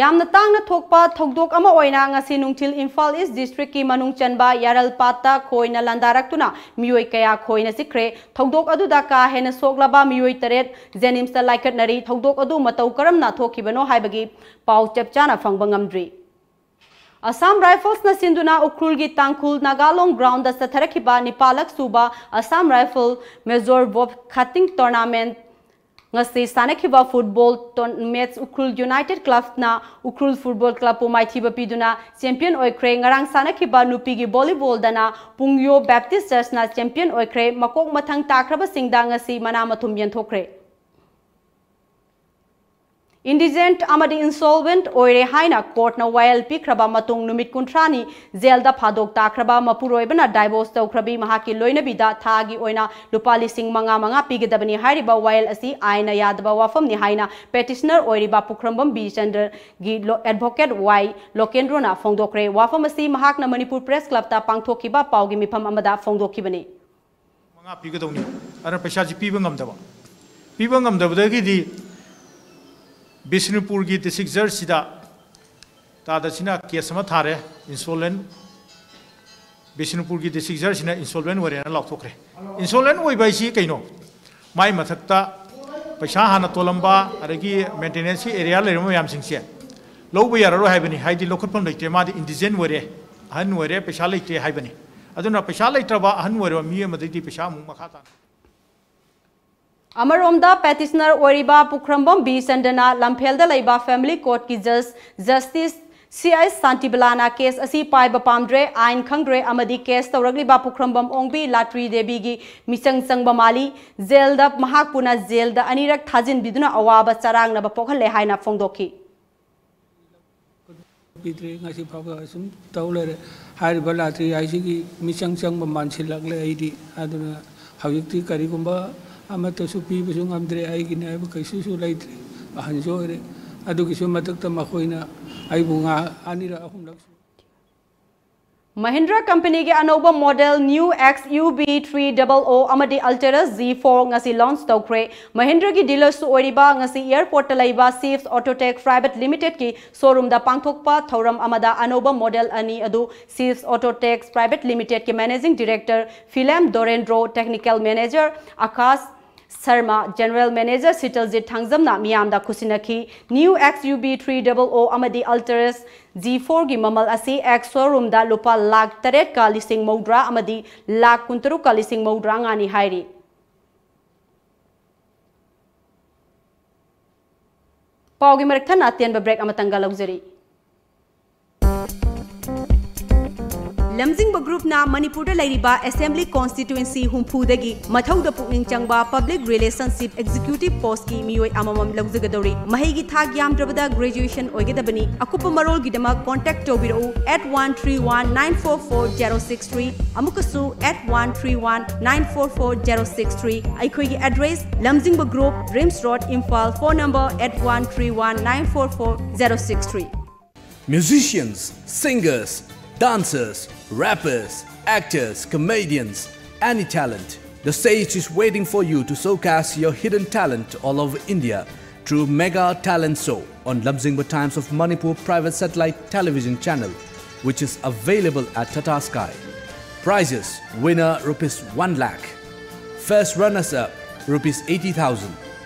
ꯌꯥꯝꯅ ꯇꯥꯡꯅ ꯊꯣꯛꯄ ꯊꯧꯗꯣꯛ ꯑꯃ ꯑꯣꯏꯅ ꯉꯁꯤ ꯅꯨꯡꯊꯤꯜ ꯏꯝꯐꯥꯜ ꯏꯁ ꯗꯤꯁꯇ꯭ꯔꯤꯛꯀꯤ ꯃꯅꯨꯡ ꯆꯟꯕ ꯌꯥꯔꯜꯄꯥꯠꯇ ꯈꯣꯏꯅ ꯂꯥꯟꯗꯥꯔꯛꯇꯨꯅ ꯃꯤꯑꯣꯏ ꯀꯌꯥ ꯈꯣꯏꯅ ꯆꯤꯛꯈ꯭ꯔꯦ꯫ ꯊꯧꯗꯣꯛ ꯑꯗꯨꯗ ꯀꯥ ꯍꯦꯟꯅ ꯁꯣꯛꯂꯕ ꯃꯤꯑꯣꯏ ꯇꯔꯦꯠ ꯖꯦꯅꯤꯝꯁꯇ ꯂꯥꯏꯀꯠꯅꯔꯤ꯫ ꯊꯧꯗꯣꯛ ꯑꯗꯨ ꯃꯇꯧ ꯀꯔꯝꯅ ꯊꯣꯛꯈꯤꯕꯅꯣ ꯍꯥꯏꯕꯒꯤ ꯄꯥꯎ ꯆꯞ ꯆꯥꯅ ꯐꯪꯕ ꯉꯝꯗ꯭ꯔꯤ꯫ ꯑꯁꯥꯝ ꯔꯥꯏꯐꯜꯁꯅ ꯁꯤꯟꯗꯨꯅ ꯎꯈ꯭ꯔꯨꯜꯒꯤ ꯇꯥꯡꯈꯨꯜ ꯅꯥꯒꯥꯂꯣꯡ ꯒ꯭ꯔꯥꯎꯟꯗ ꯆꯠꯊꯔꯛꯈꯤꯕ ꯅꯤꯄꯥꯜꯂꯛ ꯁꯨꯕ Assam rifle major Bob Khathing tournament ꯉꯁꯤ ꯁꯥꯟꯅꯈꯤꯕ ꯐꯨꯠꯕꯣꯜ ꯇꯣꯔ-, ꯃꯦꯠꯆ ꯎꯈ꯭ꯔꯨꯜ ꯌꯨꯅꯥꯏꯇꯦꯗ ꯀ꯭ꯂꯕꯅ ꯎꯈ꯭ꯔꯨꯜ ꯐꯨꯠꯕꯣꯜ ꯀ꯭ꯂꯕꯄꯨ ꯃꯥꯏꯊꯤꯕ ꯄꯤꯗꯨꯅ ꯆꯦꯝꯄꯤꯌꯟ ꯑꯣꯏꯈ꯭ꯔꯦ꯫ ꯉꯔꯥꯡ ꯁꯥꯟꯅꯈꯤꯕ ꯅꯨꯄꯤꯒꯤ ꯚꯣꯂꯤꯕꯣꯜꯗꯅ ꯄꯨꯡꯌꯣ ꯕꯦꯞꯇꯤꯁ ꯆꯔꯆꯅ ꯆꯦꯝꯄꯤꯌꯟ ꯑꯣꯏꯈ꯭ꯔꯦ꯫ ꯃꯀꯣꯛ ꯃꯊꯪ ꯇꯥꯈ꯭ꯔꯕꯁꯤꯡꯗ ꯉꯁꯤ ꯃꯅꯥ ꯃꯊꯨꯝ ꯌꯦꯟꯊꯣꯛꯈ꯭ꯔꯦ꯫ Indigent ꯑꯃꯗꯤ insolvent ꯑꯣꯏꯔꯦ ꯍꯥꯏꯅ courtꯅ ꯋꯥꯌꯦꯜ ꯄꯤꯈ꯭ꯔꯕ ꯃꯇꯨꯡ ꯅꯨꯃꯤꯠ ꯀꯨꯟꯊ꯭ꯔꯥꯅꯤ jailꯗ ꯐꯥꯗꯣꯛ ꯇꯥꯈ꯭ꯔꯕ ꯃꯄꯨꯔꯣꯏꯕꯅ divorce ꯇꯧꯈ꯭ꯔꯕꯤ ꯃꯍꯥꯛꯀꯤ ꯂꯣꯏꯅꯕꯤꯗ ꯊꯥꯒꯤ ꯑꯣꯏꯅ ꯂꯨꯄꯥ ꯂꯤꯁꯤꯡ ꯃꯉꯥ ꯃꯉꯥ ꯄꯤꯒꯗꯕꯅꯤ ꯍꯥꯏꯔꯤꯕ ꯋꯥꯌꯦꯜ ꯑꯁꯤ ꯑꯥꯏꯟꯅ ꯌꯥꯗꯕ ꯋꯥꯐꯝꯅꯤ ꯍꯥꯏꯅ petitioner ꯑꯣꯏꯔꯤꯕ ꯄꯨꯈ꯭ꯔꯝꯕꯝ ꯕꯤꯆꯟꯗ꯭ꯔꯒꯤ ꯂꯣ-, advocate ꯋꯥꯏ ꯂꯣꯀꯦꯟꯗ꯭ꯔꯣꯅ ꯐꯣꯡꯗꯣꯛꯈ꯭ꯔꯦ꯫ ꯋꯥꯐꯝ ꯑꯁꯤ ꯃꯍꯥꯛꯅ ꯃꯅꯤꯄꯨꯔ Press Clubꯇ ꯄꯥꯡꯊꯣꯛꯈꯤꯕ ꯄꯥꯎꯒꯤ ꯃꯤꯐꯝ ꯑꯃꯗ ꯐꯣꯡꯗꯣꯛꯈꯤꯕꯅꯤ꯫ ꯃꯉꯥ ꯄꯤꯒꯗꯧꯅꯤ꯫ ꯑꯗꯨꯅ ꯄꯩꯁꯥꯁꯤ ꯄꯤꯕ ꯉꯝꯗꯕ꯫ ꯄꯤꯕ ꯉꯝꯗꯕꯗꯒꯤꯗꯤ ꯕꯤꯁꯅꯨꯄꯨꯔꯒꯤ district judgeꯁꯤꯗ ꯇꯥꯗꯁꯤꯅ case ꯑꯃ ꯊꯥꯔꯦ, insolvent꯫ ꯕꯤꯁꯅꯨꯄꯨꯔꯒꯤ district judgeꯁꯤꯅ insolvent ꯑꯣꯏꯔꯦꯅ ꯂꯥꯎꯊꯣꯛꯈ꯭ꯔꯦ꯫ Insolvent ꯑꯣꯏꯕ ꯍꯥꯏꯁꯤ ꯀꯩꯅꯣ? ꯃꯥꯏ ꯃꯊꯛꯇ ꯄꯩꯁꯥ ꯍꯥꯟꯅ ꯇꯣꯜꯂꯝꯕ, ꯑꯗꯒꯤ maintenanceꯀꯤ area ꯂꯩꯔꯝꯕ ꯃꯌꯥꯝꯁꯤꯡꯁꯦ ꯂꯧꯕ ꯌꯥꯔꯔꯣꯏ ꯍꯥꯏꯕꯅꯤ, ꯍꯥꯏꯗꯤ ꯂꯧꯈꯠꯐꯝ ꯂꯩꯇ꯭ꯔꯦ, ꯃꯥꯗꯤ indigent ꯑꯣꯏꯔꯦ, ꯑꯍꯟ ꯑꯣꯏꯔꯦ, ꯄꯩꯁꯥ ꯂꯩꯇ꯭ꯔꯦ ꯍꯥꯏꯕꯅꯤ꯫ ꯑꯗꯨꯅ ꯄꯩꯁꯥ ꯂꯩꯇ꯭ꯔꯕ ꯑꯍꯟ ꯑꯣꯏꯔꯕ ꯃꯤ ꯑꯃꯗꯒꯤꯗꯤ ꯄꯩꯁꯥ ꯑꯃꯨꯛ ꯃꯈꯥ ꯇꯥꯅ ꯑꯃꯔꯣꯝꯗ petitioner ꯑꯣꯏꯔꯤꯕ ꯄꯨꯈ꯭ꯔꯝꯕꯝ ꯕꯤꯆꯟꯗ꯭ꯔꯅ ꯂꯝꯐꯦꯜꯗ ꯂꯩꯕ family courtꯀꯤ judge Justice ꯁꯤ ꯑꯩꯆ ꯁꯥꯟꯇꯤꯕꯂꯥꯅ case ꯑꯁꯤ ꯄꯥꯏꯕ ꯄꯥꯝꯗ꯭ꯔꯦ, ꯑꯥꯏꯟ ꯈꯪꯗ꯭ꯔꯦ ꯑꯃꯗꯤ case ꯇꯧꯔꯛꯂꯤꯕ ꯄꯨꯈ꯭ꯔꯝꯕꯝ ꯑꯣꯡꯕꯤ ꯂꯥꯇ꯭ꯔꯤ ꯗꯦꯕꯤꯒꯤ ꯃꯤꯆꯪ ꯆꯪꯕ ꯃꯥꯜꯂꯤ, jailꯗ ꯃꯍꯥꯛꯄꯨꯅ jailꯗ ꯑꯅꯤꯔꯛ ꯊꯥꯖꯤꯟꯕꯤꯗꯨꯅ ꯑꯋꯥꯕ ꯆꯔꯥꯡꯅꯕ ꯄꯣꯛꯍꯜꯂꯦ ꯍꯥꯏꯅ ꯐꯣꯡꯗꯣꯛꯈꯤ꯫ ꯄꯤꯗ꯭ꯔꯦ꯫ ꯉꯁꯤ ꯐꯥꯎꯕ ꯑꯁꯨꯝ ꯇꯧ ꯂꯩꯔꯦ꯫ ꯍꯥꯏꯔꯤꯕ ꯂꯥꯇ꯭ꯔꯤ ꯍꯥꯏꯁꯤꯒꯤ ꯃꯤꯆꯪ ꯆꯪꯕ ꯃꯥꯟꯁꯤꯜꯂꯛꯂꯦ ꯑꯩꯗꯤ꯫ ꯑꯗꯨꯅ ꯍꯧꯖꯤꯛꯇꯤ ꯀꯔꯤꯒꯨꯝꯕ ꯑꯃꯠꯇꯁꯨ ꯄꯤꯕꯁꯨ ꯉꯝꯗ꯭ꯔꯦ꯫ ꯑꯩꯒꯤꯅꯦ ꯍꯥꯏꯕ ꯀꯩꯁꯨꯁꯨ ꯂꯩꯇ꯭ꯔꯦ꯫ ꯑꯍꯟꯁꯨ ꯑꯣꯏꯔꯦ꯫ ꯑꯗꯨꯒꯤꯁꯨ ꯃꯊꯛꯇ ꯃꯈꯣꯏꯅ ꯑꯩꯕꯨ ꯉꯥ-, ꯑꯅꯤꯔꯛ ꯑꯍꯨꯝꯂꯛ Mahindra companyꯒꯤ ꯑꯅꯧꯕ model New XUV three double O ꯑꯃꯗꯤ Altair Z four ꯉꯁꯤ launch ꯇꯧꯈ꯭ꯔꯦ꯫ Mahindraꯒꯤ dealerꯁꯨ ꯑꯣꯏꯔꯤꯕ ꯉꯁꯤ airportꯇ ꯂꯩꯕ Shift Autotech Private Limitedꯀꯤ showroomꯗ ꯄꯥꯡꯊꯣꯛꯄ ꯊꯧꯔꯝ ꯑꯃꯗ ꯑꯅꯧꯕ model ꯑꯅꯤ ꯑꯗꯨ Shift Autotech Private Limitedꯀꯤ managing director Philem Dorendro, technical manager Akash Sharma, general manager ꯁꯤꯇꯜꯖꯤꯠ ꯊꯥꯡꯖꯝꯅ ꯃꯤꯌꯥꯝꯗ ꯈꯨꯠꯁꯤꯟꯅꯈꯤ꯫ New XUV three double O ꯑꯃꯗꯤ Altair Z fourꯒꯤ ꯃꯃꯜ ꯑꯁꯤ ex showroomꯗ ꯂꯨꯄꯥ ꯂꯥꯈ ꯇꯔꯦꯠꯀ ꯂꯤꯁꯤꯡ ꯃꯧꯗ꯭ꯔꯥ ꯑꯃꯗꯤ ꯂꯥꯈ ꯀꯨꯟꯇꯔꯨꯛꯀ ꯂꯤꯁꯤꯡ ꯃꯧꯗ꯭ꯔꯥꯉꯥꯅꯤ ꯍꯥꯏꯔꯤ꯫ ꯄꯥꯎꯒꯤ ꯃꯔꯛ ꯊꯠꯅ ꯑꯇꯦꯟꯕ break ꯑꯃꯇꯪꯒ ꯂꯧꯖꯔꯤ꯫ ꯂꯝꯖꯤꯡꯕ ꯒ꯭ꯔꯨꯞꯅ ꯃꯅꯤꯄꯨꯔꯗ ꯂꯩꯔꯤꯕ ꯑꯦꯁꯦꯝꯕ꯭ꯂꯤ ꯀꯣꯟꯁꯇꯤꯇ꯭ꯋꯦꯟꯁꯤ ꯍꯨꯝꯐꯨꯗꯒꯤ ꯃꯊꯧꯗ ꯄꯨꯛꯅꯤꯡ ꯆꯪꯕ ꯄꯕ꯭ꯂꯤꯛ ꯔꯤꯂꯦꯁꯟꯁꯤꯞ ꯑꯦꯛꯖꯤꯀ꯭ꯌꯨꯇꯤꯚ ꯄꯣꯁꯀꯤ ꯃꯤꯑꯣꯏ ꯑꯃꯃꯝ ꯂꯧꯖꯒꯗꯧꯔꯤ꯫ ꯃꯍꯩꯒꯤ ꯊꯥꯛ ꯌꯥꯝꯗ꯭ꯔꯕꯗ ꯒ꯭ꯔꯦꯖꯨꯑꯦꯁꯟ ꯑꯣꯏꯒꯗꯕꯅꯤ꯫ ꯑꯀꯨꯞꯄ ꯃꯔꯣꯜꯒꯤꯗꯃꯛ ꯀꯣꯟꯇꯦꯛ ꯇꯧꯕꯤꯔꯛꯎ eight one three one nine four four zero six three, ꯑꯃꯨꯛꯀꯁꯨ eight one three one nine four four zero six three꯫ ꯑꯩꯈꯣꯏꯒꯤ ꯑꯦꯗ꯭ꯔꯦꯁ: ꯂꯝꯖꯤꯡꯕ group, RIMS road, Imphal. Phone number eight one three one nine four four zero six three꯫ Musicians, singers, dancers, rappers, actors, comedians, any talent. The stage is waiting for you to showcase your hidden talent all over India through Mega Talent Show on Lamjingba Times of Manipur private satellite television channel, which is available at Tata Sky. Prizes: winner rupees one lakh, first runners up rupees eighty thousand,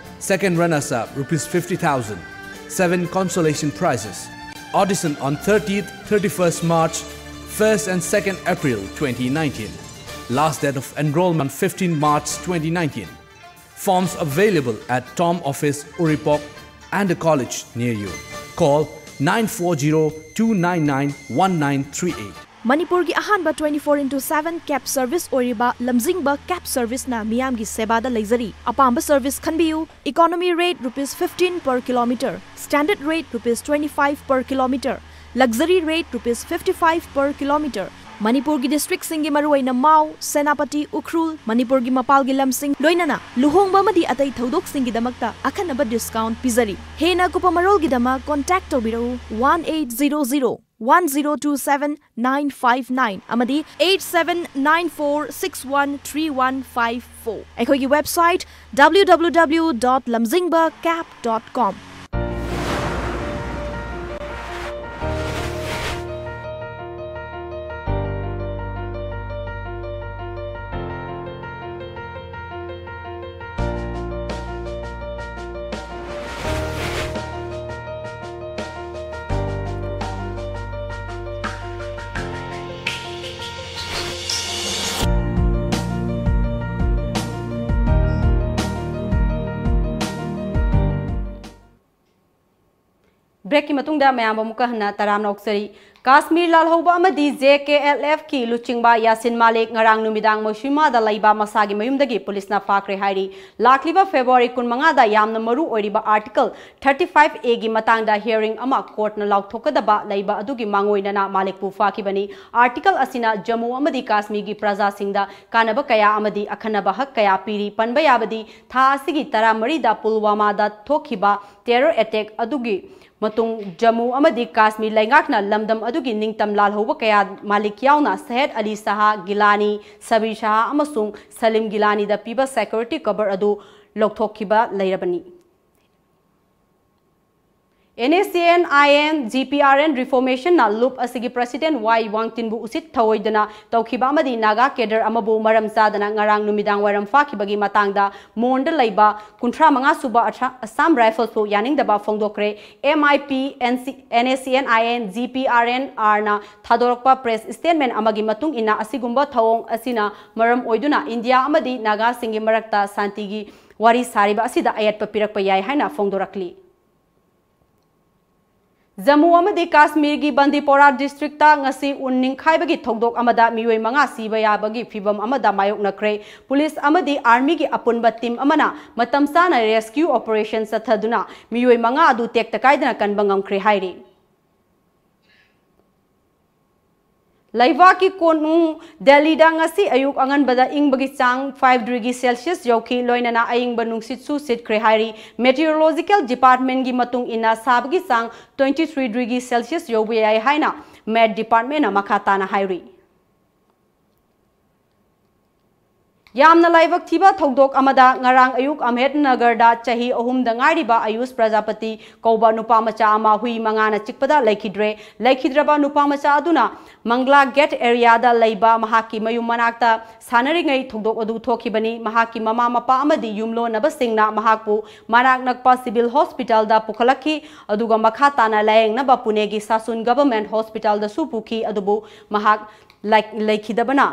second runners up rupees fifty thousand, seven consolation prizes. Audition on thirtieth, thirty-first March, first and second April twenty nineteen. Last date of enrollment fifteen March twenty nineteen. Forms available at Tom Office, Uripok, and the college near you. Call nine four zero two nine nine one nine three eight. ꯃꯅꯤꯄꯨꯔꯒꯤ ꯑꯍꯥꯟꯕ twenty four into seven cab service ꯑꯣꯏꯔꯤꯕ ꯂꯝꯖꯤꯡꯕ cab serviceꯅ ꯃꯤꯌꯥꯝꯒꯤ ꯁꯦꯕꯥꯗ ꯂꯩꯖꯔꯤ꯫ ꯑꯄꯥꯝꯕ service ꯈꯟꯕꯤꯌꯨ꯫ Economy rate rupees fifteen per kilometer, standard rate rupees twenty five per kilometer, luxury rate rupees fifty five per kilometer꯫ ꯃꯅꯤꯄꯨꯔꯒꯤ districtꯁꯤꯡꯒꯤ ꯃꯔꯨꯑꯣꯏꯅ ꯃꯥꯎ, ꯁꯦꯅꯥꯄꯇꯤ, ꯎꯈ꯭ꯔꯨꯜ, ꯃꯅꯤꯄꯨꯔꯒꯤ ꯃꯄꯥꯜꯒꯤ ꯂꯝꯁꯤꯡ, ꯂꯣꯏꯅꯅ ꯂꯨꯍꯣꯡꯕ ꯑꯃꯗꯤ ꯑꯇꯩ ꯊꯧꯗꯣꯛꯁꯤꯡꯒꯤꯗꯃꯛꯇ ꯑꯈꯟꯅꯕ discount ꯄꯤꯖꯔꯤ꯫ ꯍꯦꯟꯅ ꯑꯀꯨꯞꯄ ꯃꯔꯣꯜꯒꯤꯗꯃꯛ contact ꯇꯧꯕꯤꯔꯛꯎ one eight zero zero one zero two seven nine five nine ꯑꯃꯗꯤ eight seven nine four six one three one five four꯫ ꯑꯩꯈꯣꯏꯒꯤ website W W W dot lamjingba cab dot com꯫ ꯕ꯭ꯔꯦꯛꯀꯤ ꯃꯇꯨꯡꯗ ꯃꯌꯥꯝꯕꯨ ꯑꯃꯨꯛꯀ ꯍꯟꯅ ꯇꯔꯥꯝꯅ ꯑꯣꯛꯆꯔꯤ꯫ ꯀꯥꯁꯃꯤꯔ ꯂꯥꯜꯍꯧꯕ ꯑꯃꯗꯤ J K L F ꯀꯤ ꯂꯨꯆꯤꯡꯕ ꯌꯥꯁꯤꯟ ꯃꯥꯂꯤꯛ ꯉꯔꯥꯡ ꯅꯨꯃꯤꯗꯥꯡ ꯃꯣꯏꯁꯨꯏꯃꯥꯗ ꯂꯩꯕ ꯃꯁꯥꯒꯤ ꯃꯌꯨꯝꯗꯒꯤ ꯄꯨꯂꯤꯁꯅ ꯐꯥꯈ꯭ꯔꯦ ꯍꯥꯏꯔꯤ꯫ ꯂꯥꯛꯂꯤꯕ February ꯀꯨꯟꯃꯉꯥꯗ ꯌꯥꯝꯅ ꯃꯔꯨ ꯑꯣꯏꯔꯤꯕ Article thirty-five A ꯒꯤ ꯃꯇꯥꯡꯗ hearing ꯑꯃ courtꯅ ꯂꯥꯎꯊꯣꯛꯀꯗꯕ ꯂꯩꯕ ꯑꯗꯨꯒꯤ ꯃꯥꯡꯑꯣꯏꯅꯅ ꯃꯥꯂꯤꯛꯄꯨ ꯐꯥꯈꯤꯕꯅꯤ꯫ Article ꯑꯁꯤꯅ ꯖꯝꯃꯨ ꯑꯃꯗꯤ ꯀꯥꯁꯃꯤꯔꯒꯤ ꯄ꯭ꯔꯖꯥꯁꯤꯡꯗ ꯀꯥꯟꯅꯕ ꯀꯌꯥ ꯑꯃꯗꯤ ꯑꯈꯟꯅꯕ ꯍꯛ ꯀꯌꯥ ꯄꯤꯔꯤ꯫ ꯄꯟꯕ ꯌꯥꯕꯗꯤ, ꯊꯥ ꯑꯁꯤꯒꯤ ꯇꯔꯥꯃꯔꯤꯗ ꯄꯨꯜꯋꯥꯃꯥꯗ ꯊꯣꯛꯈꯤꯕ terror attack ꯑꯗꯨꯒꯤ ꯃꯇꯨꯡ ꯖꯝꯃꯨ ꯑꯃꯗꯤ ꯀꯥꯁꯃꯤꯔ ꯂꯩꯉꯥꯛꯅ ꯂꯝꯗꯝ ꯑꯗꯨꯒꯤ ꯅꯤꯡꯇꯝ ꯂꯥꯜꯍꯧꯕ ꯀꯌꯥ ꯃꯥꯂꯤꯛ ꯌꯥꯎꯅ ꯁꯍꯦꯗ ꯑꯂꯤ ꯁꯥꯍ ꯒꯤꯂꯥꯅꯤ, ꯁꯕꯤꯔ ꯁꯥꯍ ꯑꯃꯁꯨꯡ ꯁꯂꯤꯝ ꯒꯤꯂꯥꯅꯤꯗ ꯄꯤꯕ security cover ꯑꯗꯨ ꯂꯧꯊꯣꯛꯈꯤꯕ ꯂꯩꯔꯕꯅꯤ꯫ N S C N I N G P R N reformationꯅ ꯂꯨꯞ ꯑꯁꯤꯒꯤ president Y ꯋꯥꯡꯇꯤꯟꯕꯨ ꯎꯁꯤꯠ ꯊꯑꯣꯏꯗꯅ ꯇꯧꯈꯤꯕ ꯑꯃꯗꯤ ꯅꯥꯒꯥ cadre ꯑꯃꯕꯨ ꯃꯔꯝ ꯆꯥꯗꯅ ꯉꯔꯥꯡ ꯅꯨꯃꯤꯗꯥꯡ ꯋꯥꯏꯔꯝ ꯐꯥꯈꯤꯕꯒꯤ ꯃꯇꯥꯡꯗ ꯃꯣꯟꯗ ꯂꯩꯕ ꯀꯨꯟꯊ꯭ꯔꯥ ꯃꯉꯥ ꯁꯨꯕ ꯑꯁꯥ-, Assam Riflesꯄꯨ ꯌꯥꯅꯤꯡꯗꯕ ꯐꯣꯡꯗꯣꯛꯈ꯭ꯔꯦ꯫ M I P, N C, N S C N I N, G P R N Rꯅ ꯊꯥꯗꯣꯔꯛꯄ press statement ꯑꯃꯒꯤ ꯃꯇꯨꯡ ꯏꯟꯅ, ꯑꯁꯤꯒꯨꯝꯕ ꯊꯧꯑꯣꯡ ꯑꯁꯤꯅ ꯃꯔꯝ ꯑꯣꯏꯗꯨꯅ ꯏꯟꯗꯤꯌꯥ ꯑꯃꯗꯤ ꯅꯥꯒꯥꯁꯤꯡꯒꯤ ꯃꯔꯛꯇ ꯁꯥꯟꯇꯤꯒꯤ ꯋꯥꯔꯤ ꯁꯥꯔꯤꯕ ꯑꯁꯤꯗ ꯑꯌꯦꯠꯄ ꯄꯤꯔꯛꯄ ꯌꯥꯏ ꯍꯥꯏꯅ ꯐꯣꯡꯗꯣꯔꯛꯂꯤ꯫ ꯖꯝꯃꯨ ꯑꯃꯗꯤ ꯀꯥꯁꯃꯤꯔꯒꯤ ꯕꯟꯗꯤꯄꯣꯔꯥ districtꯇ ꯉꯁꯤ ꯎꯟ ꯅꯤꯡꯈꯥꯏꯕꯒꯤ ꯊꯧꯗꯣꯛ ꯑꯃꯗ ꯃꯤꯑꯣꯏ ꯃꯉꯥ ꯁꯤꯕ ꯌꯥꯕꯒꯤ ꯐꯤꯚꯝ ꯑꯃꯗ ꯃꯥꯌꯣꯛꯅꯈ꯭ꯔꯦ꯫ ꯄꯨꯂꯤꯁ ꯑꯃꯗꯤ armyꯒꯤ ꯑꯄꯨꯟꯕ team ꯑꯃꯅ ꯃꯇꯝ ꯆꯥꯅ rescue operation ꯆꯠꯊꯗꯨꯅ ꯃꯤꯑꯣꯏ ꯃꯉꯥ ꯑꯗꯨ ꯇꯦꯛꯇ ꯀꯥꯏꯗꯅ ꯀꯟꯕ ꯉꯝꯈ꯭ꯔꯦ ꯍꯥꯏꯔꯤ꯫ ꯂꯩꯕꯥꯛꯀꯤ ꯀꯣꯅꯨꯡ ꯗꯦꯜꯂꯤꯗ ꯉꯁꯤ ꯑꯌꯨꯛ ꯑꯉꯟꯕꯗ ꯏꯪꯕꯒꯤ ꯆꯥꯡ five degree Celsius ꯌꯧꯈꯤ, ꯂꯣꯏꯅꯅ ꯑꯏꯪꯕ ꯅꯨꯡꯁꯤꯠꯁꯨ ꯁꯤꯠꯈ꯭ꯔꯦ ꯍꯥꯏꯔꯤ꯫ Meteorological Departmentꯀꯤ ꯃꯇꯨꯡ ꯏꯟꯅ, ꯁꯥꯕꯒꯤ ꯆꯥꯡ twenty three degree Celsius ꯌꯧꯕ ꯌꯥꯏ ꯍꯥꯏꯅ Met Departmentꯅ ꯃꯈꯥ ꯇꯥꯅ ꯍꯥꯏꯔꯤ꯫ ꯌꯥꯝꯅ ꯂꯥꯏꯕꯛ ꯊꯤꯕ ꯊꯧꯗꯣꯛ ꯑꯃꯗ, ꯉꯔꯥꯡ ꯑꯌꯨꯛ ꯑꯍꯃꯦꯗꯅꯒꯔꯗ ꯆꯍꯤ ꯑꯍꯨꯝꯗ ꯉꯥꯏꯔꯤꯕ ꯑꯌꯨꯁ ꯄ꯭ꯔꯖꯥꯄꯇꯤ ꯀꯧꯕ ꯅꯨꯄꯥ ꯃꯆꯥ ꯑꯃ ꯍꯨꯏ ꯃꯉꯥꯅ ꯆꯤꯛꯄꯗ ꯂꯩꯈꯤꯗ꯭ꯔꯦ꯫ ꯂꯩꯈꯤꯗ꯭ꯔꯕ ꯅꯨꯄꯥ ꯃꯆꯥ ꯑꯗꯨꯅ ꯃꯪꯒꯂꯥ ꯒꯦꯠ areaꯗ ꯂꯩꯕ ꯃꯍꯥꯛꯀꯤ ꯃꯌꯨꯝ ꯃꯅꯥꯛꯇ ꯁꯥꯟꯅꯔꯤꯉꯩ ꯊꯧꯗꯣꯛ ꯑꯗꯨ ꯊꯣꯛꯈꯤꯕꯅꯤ꯫ ꯃꯍꯥꯛꯀꯤ ꯃꯃꯥ ꯃꯄꯥ ꯑꯃꯗꯤ ꯌꯨꯝꯂꯣꯟꯅꯕꯁꯤꯡꯅ ꯃꯍꯥꯛꯄꯨ ꯃꯅꯥꯛ ꯅꯛꯄ civil hospitalꯗ ꯄꯨꯈꯠꯂꯛꯈꯤ, ꯑꯗꯨꯒ ꯃꯈꯥ ꯇꯥꯅ ꯂꯥꯌꯦꯡꯅꯕ ꯄꯨꯅꯦꯒꯤ ꯁꯥꯁꯨꯟ government hospitalꯗꯁꯨ ꯄꯨꯈꯤ, ꯑꯗꯨꯕꯨ ꯃꯍꯥꯛ ꯂꯥꯏ-, ꯂꯩꯈꯤꯗꯕꯅ,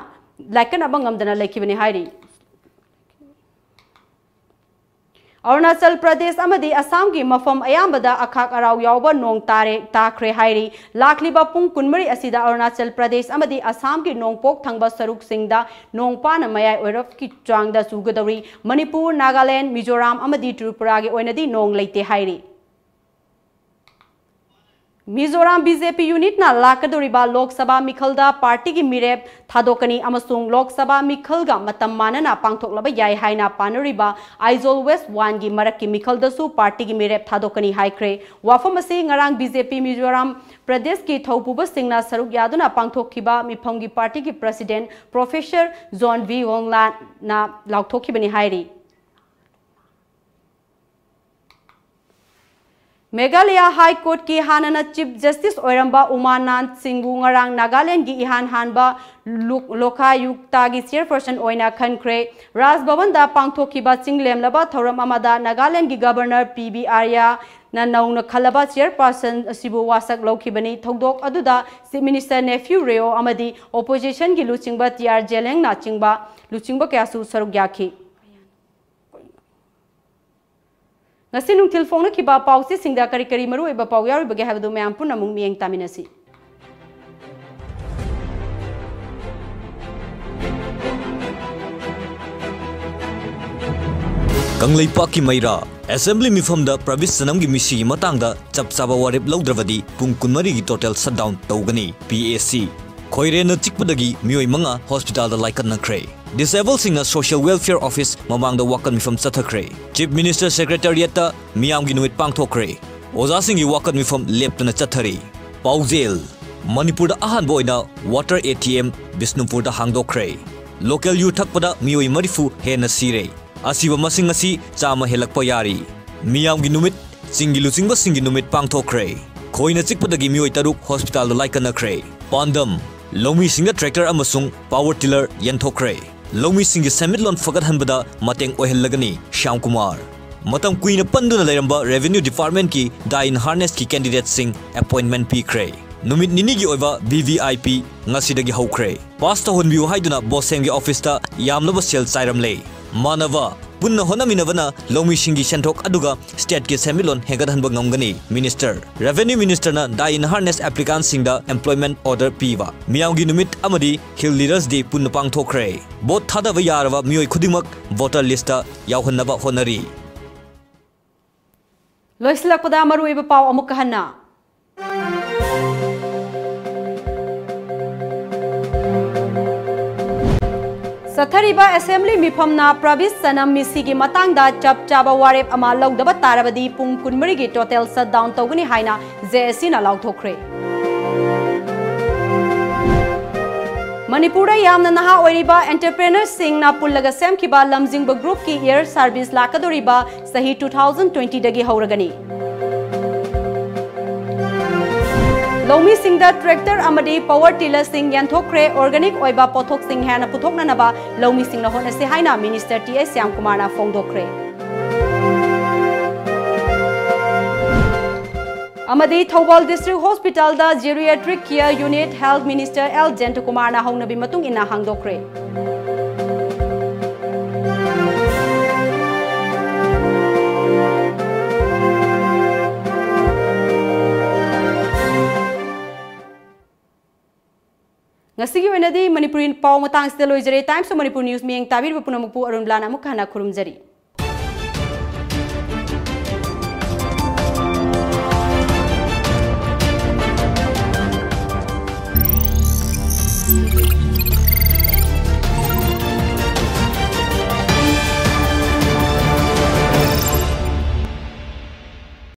ꯂꯥꯏꯀꯠꯅꯕ ꯉꯝꯗꯅ ꯂꯩꯈꯤꯕꯅꯤ ꯍꯥꯏꯔꯤ꯫ ꯑꯔꯨꯅꯥꯆꯜ ꯄ꯭ꯔꯗꯦꯁ ꯑꯃꯗꯤ ꯑꯁꯥꯝꯒꯤ ꯃꯐꯝ ꯑꯌꯥꯝꯕꯗ ꯑꯈꯥꯛ ꯑꯔꯥꯎ ꯌꯥꯎꯕ ꯅꯣꯡ ꯇꯥꯔꯦ, ꯇꯥꯈ꯭ꯔꯦ ꯍꯥꯏꯔꯤ꯫ ꯂꯥꯛꯂꯤꯕ ꯄꯨꯡ ꯀꯨꯟꯃꯔꯤ ꯑꯁꯤꯗ ꯑꯔꯨꯅꯥꯆꯜ ꯄ꯭ꯔꯗꯦꯁ ꯑꯃꯗꯤ ꯑꯁꯥꯝꯒꯤ ꯅꯣꯡꯄꯣꯛ ꯊꯪꯕ ꯁꯔꯨꯛꯁꯤꯡꯗ ꯅꯣꯡ ꯄꯥꯅ ꯃꯌꯥꯏ ꯑꯣꯏꯔꯞꯀꯤ ꯆꯥꯡꯗ ꯆꯨꯒꯗꯧꯔꯤ꯫ ꯃꯅꯤꯄꯨꯔ, ꯅꯥꯒꯥꯂꯦꯟ, ꯃꯤꯖꯣꯔꯥꯝ ꯑꯃꯗꯤ ꯇ꯭ꯔꯤꯄꯨꯔꯥꯒꯤ ꯑꯣꯏꯅꯗꯤ ꯅꯣꯡ ꯂꯩꯇꯦ ꯍꯥꯏꯔꯤ꯫ ꯃꯤꯖꯣꯔꯥꯝ ꯕꯤ ꯖꯦ ꯄꯤ ꯌꯨꯅꯤꯠꯅ ꯂꯥꯛꯀꯗꯧꯔꯤꯕ ꯂꯣꯛ ꯁꯚꯥ ꯃꯤꯈꯜꯗ ꯄꯥꯔꯇꯤꯒꯤ ꯃꯤꯔꯦꯞ ꯊꯥꯗꯣꯛꯀꯅꯤ ꯑꯃꯁꯨꯡ ꯂꯣꯛ ꯁꯚꯥ ꯃꯤꯈꯜꯒ ꯃꯇꯝ ꯃꯥꯟꯅꯅ ꯄꯥꯡꯊꯣꯛꯂꯕ ꯌꯥꯏ ꯍꯥꯏꯅ ꯄꯥꯅꯔꯤꯕ ꯑꯥꯏꯖꯣꯜ ꯋꯦꯁ ꯋꯥꯟꯒꯤ ꯃꯔꯛꯀꯤ ꯃꯤꯈꯜꯗꯁꯨ ꯄꯥꯔꯇꯤꯒꯤ ꯃꯤꯔꯦꯞ ꯊꯥꯗꯣꯛꯀꯅꯤ ꯍꯥꯏꯈ꯭ꯔꯦ꯫ ꯋꯥꯐꯝ ꯑꯁꯤ ꯉꯔꯥꯡ ꯕꯤ ꯖꯦ ꯄꯤ ꯃꯤꯖꯣꯔꯥꯝ ꯄ꯭ꯔꯗꯦꯁꯀꯤ ꯊꯧꯄꯨꯕꯁꯤꯡꯅ ꯁꯔꯨꯛ ꯌꯥꯗꯨꯅ ꯄꯥꯡꯊꯣꯛꯈꯤꯕ ꯃꯤꯐꯝꯒꯤ ꯄꯥꯔꯇꯤꯒꯤ ꯄ꯭ꯔꯁꯤꯗꯦꯟ ꯄ꯭ꯔꯣꯐꯦꯁꯔ ꯖꯣꯟ ꯚꯤ ꯋꯣꯡꯂꯥꯅ ꯂꯥꯎꯊꯣꯛꯈꯤꯕꯅꯤ ꯍꯥꯏꯔꯤ꯫ ꯃꯦꯘꯥꯂꯌꯥ ꯍꯥꯏ ꯀꯣꯔꯠꯀꯤ ꯍꯥꯟꯅꯅ ꯆꯤꯐ ꯖꯁꯇꯤꯁ ꯑꯣꯏꯔꯝꯕ ꯎꯃꯥꯅꯥꯟ ꯁꯤꯡꯕꯨ ꯉꯔꯥꯡ ꯅꯥꯒꯥꯂꯦꯟꯒꯤ ꯏꯍꯥꯟ ꯍꯥꯟꯕ ꯂꯨ-, ꯂꯣꯀꯥꯌꯨꯛꯇꯥꯒꯤ ꯆꯤꯌꯔꯄꯔꯁꯟ ꯑꯣꯏꯅ ꯈꯟꯈ꯭ꯔꯦ꯫ ꯔꯥꯖ ꯚꯕꯟꯗ ꯄꯥꯡꯊꯣꯛꯈꯤꯕ ꯆꯤꯡꯂꯦꯝꯂꯕ ꯊꯧꯔꯝ ꯑꯃꯗ ꯅꯥꯒꯥꯂꯦꯟꯒꯤ ꯒꯕꯔꯅꯔ ꯄꯤ ꯕꯤ ꯑꯥꯔꯌꯥꯅ ꯅꯧꯅ ꯈꯜꯂꯕ ꯆꯤꯌꯔꯄꯔꯁꯟ ꯑꯁꯤꯕꯨ ꯋꯥꯁꯛ ꯂꯧꯈꯤꯕꯅꯤ꯫ ꯊꯧꯗꯣꯛ ꯑꯗꯨꯗ ꯆꯤꯐ ꯃꯤꯅꯤꯁꯇꯔ ꯅꯦꯐ꯭ꯌꯨ ꯔꯤꯑꯣ ꯑꯃꯗꯤ ꯑꯣꯄꯣꯖꯤꯁꯟꯒꯤ ꯂꯨꯆꯤꯡꯕ ꯇꯤ ꯑꯥꯔ ꯖꯦꯂꯦꯡꯅ ꯆꯤꯡꯕ ꯂꯨꯆꯤꯡꯕ ꯀꯌꯥꯁꯨ ꯁꯔꯨꯛ ꯌꯥꯈꯤ꯫ ꯉꯁꯤ ꯅꯨꯡꯊꯤꯜ ꯐꯣꯡꯅꯈꯤꯕ ꯄꯥꯎꯆꯦꯁꯤꯡꯗ ꯀꯔꯤ ꯀꯔꯤ ꯃꯔꯨꯑꯣꯏꯕ ꯄꯥꯎ ꯌꯥꯎꯔꯤꯕꯒꯦ ꯍꯥꯏꯕꯗꯨ ꯃꯌꯥꯝ ꯄꯨꯟꯅ ꯑꯃꯨꯛ ꯃꯤꯠꯌꯦꯡ ꯇꯥꯃꯤꯟꯅꯁꯤ꯫ ꯀꯪꯂꯩꯄꯥꯛꯀꯤ ꯃꯩꯔꯥ ꯑꯦꯁꯦꯝꯕ꯭ꯂꯤ ꯃꯤꯐꯝꯗ ꯄ꯭ꯔꯕꯤꯁ ꯁꯅꯝꯒꯤ ꯃꯤꯁꯤꯒꯤ ꯃꯇꯥꯡꯗ ꯆꯞ ꯆꯥꯕ ꯋꯥꯔꯦꯞ ꯂꯧꯗ꯭ꯔꯕꯗꯤ ꯄꯨꯡ ꯀꯨꯟꯃꯔꯤꯒꯤ total shutdown ꯇꯧꯒꯅꯤ, ꯄꯤ ꯑꯦ ꯁꯤ꯫ ꯈꯣꯏꯔꯦꯟꯅ ꯆꯤꯛꯄꯗꯒꯤ ꯃꯤꯑꯣꯏ ꯃꯉꯥ ꯍꯣꯁꯄꯤꯇꯥꯜꯗ ꯂꯥꯏꯀꯠꯅꯈ꯭ꯔꯦ꯫ ꯗꯤꯁꯑꯦꯕꯜꯁꯤꯡꯅ ꯁꯣꯁꯤꯌꯦꯜ ꯋꯦꯜꯐꯤꯌꯔ ꯑꯣꯐꯤꯁ ꯃꯃꯥꯡꯗ ꯋꯥꯀꯠ ꯃꯤꯐꯝ ꯆꯠꯊꯈ꯭ꯔꯦ꯫ ꯆꯤꯐ ꯃꯤꯅꯤꯁꯇꯔ ꯁꯦꯀ꯭ꯔꯦꯇꯔꯤꯌꯦꯠꯇ ꯃꯤꯌꯥꯝꯒꯤ ꯅꯨꯃꯤꯠ ꯄꯥꯡꯊꯣꯛꯈ꯭ꯔꯦ꯫ ꯑꯣꯖꯥꯁꯤꯡꯒꯤ ꯋꯥꯀꯠ ꯃꯤꯐꯝ ꯂꯦꯞꯇꯅ ꯆꯠꯊꯔꯤ꯫ ꯄꯥꯎꯖꯦꯜ: ꯃꯅꯤꯄꯨꯔꯗ ꯑꯍꯥꯟꯕ ꯑꯣꯏꯅ ꯋꯥꯇꯔ ꯑꯦ ꯇꯤ ꯑꯦꯝ ꯕꯤꯁꯅꯨꯄꯨꯔꯗ ꯍꯥꯡꯗꯣꯛꯈ꯭ꯔꯦ꯫ ꯂꯣꯀꯦꯜ ꯌꯨ ꯊꯛꯄꯗ ꯃꯤꯑꯣꯏ ꯃꯔꯤꯐꯨ ꯍꯦꯟꯅ ꯁꯤꯔꯦ꯫ ꯑꯁꯤꯕ ꯃꯁꯤꯡ ꯑꯁꯤ ꯆꯥꯝꯃ ꯍꯦꯜꯂꯛꯄ ꯌꯥꯔꯤ꯫ ꯃꯤꯌꯥꯝꯒꯤ ꯅꯨꯃꯤꯠ, ꯆꯤꯡꯒꯤ ꯂꯨꯆꯤꯡꯕꯁꯤꯡꯒꯤ ꯅꯨꯃꯤꯠ ꯄꯥꯡꯊꯣꯛꯈ꯭ꯔꯦ꯫ ꯈꯣꯏꯅ ꯆꯤꯛꯄꯗꯒꯤ ꯃꯤꯑꯣꯏ ꯇꯔꯨꯛ ꯍꯣꯁꯄꯤꯇꯥꯜꯗ ꯂꯥꯏꯀꯠꯅꯈ꯭ꯔꯦ꯫ ꯄꯥꯟꯗꯝ: ꯂꯧꯃꯤꯁꯤꯡꯗ ꯇ꯭ꯔꯦꯛꯇꯔ ꯑꯃꯁꯨꯡ ꯄꯥꯋꯔ ꯇꯤꯂꯔ ꯌꯦꯟꯊꯣꯛꯈ꯭ꯔꯦ꯫ ꯂꯧꯃꯤꯁꯤꯡꯒꯤ ꯁꯦꯟꯃꯤꯠꯂꯣꯟ ꯐꯒꯠꯍꯟꯕꯗ ꯃꯇꯦꯡ ꯑꯣꯏꯍꯜꯂꯒꯅꯤ, ꯁ꯭ꯌꯥꯝ ꯀꯨꯃꯥꯔ꯫ ꯃꯇꯝ ꯀꯨꯏꯅ ꯄꯟꯗꯨꯅ ꯂꯩꯔꯝꯕ ꯔꯦꯚꯤꯅ꯭ꯌꯨ ꯗꯤꯄꯥꯔꯠꯃꯦꯟꯠꯀꯤ ꯗꯥꯏ ꯏꯟ ꯍꯥꯔꯅꯦꯁꯀꯤ ꯀꯦꯟꯗꯤꯗꯦꯠꯁꯤꯡ ꯑꯦꯄꯣꯏꯟꯠꯃꯦꯟꯠ ꯄꯤꯈ꯭ꯔꯦ꯫ ꯅꯨꯃꯤꯠ ꯅꯤꯅꯤꯒꯤ ꯑꯣꯏꯕ ꯚꯤ ꯚꯤ ꯑꯥꯏ ꯄꯤ ꯉꯁꯤꯗꯒꯤ ꯍꯧꯈ꯭ꯔꯦ꯫ ꯄꯥꯁ ꯇꯧꯍꯟꯕꯤꯌꯨ ꯍꯥꯏꯗꯨꯅ ꯕꯣꯁꯦꯝꯒꯤ ꯑꯣꯐꯤꯁꯇ ꯌꯥꯝꯂꯕ ꯁꯦꯜ ꯆꯥꯏꯔꯝꯂꯦ꯫ ꯃꯥꯟꯅꯕ ꯄꯨꯟꯅ ꯍꯣꯠꯅꯃꯤꯟꯅꯕꯅ ꯂꯧꯃꯤꯁꯤꯡꯒꯤ ꯁꯦꯟꯊꯣꯛ ꯑꯗꯨꯒ stateꯀꯤ ꯁꯦꯟꯃꯤꯠꯂꯣꯟ ꯍꯦꯟꯒꯠꯍꯟꯕ ꯉꯝꯒꯅꯤ꯫ Minister, Revenue Ministerꯅ die in harness applicantꯁꯤꯡꯗ employment order ꯄꯤꯕ꯫ ꯃꯤꯌꯥꯝꯒꯤ ꯅꯨꯃꯤꯠ ꯑꯃꯗꯤ Hill Leaders Day ꯄꯨꯟꯅ ꯄꯥꯡꯊꯣꯛꯈ꯭ꯔꯦ꯫ Vote ꯊꯥꯗꯕ ꯌꯥꯔꯕ ꯃꯤꯑꯣꯏ ꯈꯨꯗꯤꯡꯃꯛ voter listꯇ ꯌꯥꯎꯍꯟꯅꯕ ꯍꯣꯠꯅꯔꯤ꯫ ꯂꯣꯏꯁꯤꯜꯂꯛꯄꯗ ꯃꯔꯨꯑꯣꯏꯕ ꯄꯥꯎ ꯑꯃꯨꯛꯀ ꯍꯟꯅ꯫ ꯆꯠꯊꯔꯤꯕ assembly ꯃꯤꯐꯝꯅ ꯄ꯭ꯔꯕꯤꯁ ꯁꯅꯝ ꯃꯤꯁꯤꯒꯤ ꯃꯇꯥꯡꯗ ꯆꯞ ꯆꯥꯕ ꯋꯥꯔꯦꯞ ꯑꯃ ꯂꯧꯗꯕ ꯇꯥꯔꯕꯗꯤ ꯄꯨꯡ ꯀꯨꯟꯃꯔꯤꯒꯤ total shutdown ꯇꯧꯒꯅꯤ ꯍꯥꯏꯅ JACꯅ ꯂꯥꯎꯊꯣꯛꯈ꯭ꯔꯦ꯫ ꯃꯅꯤꯄꯨꯔꯗ ꯌꯥꯝꯅ ꯅꯍꯥ ꯑꯣꯏꯔꯤꯕ entrepreneurꯁꯤꯡꯅ ꯄꯨꯜꯂꯒ ꯁꯦꯝꯈꯤꯕ ꯂꯝꯖꯤꯡꯕ groupꯀꯤ air service ꯂꯥꯛꯀꯗꯧꯔꯤꯕ ꯆꯍꯤ two thousand twentyꯗꯒꯤ ꯍꯧꯔꯒꯅꯤ꯫ ꯂꯧꯃꯤꯁꯤꯡꯗ tractor ꯑꯃꯗꯤ power tillerꯁꯤꯡ ꯌꯦꯟꯊꯣꯛꯈ꯭ꯔꯦ꯫ Organic ꯑꯣꯏꯕ ꯄꯣꯠꯊꯣꯛꯁꯤꯡ ꯍꯦꯟꯅ ꯄꯨꯊꯣꯛꯅꯅꯕ ꯂꯧꯃꯤꯁꯤꯡꯅ ꯍꯣꯠꯅꯁꯤ ꯍꯥꯏꯅ Minister T S ꯁ꯭ꯌꯥꯝꯀꯨꯃꯥꯔꯅ ꯐꯣꯡꯗꯣꯛꯈ꯭ꯔꯦ꯫ ꯑꯃꯗꯤ Thoubal District Hospitalꯗ Geriatric Care Unit Health Minister L ꯖꯌꯟꯇꯀꯨꯃꯥꯔꯅ ꯍꯧꯅꯕꯤ ꯃꯇꯨꯡ ꯏꯟꯅ ꯍꯥꯡꯗꯣꯛꯈ꯭ꯔꯦ꯫ ꯉꯁꯤꯒꯤ ꯑꯣꯏꯅꯗꯤ ꯃꯅꯤꯄꯨꯔꯤ ꯄꯥꯎ ꯃꯇꯥꯡꯁꯤꯗ ꯂꯣꯏꯖꯔꯦ꯫ Times of Manipur News ꯃꯤꯠꯌꯦꯡ ꯇꯥꯕꯤꯔꯤꯕ ꯄꯨꯝꯅꯃꯛꯄꯨ ꯑꯔꯨꯟ ꯕ꯭ꯂꯥꯅ ꯑꯃꯨꯛ ꯍꯟꯅ ꯈꯨꯔꯨꯝꯖꯔꯤ꯫